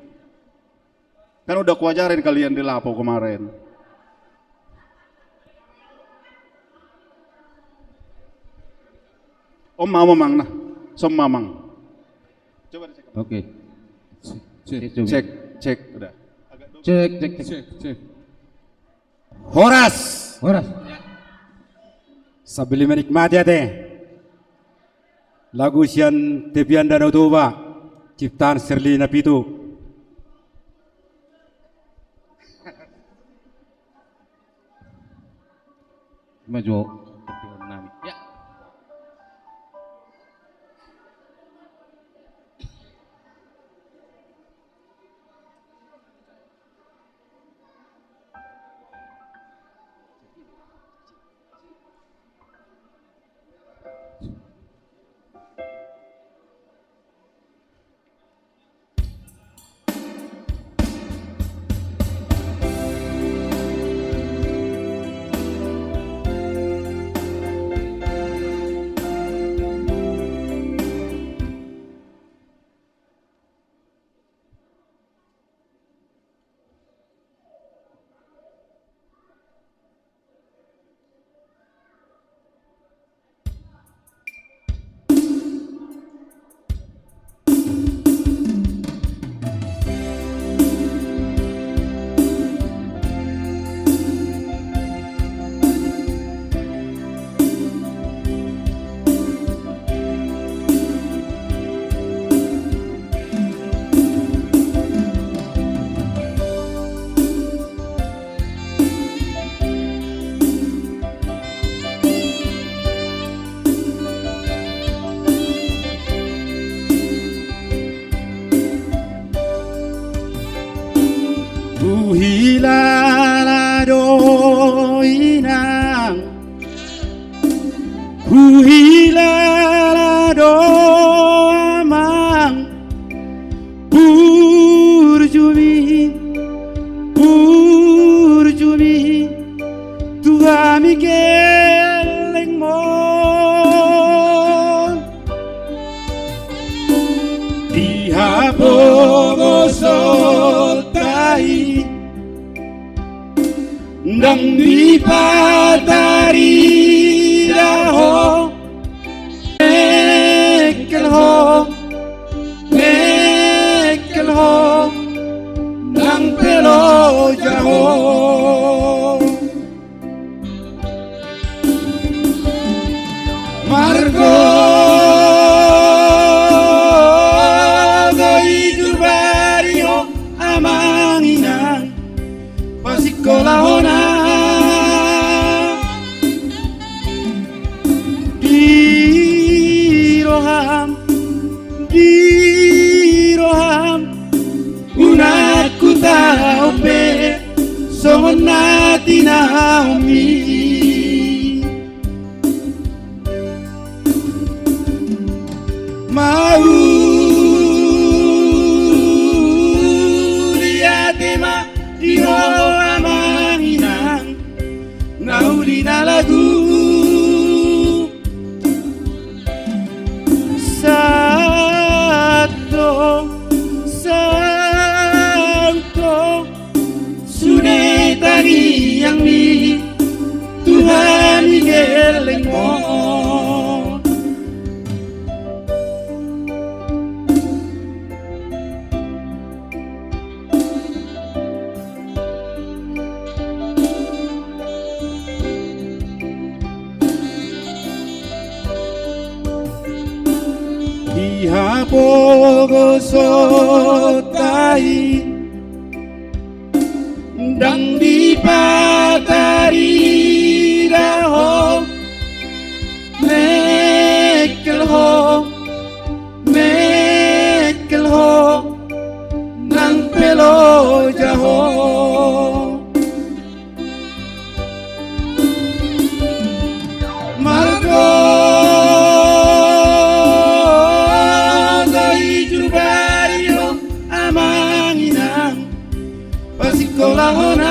Kan udah kuajarin kalian di lapo kemarin. Om mau mamang nah. Som mamang. Coba dicek. Oke. Cek, cek, cek. Udah. Cek, cek, cek. Horas. Horas. Sambil menikmati ate. Lagu sian Tepian Danau Toba, ciptaan Sherly Napitu. Maju. Ya. Huhilala do inang, huhilala do amang, burjumi, burjumi tu hami gellengmu. Di hapogoson ta i ndang dipatarida ho, mengkel ho, mengkel ho, ndang pe loja ho. Margogo i Jurbari ho amang inang, pasingkolahon au di roham, di roham. Unang hutau pe songon na tinaomi. Mauliate ma di ho amang inang, na uli na lagu. Sahat do, sahat do sude tangiangmi tu hami gellengmu. Di hapogoson ta i ndang dipatarida ho, mengkel ho, mengkel ho, ndang pe loja ho. Margogo i Jurbari ho amang inang, pasingkolahon au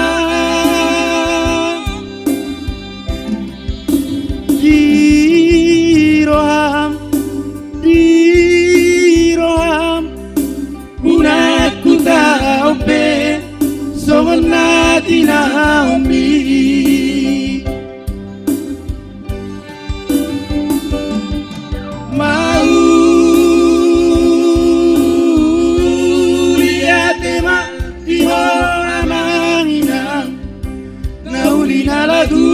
di Tinaomi. Mauliate ma di ho amang inang, na uli na lagu.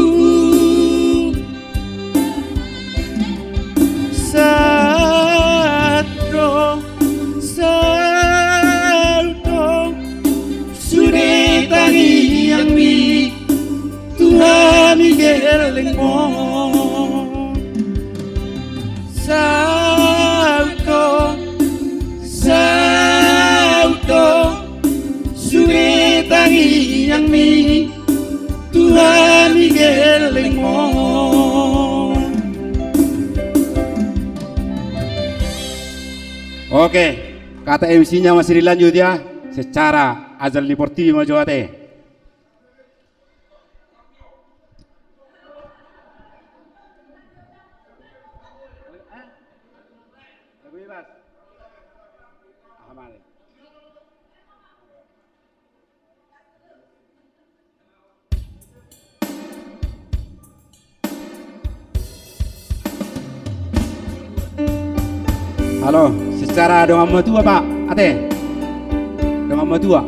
Saut do, saut do, sude tangiangmi tu hami gellengmon. Saut do, saut do, sude tangiangmi tu hami gellengmon. Oke, kata M C-nya masih dilanjut ya, secara ajal ni portibi ma jo ate. Halo, secara dongan matua, Pak. Ate. Dongan matua.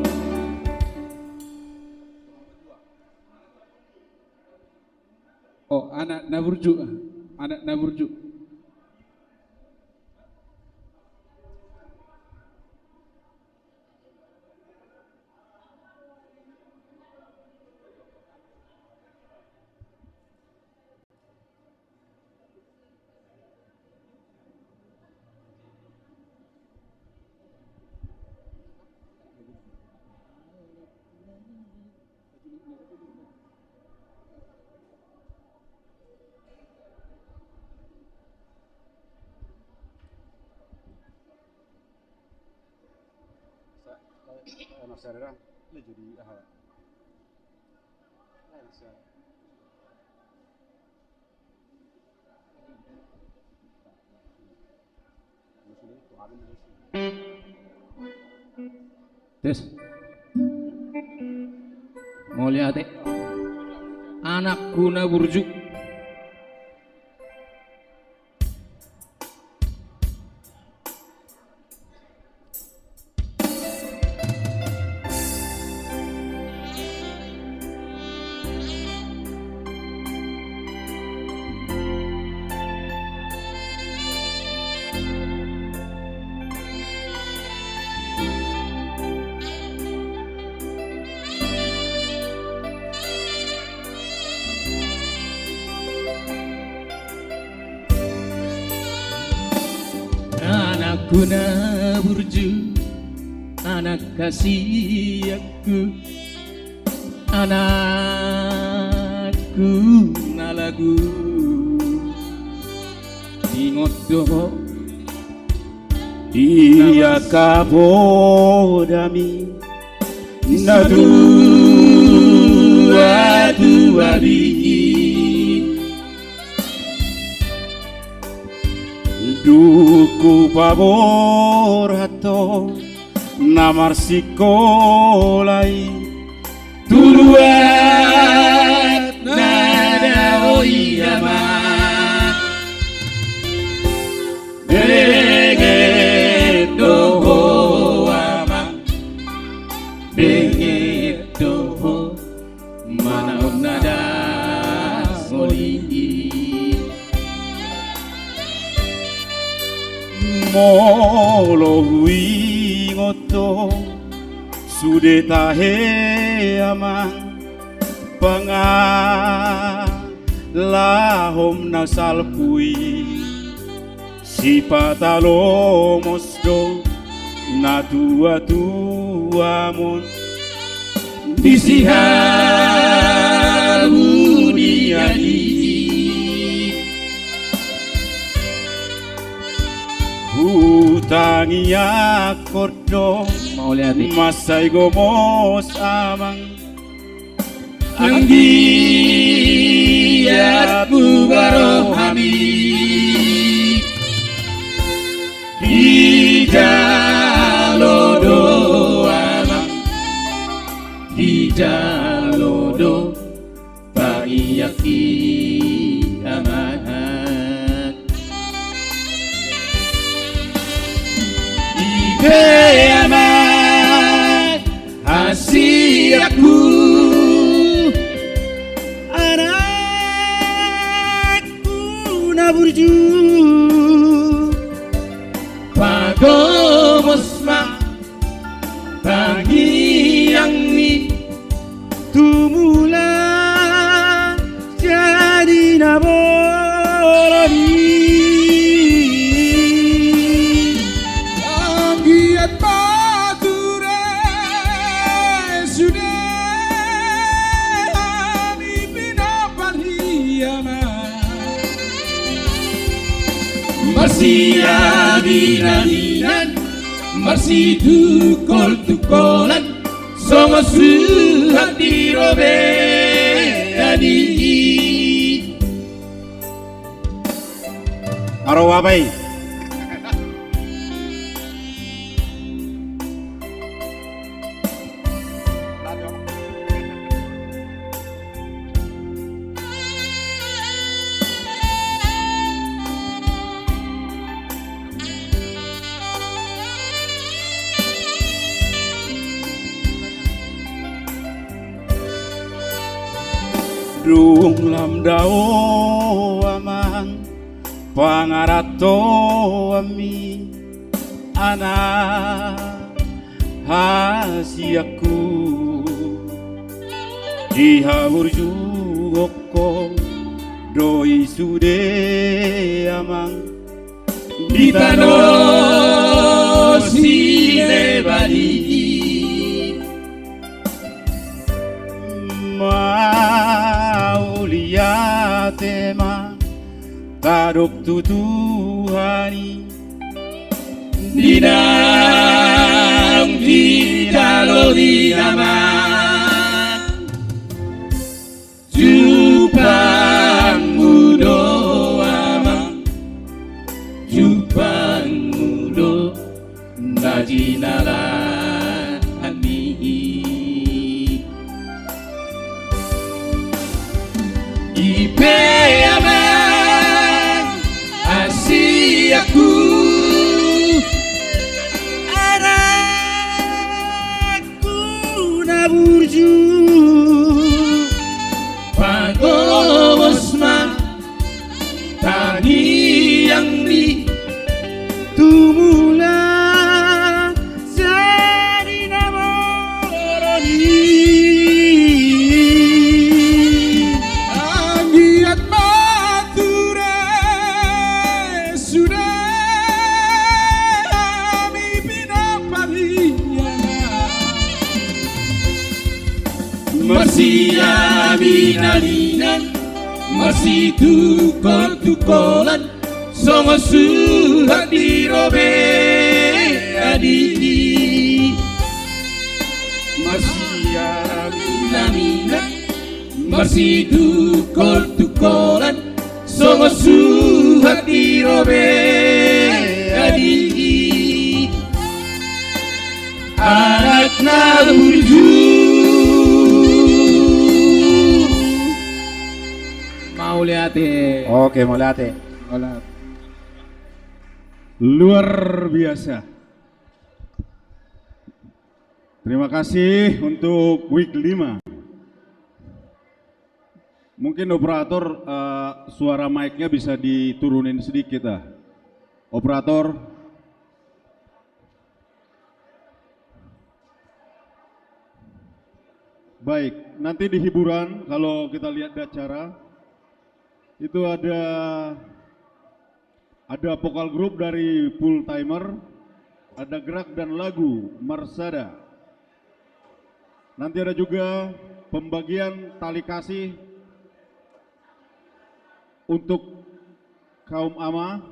Oh, anak na burju. Anak na burju. Tes. Mauliate. Anakku na burju. Anakku na burju, anak hasianku, anakku na lagu. Ingot do ho di angka podami na tuatua bingin. Dung hupaborhat ho na marsikola i tu luat na dao i ama. Benget do ho ama, benget do ho manaon na dangol i. Molo huingot ho sude tahe amang, pangalahom na salpu i. Sipata lomos do na tuatuamon di sihabunian i. Hutangiangkon do mansai gomos amang. Anggiat muba rohami, dijalo do amang, dijalo do tangiang i, Amang. I pe, Amang, hasianku, anakku na burju, pagomos ma tangiangmi tumulak jadi na bolon i. Anggiat ma ture sude hami pinompar i, Amang. Marsiaminaminan, marsitungkoltungkolan, songon suhat di robean i. Aro, Bapa i. Dung lam dao, Amang, pangarantoanmi, anak hasianku, dihaburjuhon ho do i sude, Amang, di tano sileban i. Mauliate ma tadok tu Tuhan i, di naung dijalo ni Amang. Jumpangmu do, Amang, jumpangmu do na jinalahan i. I pe, Amang, hasianku, anak ku na burju, pagomos ma tangiangmi tumulak jadi na bolon i. Anggiat ma ture sude hami pinompar i, Amang. Marsiaminaminan, marsitungkoltungkolan, songon suhat di robean i. Marsiaminaminan, marsitungkoltungkolan, songon suhat di robean i. Anak na burju. Mauliate. Oke, mauliate. Mauliate. Luar biasa. Terima kasih untuk week lima. Mungkin operator, eh, suara mic-nya bisa diturunin sedikit, ah. Operator. Baik, nanti di hiburan, kalau kita lihat di acara, itu ada Ada vokal grup dari Full Timer, ada gerak dan lagu Marsada. Nanti ada juga pembagian tali kasih untuk kaum ama.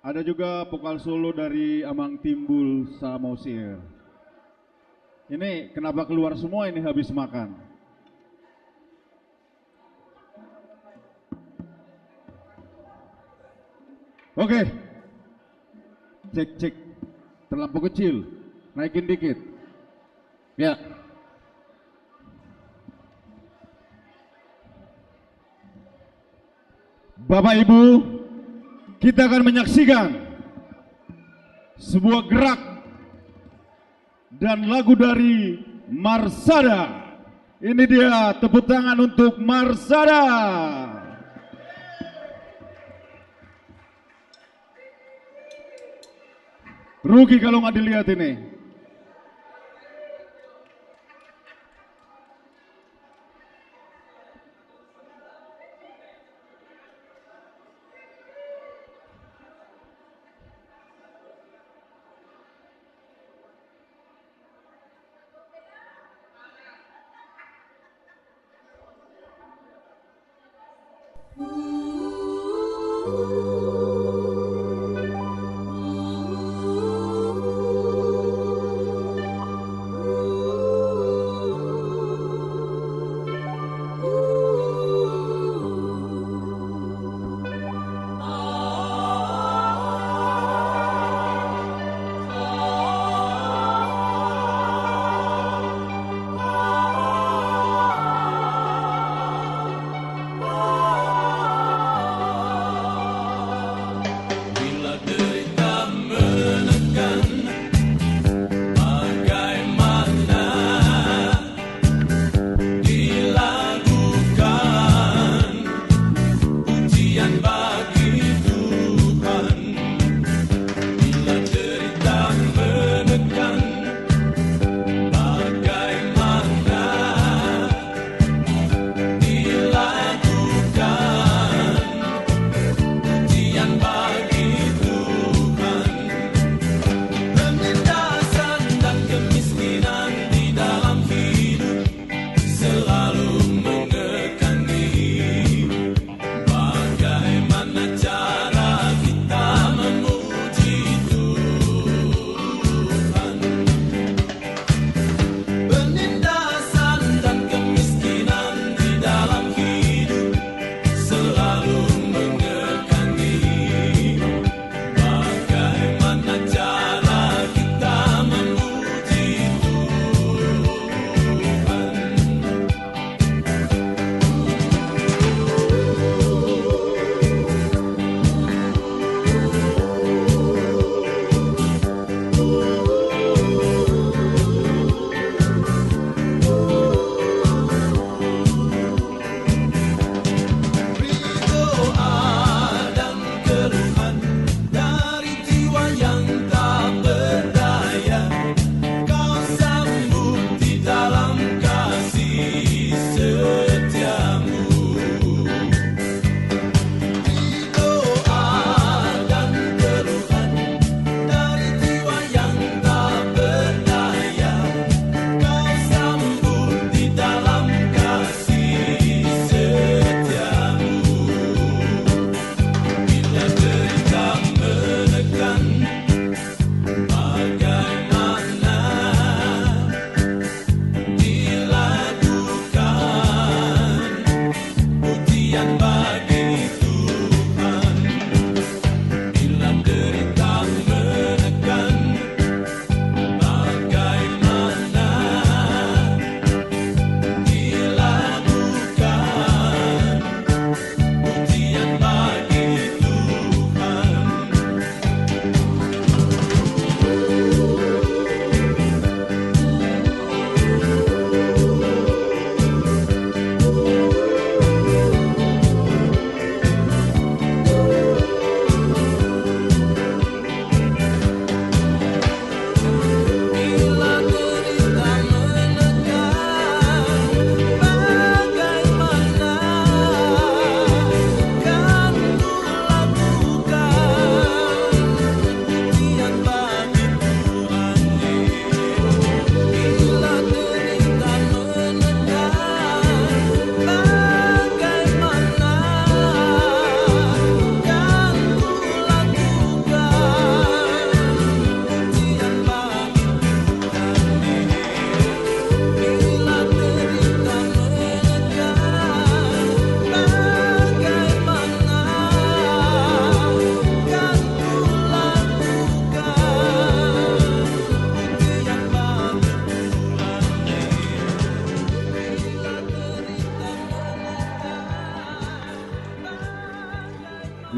Ada juga vokal solo dari Amang Timbul Samosir. Ini kenapa keluar semua ini habis makan? Oke. Cek, cek. Terlampau kecil. Naikin dikit. Ya. Bapak Ibu, kita akan menyaksikan sebuah gerak dan lagu dari Marsada. Ini dia tepuk tangan untuk Marsada. Rugi kalau nggak dilihat ini.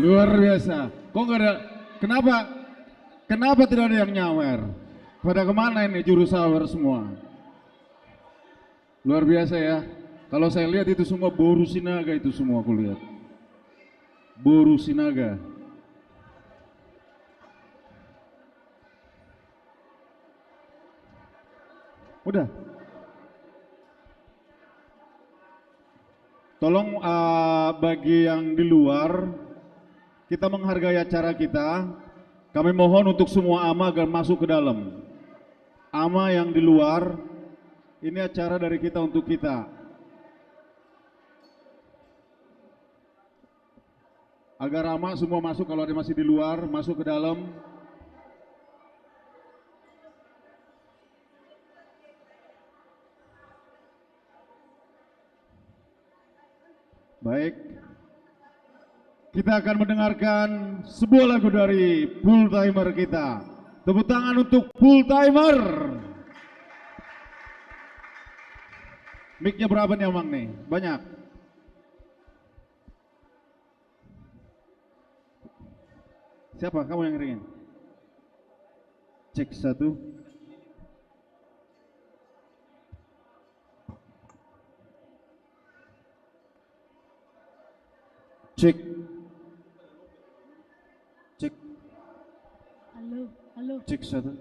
Luar biasa. Kok nggak ada? Kenapa? Kenapa tidak ada yang nyawer? Pada kemana ini juru sawer semua? Luar biasa ya. Kalau saya lihat itu semua boru Sinaga itu semua aku lihat. Boru Sinaga. Udah. Tolong, eh, bagi yang di luar, kita menghargai acara kita. Kami mohon untuk semua ama agar masuk ke dalam. Ama yang di luar, ini acara dari kita untuk kita. Agar ama semua masuk, kalau ada masih di luar, masuk ke dalam. Baik. Kita akan mendengarkan sebuah lagu dari full timer kita. Tepuk tangan untuk full timer. Mic-nya berapa nih, Amang, nih? Banyak. Siapa? Kamu yang ringin. Cek satu. Cek. Cek. Halo, halo. Cek satu.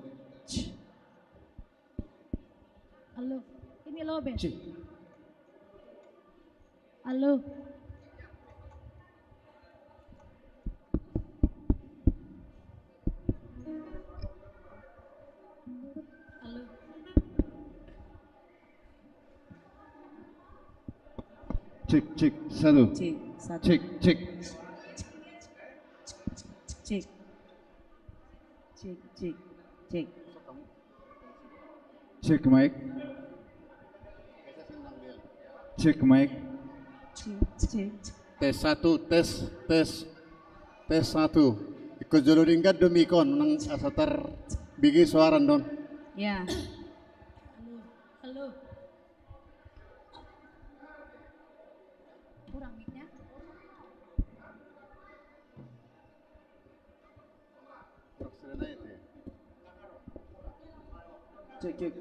Halo, ini lobet. Cek. Halo. Halo. Cek, cek, satu. Cek, satu. Cek, cek. Cek. Cek, cek, cek. Cek mic. Cek mic. Cek, cek. Tes satu, tes, tes. Tes satu. Ingkon jolo denggan do mic on, nang asa tarbege suara on. Ya. Halo, halo. Kurang mic-nya. Cek, cek.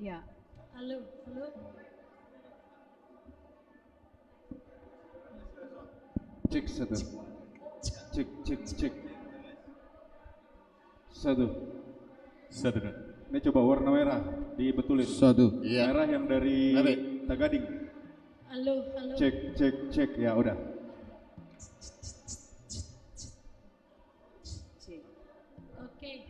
Ya. Halo, halo. Cek satu. Cek, cek, cek. Satu. Satu, dah. Ini coba warna merah, dibetulin. Satu. Iya. Merah yang dari Tagading. Halo, halo. Cek, cek, cek. Ya, udah. Cek. Oke.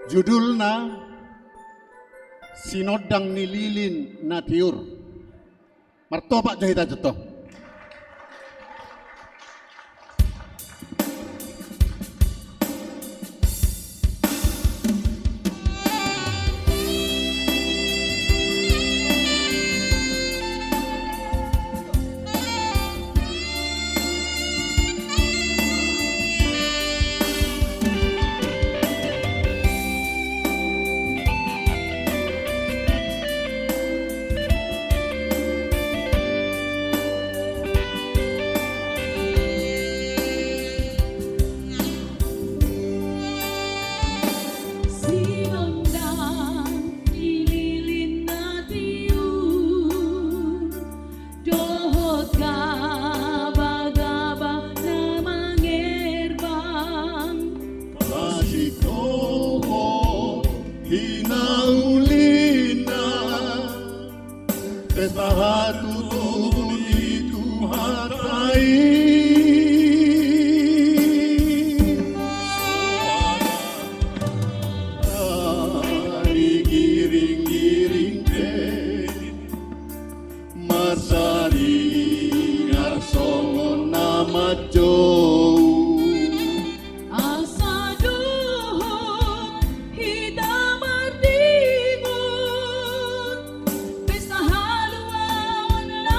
Judulna Sinondang ni Lilin na Tiur. Martopak jo hita jo tong. Sinondang ni lilin na tiur, dohot gabagaba na mangerbang. Pasingkophon hinaulina, pesta hatutubu ni Tuhanta i. Soara na digiringgiring pe, marsaringar songon na manjou. Asa dohot hita mardingot, pesta haluaon na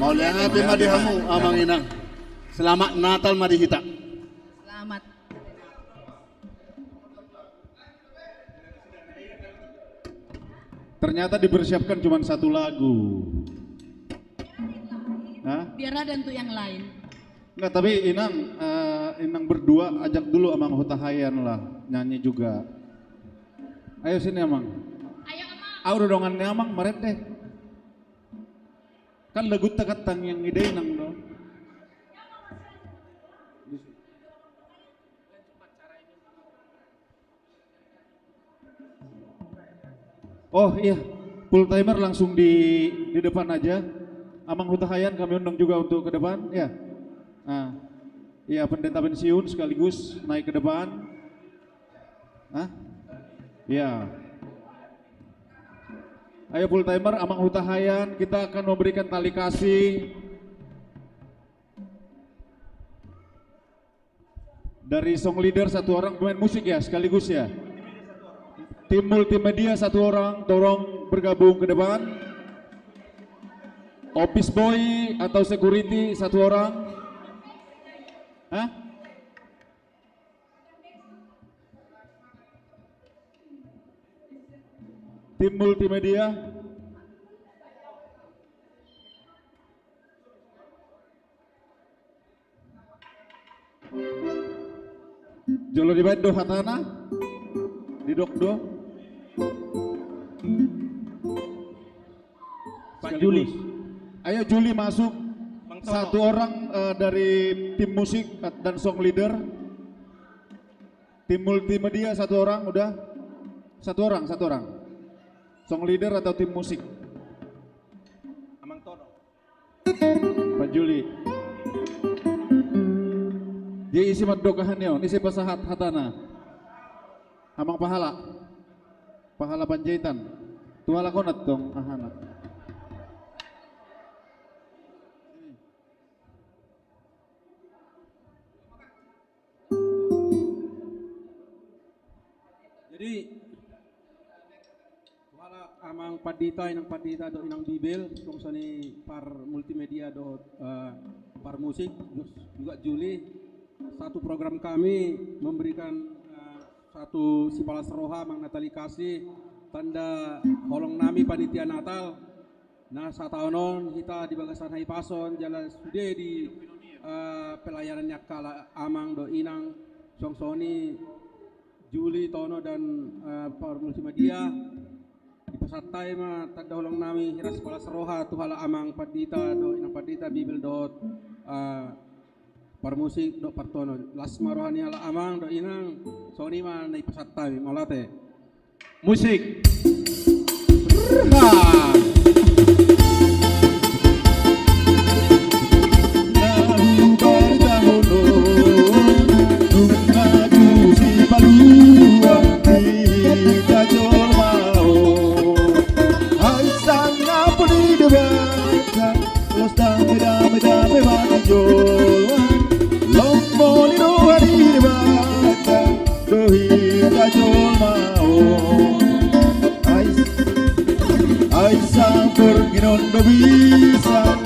Mauliate ma di hamu, Amang Inang. Selamat Natal ma di hita. Selamat. Ternyata dipersiapkan cuma satu lagu. Hah? Biar ada untuk yang lain. Enggak, tapi Inang, eh, Inang berdua ajak dulu Amang Hutahaean lah, nyanyi juga. Ayo sini, Amang. Ayo, Amang. Ah, udah dongan ni Amang, meret deh. Kan lagu tekat tang yang ide Inang do. Oh iya, full timer langsung di, di depan aja. Amang Hutahaean kami undang juga untuk ke depan, ya. Nah, iya, pendeta pensiun sekaligus naik ke depan. Hah? Iya. Ayo full timer, Amang Hutahaean, kita akan memberikan tali kasih. Dari song leader satu orang, pemain musik ya, sekaligus ya. Tim multimedia satu orang, tolong bergabung ke depan. Office boy atau security satu orang. Hah? Tim multimedia. Jolo dibaen do hatana. Didok do. Pak Juli. Sekaligus. Ayo Juli masuk. Bang Tono. Satu orang, eh, dari tim musik dan song leader. Tim multimedia satu orang udah. Satu orang, satu orang. Song leader atau tim musik? Amang Tono. Pak Juli. Dia isi mandok aha ni on, isi pasahat hatana. Amang Pahala. Pahala Panjaitan. Tu halak on antong ahana. Jadi, tu halak Amang Pandita, Inang Pandita dohot Inang Bibel, songon i par multimedia dohot, eh, par musik, juga Juli, satu program kami memberikan, eh, satu sipalas roha manang tali kasih, tanda holong nami panitia Natal. Na sataon on hita di bagasan hahipason jala sude di, eh, pelayanan ni angka amang dohot inang, songon i Juli, Tono dan, eh, par multimedia. Dipasahat hami ma tanda holong nami, hiras palas roha tu halak Amang Pandita dohot Inang Pandita, Bibel dohot, eh, par musik dohot par Tono. Las ma roha ni halak amang dohot inang. Songon i ma na dipasahat hami. Mauliate. Musik. Los dame, dame, dame, bagi jolma. Lomo ni roha ni Debata, do hita jolma on. Ai, ai sampur ginon do bisa,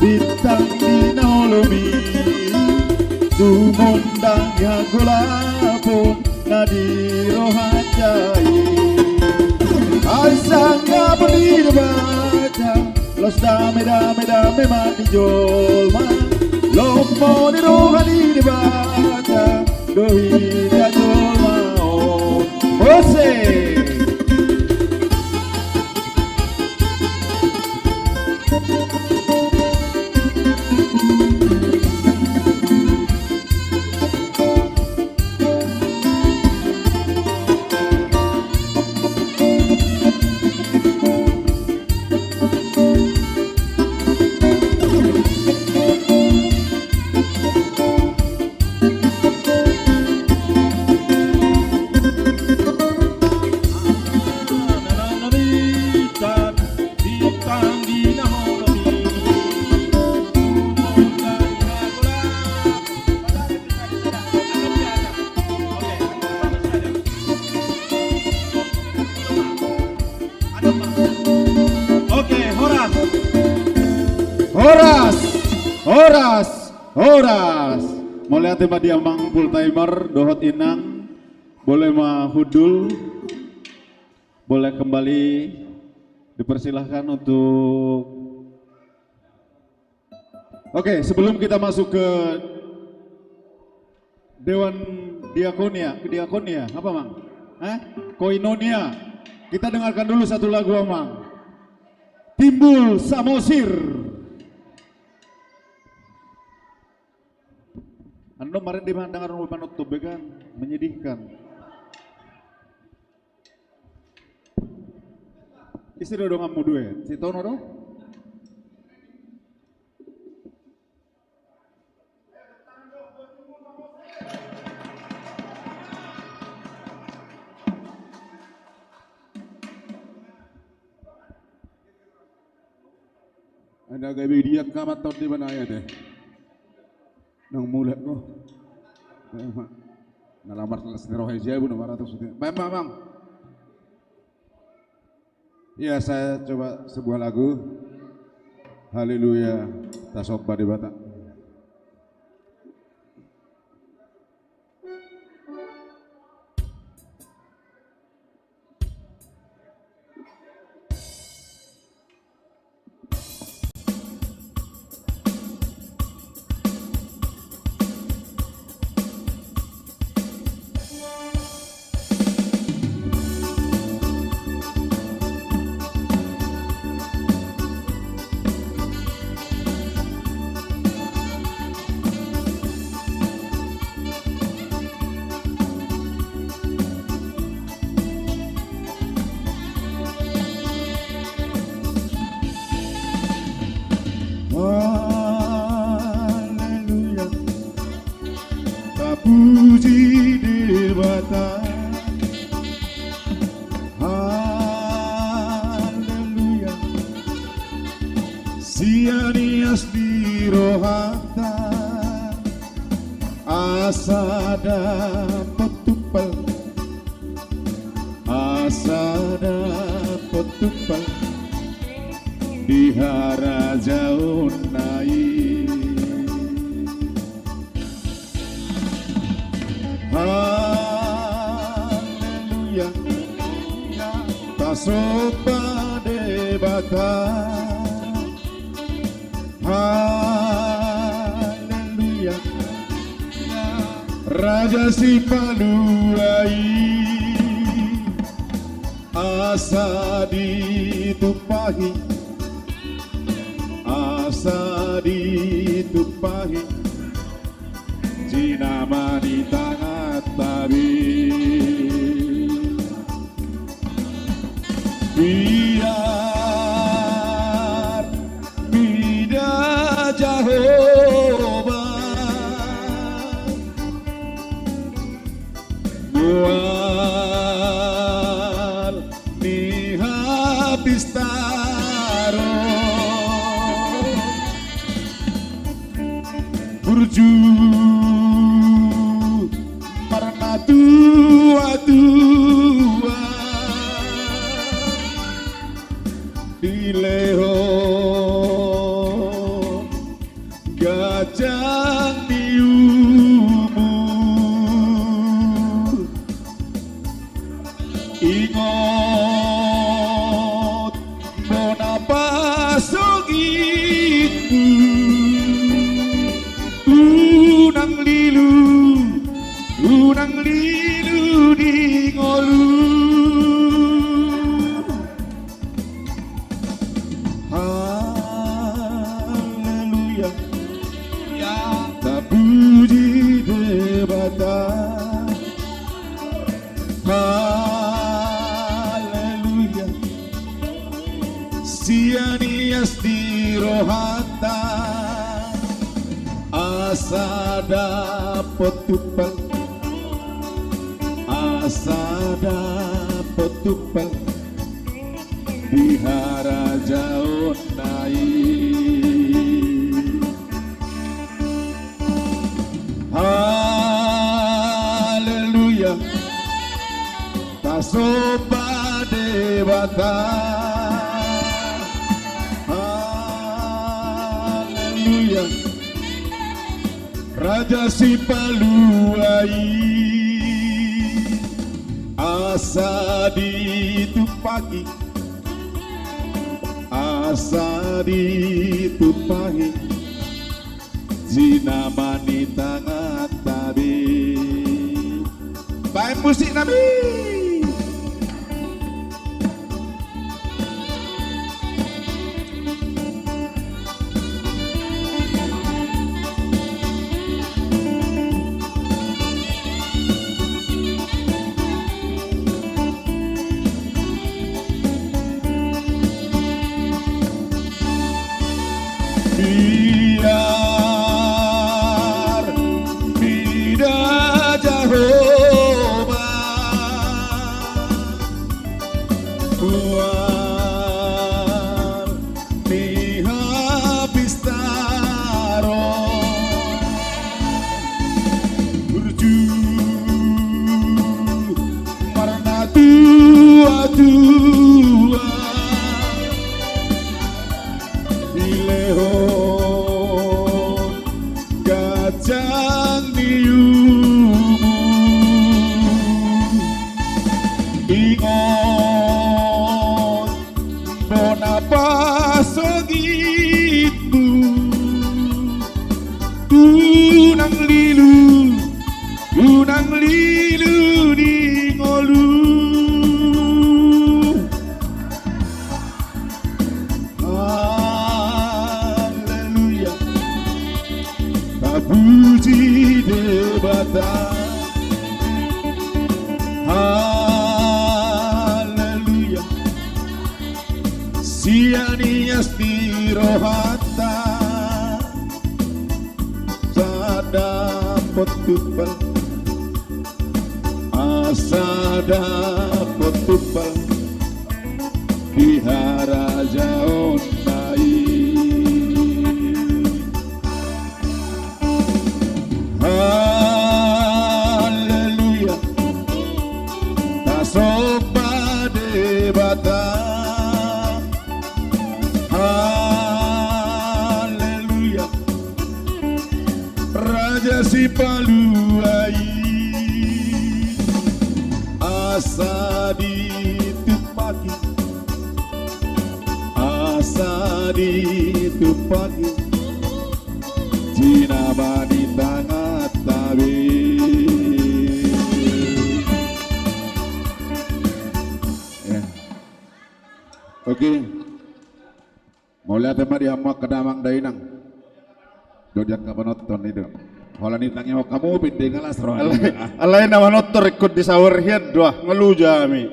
bintang di na olomi. Tumondang ya golapon, na di roha jai. Ai sangap ni Debata, los dame, dame, dame ma di jolma. Lomo ni roha ni Debata, do hita jolma on. Ose. Horas, horas, horas. Mauliate ma di amang full timer dohot inang. Boleh ma hundul. Boleh kembali dipersilahkan untuk. Oke, sebelum kita masuk ke Dewan Diakonia, diakonia, apa, Mang? Hah? Koinonia. Kita dengarkan dulu satu lagu, Amang. Timbul Samosir. Ando kemarin dia dengar rumah nonton began, menyedihkan. Istri do donganmu dua, si Tono do? Ada gabe dia kamat tahun di mana ya deh? Nang mulak ko. Na lamar las ni roha jabu na maratus. Baik, Mamang. Ya, saya coba sebuah lagu. Haleluya, tasomba Debata. Haleluya. Tapuji Debata. Haleluya. Sian ias ni rohanta. Asa dapot tumpal. Asa dapot tumpal di harajaonna i. Haleluya. Tasomba Debata. Haleluya. Raja Sipalua i. Asa ditumpahi. Asa ditumpahi. Jinama ni tanganta be. Biar mida Jahowa mual ni hapistaron. Burju marnatuatua dilehon ganjang ni umur. Ingot bona pasogitmu. Unang lilu, unang lilu di ngolu. Haleluya. Ya. Tapuji Debata. Haleluya. Sian ias di rohanta. Asa dapot tumpal. Asa dapot tumpal. Di harajaonna i. Haleluya. Tasomba Debata. Haleluya. Raja Sipalua i, asa ditumpahi, asa ditumpahi, jinama ni tanganta be. Baen musik nami. Biar mida Jahowa huar ni hapistaron. Burju marnatuatua dilehon ganjang ni umu. Ingot bona pasogitmu, unang lilu, unang lilu di ngolu. Haleluya. Tapuji Debata. Haleluya. Sian ias ni rohanta, asa dapot tumpal, asa dapot tumpal di harajaonna i. Haleluya. Tasomba Debata. Haleluya. Raja Sipalua i, asa ditumpahi, asa ditumpahi, jinama ni tanganta be. Ya. Oke. Mauliate ma di hamu angka damang dainang dohot di angka panonton i do. Holan i tangiang hamu pe denggan las roha. Alai, alai na manonton ringkot di sawer hian do, ah, nga loja hami.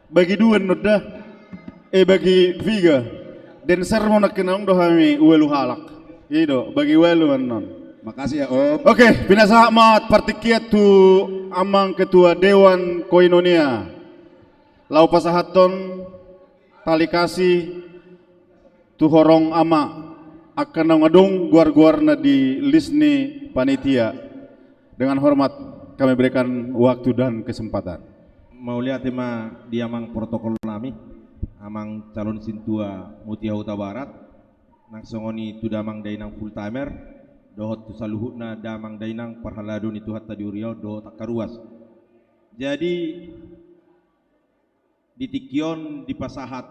Bagi dua annon da. Eh, bagi piga. Dancer ma nangkin, naung do hami ualu halak. I do, bagi ualu annon. Makasih ya, Om. Oke, pinasahat ma partingkian tu amang ketua Dewan Koinonia. Laho pasahathon tali kasih tu horong ama, angka naung adong goar-goarna di lis ni panitia. Dengan hormat kami berikan waktu dan kesempatan. Mauliate ma di amang protokol nami, amang calon sintua Mutia Huta Barat, nang songon i tu damang dainang full timer, dohot tu saluhutna damang dainang parhalado ni Tuhanta di huria on dohot angka ruas. Jadi, di tingki on dipasahat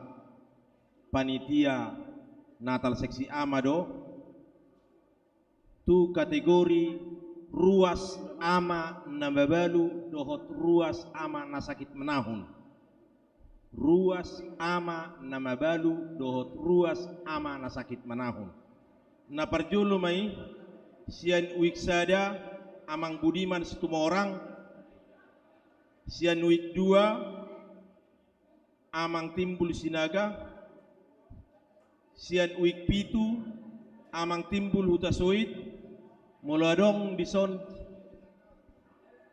panitia Natal Seksi Ama do tu kategori ruas ama na mabalu dohot ruas ama na sakit manahun. Ruas ama na mabalu dohot ruas ama na sakit manahun. Na parjolo ma i, sian uik sada, amang Budiman Situmorang, sian uik dua, amang Timbul Sinaga, sian uik pitu, amang Timbul Hutasoit. Molo adong dison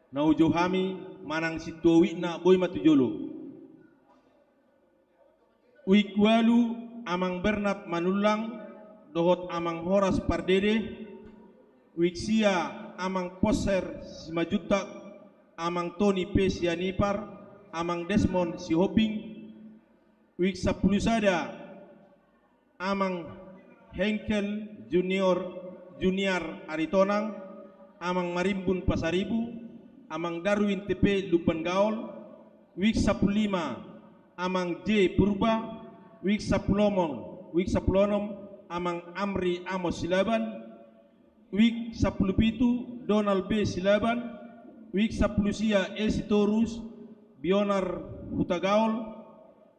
na hujou hami manang sintua uikna, boi ma tu jolo. Uik ualu, amang Bernat Manullang dohot amang Horas Pardede. Uik sia, amang Ponser Simanjuntak, amang Toni P. Sianipar, amang Desmond Sihombing. Uik sampulu sada, amang Hengkel Junior, Junior Aritonang. Amang Marimbun Pasaribu, Amang Darwin T P Lumban Gaol, Wik sampulu lima, Amang J Purba, Wik sampulu onom, Wik sampulu onom, Amang Amri Amos Silaban, Wik sampulu pitu, Donald B Silaban, Wik sampulu sia, E Sitorus, Bionar Hutagaol,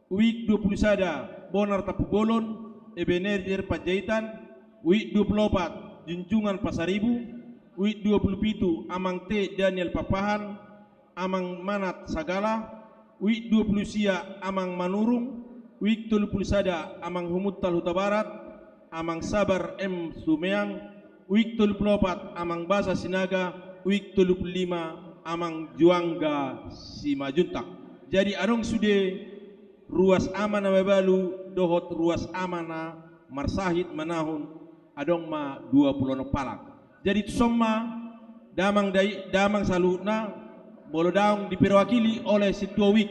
Wik dua pulu sada, Bonar Tampubolon, Ebenezer Panjaitan, Wik dua pulu opat, Junjungan Pasaribu, Wik dua pulu pitu, Amang T Daniel Pakpahan, Amang Manat Sagala, Wik dua pulu sia, Amang Manurung, Wik tolu pulu sada, Amang Humuntal Hutabarat, Amang Sabar M Sumeang, Wik tolu pulu opat, Amang Basa Sinaga, Wik tolu pulu lima, Amang Juangga Simanjuntak. Jadi adong sude ruas ama na mabalu dohot ruas ama na marsahit manahun, adong ma dua pulu onom halak. Jadi tuson ma damang dai, damang saluhutna, molo daong diperwakili oleh sintua Wik,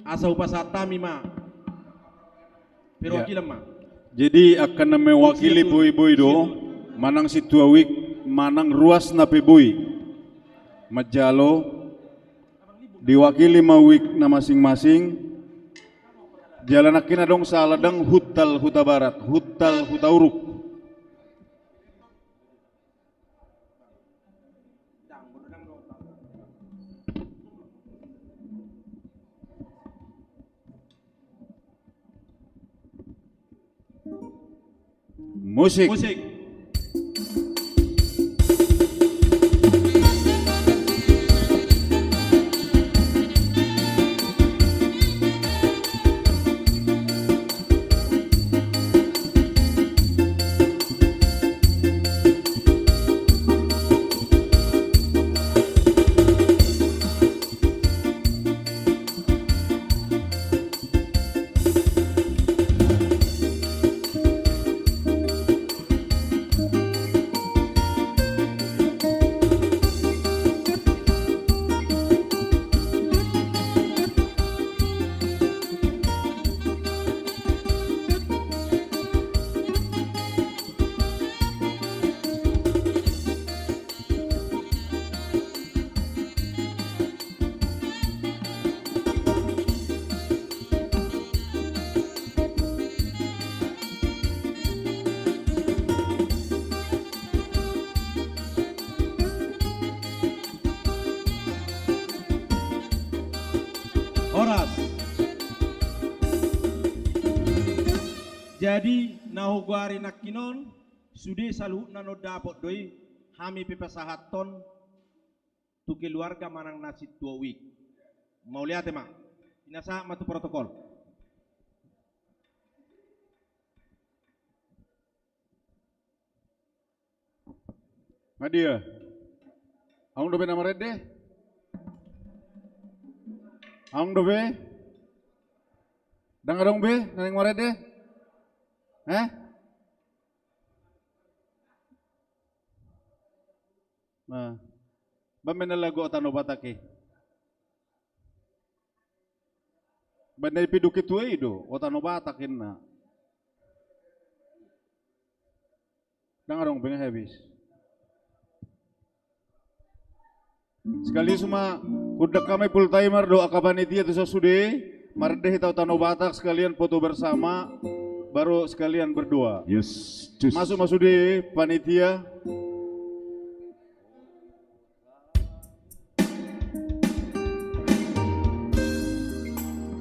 asa hupasahat hami ma. Perwakilan ma. Jadi angka na mewakili boi-boi do, manang sintua Wik, manang ruasna pe boi manjalo, diwakili ma Wik na masing-masing. Jala nangkin adong sahala dang Huntal Hutabarat, Huntal Hutauruk. Musik. Musik. Horas. Jadi na hugoari nangkinon, sude saluhutna na dapot do i, hami pe pasahathon tu keluarga manang na sintua Wik. Mauliate ma. Pinasahat ma tu protokol. Nga dia? Adong dope na marende? Adong dope? Dang adong be na naeng marende? Eh? Nah, baen ma na lagu Ota ni Batak i. Baen na ipiduk i tu i do, Ota ni Batak inna. Dang adong be nga habis. Sekaligus ma hundang hami full timer dohot angka panitia tu son sude, marende hita Ota ni Batak, sekalian foto bersama, baru sekalian berdoa. Yes, cus. Masuk ma sude panitia.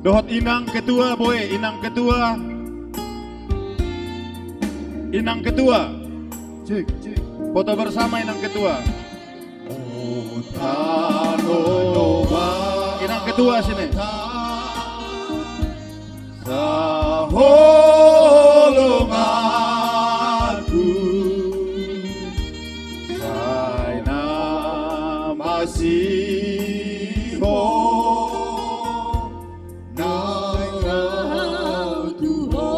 Dohot inang ketua, boe, inang ketua. Inang ketua. Cik, cik. Foto bersama inang ketua. Inang ketua sini. Saholonganku, sai na masiho, naeng ro tu ho.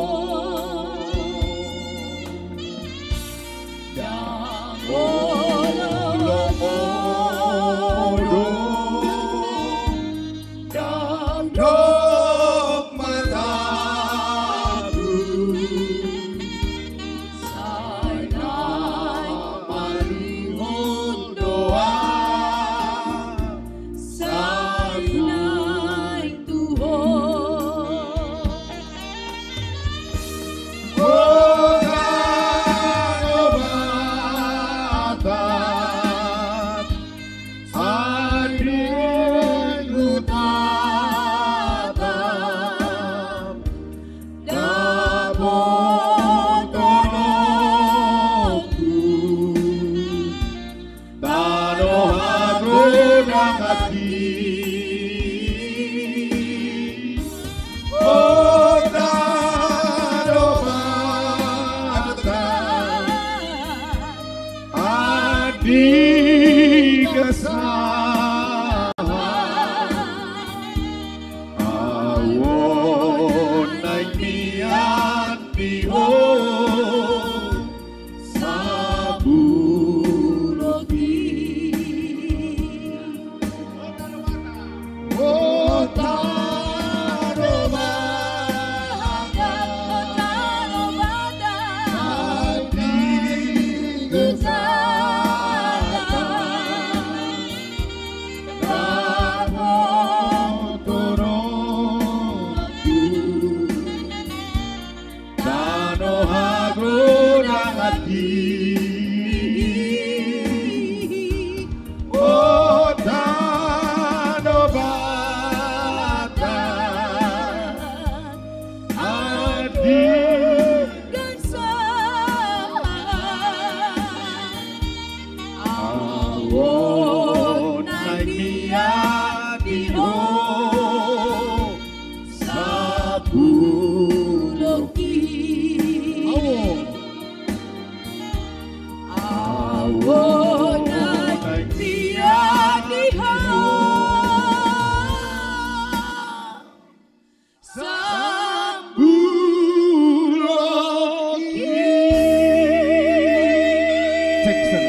Ndang olo modom, ndang dok matangku, Adi, o tano Batak, adi gansa, ahu na mian di ho sapuloki. Ahu. Ahu na mian di ho sapuloki. Cek, sir.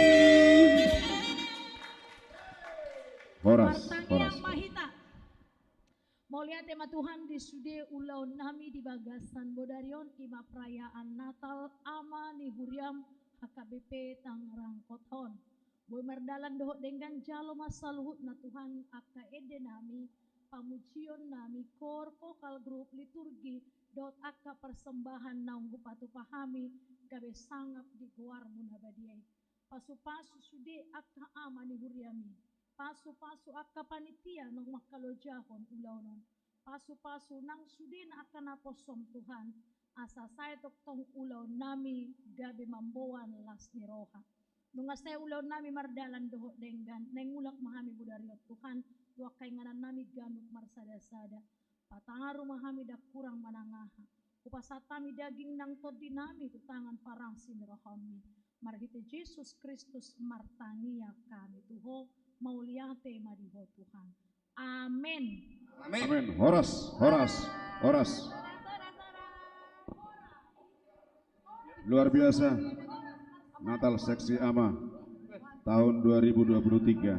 Horas, horas, horas. Mauliate ma Tuhan di sude ulaon nami di bagasan bodari on, i ma perayaan Natal Ama ni Huriam H K B P Tangerang Kota on. Boi mardalan dohot denggan, jalo ma saluhutna Tuhan angka ende nami, pamujion nami, koor, vokal grup, liturgi, dohot angka persembahan naung hupatupa hami, gabe sangap di goarmu na badia i. Pasupasu sude angka ama ni huriami. Pasupasu angka panitia naung mangkalojahon ulaon on. Pasupasu nang sudena angka naposom Tuhan, asa sai tongtong ulaon nami gabe mamboan las ni roha. Nunga sai ulaon nami mardalan dohot denggan, naeng mulak ma hami bodari on Tuhan, tu angka inganan nami ganup marsadasada. Pataru ma hami ndang hurang manang aha. Hupasahat hami daging nang tondi nami tu tangan parasi ni rohaMi. Marhite Jesus Kristus martangiang hami tu Ho, mauliate ma di Ho Tuhan. Amen. Amen. Amen. Horas, horas, horas. Luar biasa. Natal Seksi Ama tahun dua ribu dua puluh tiga.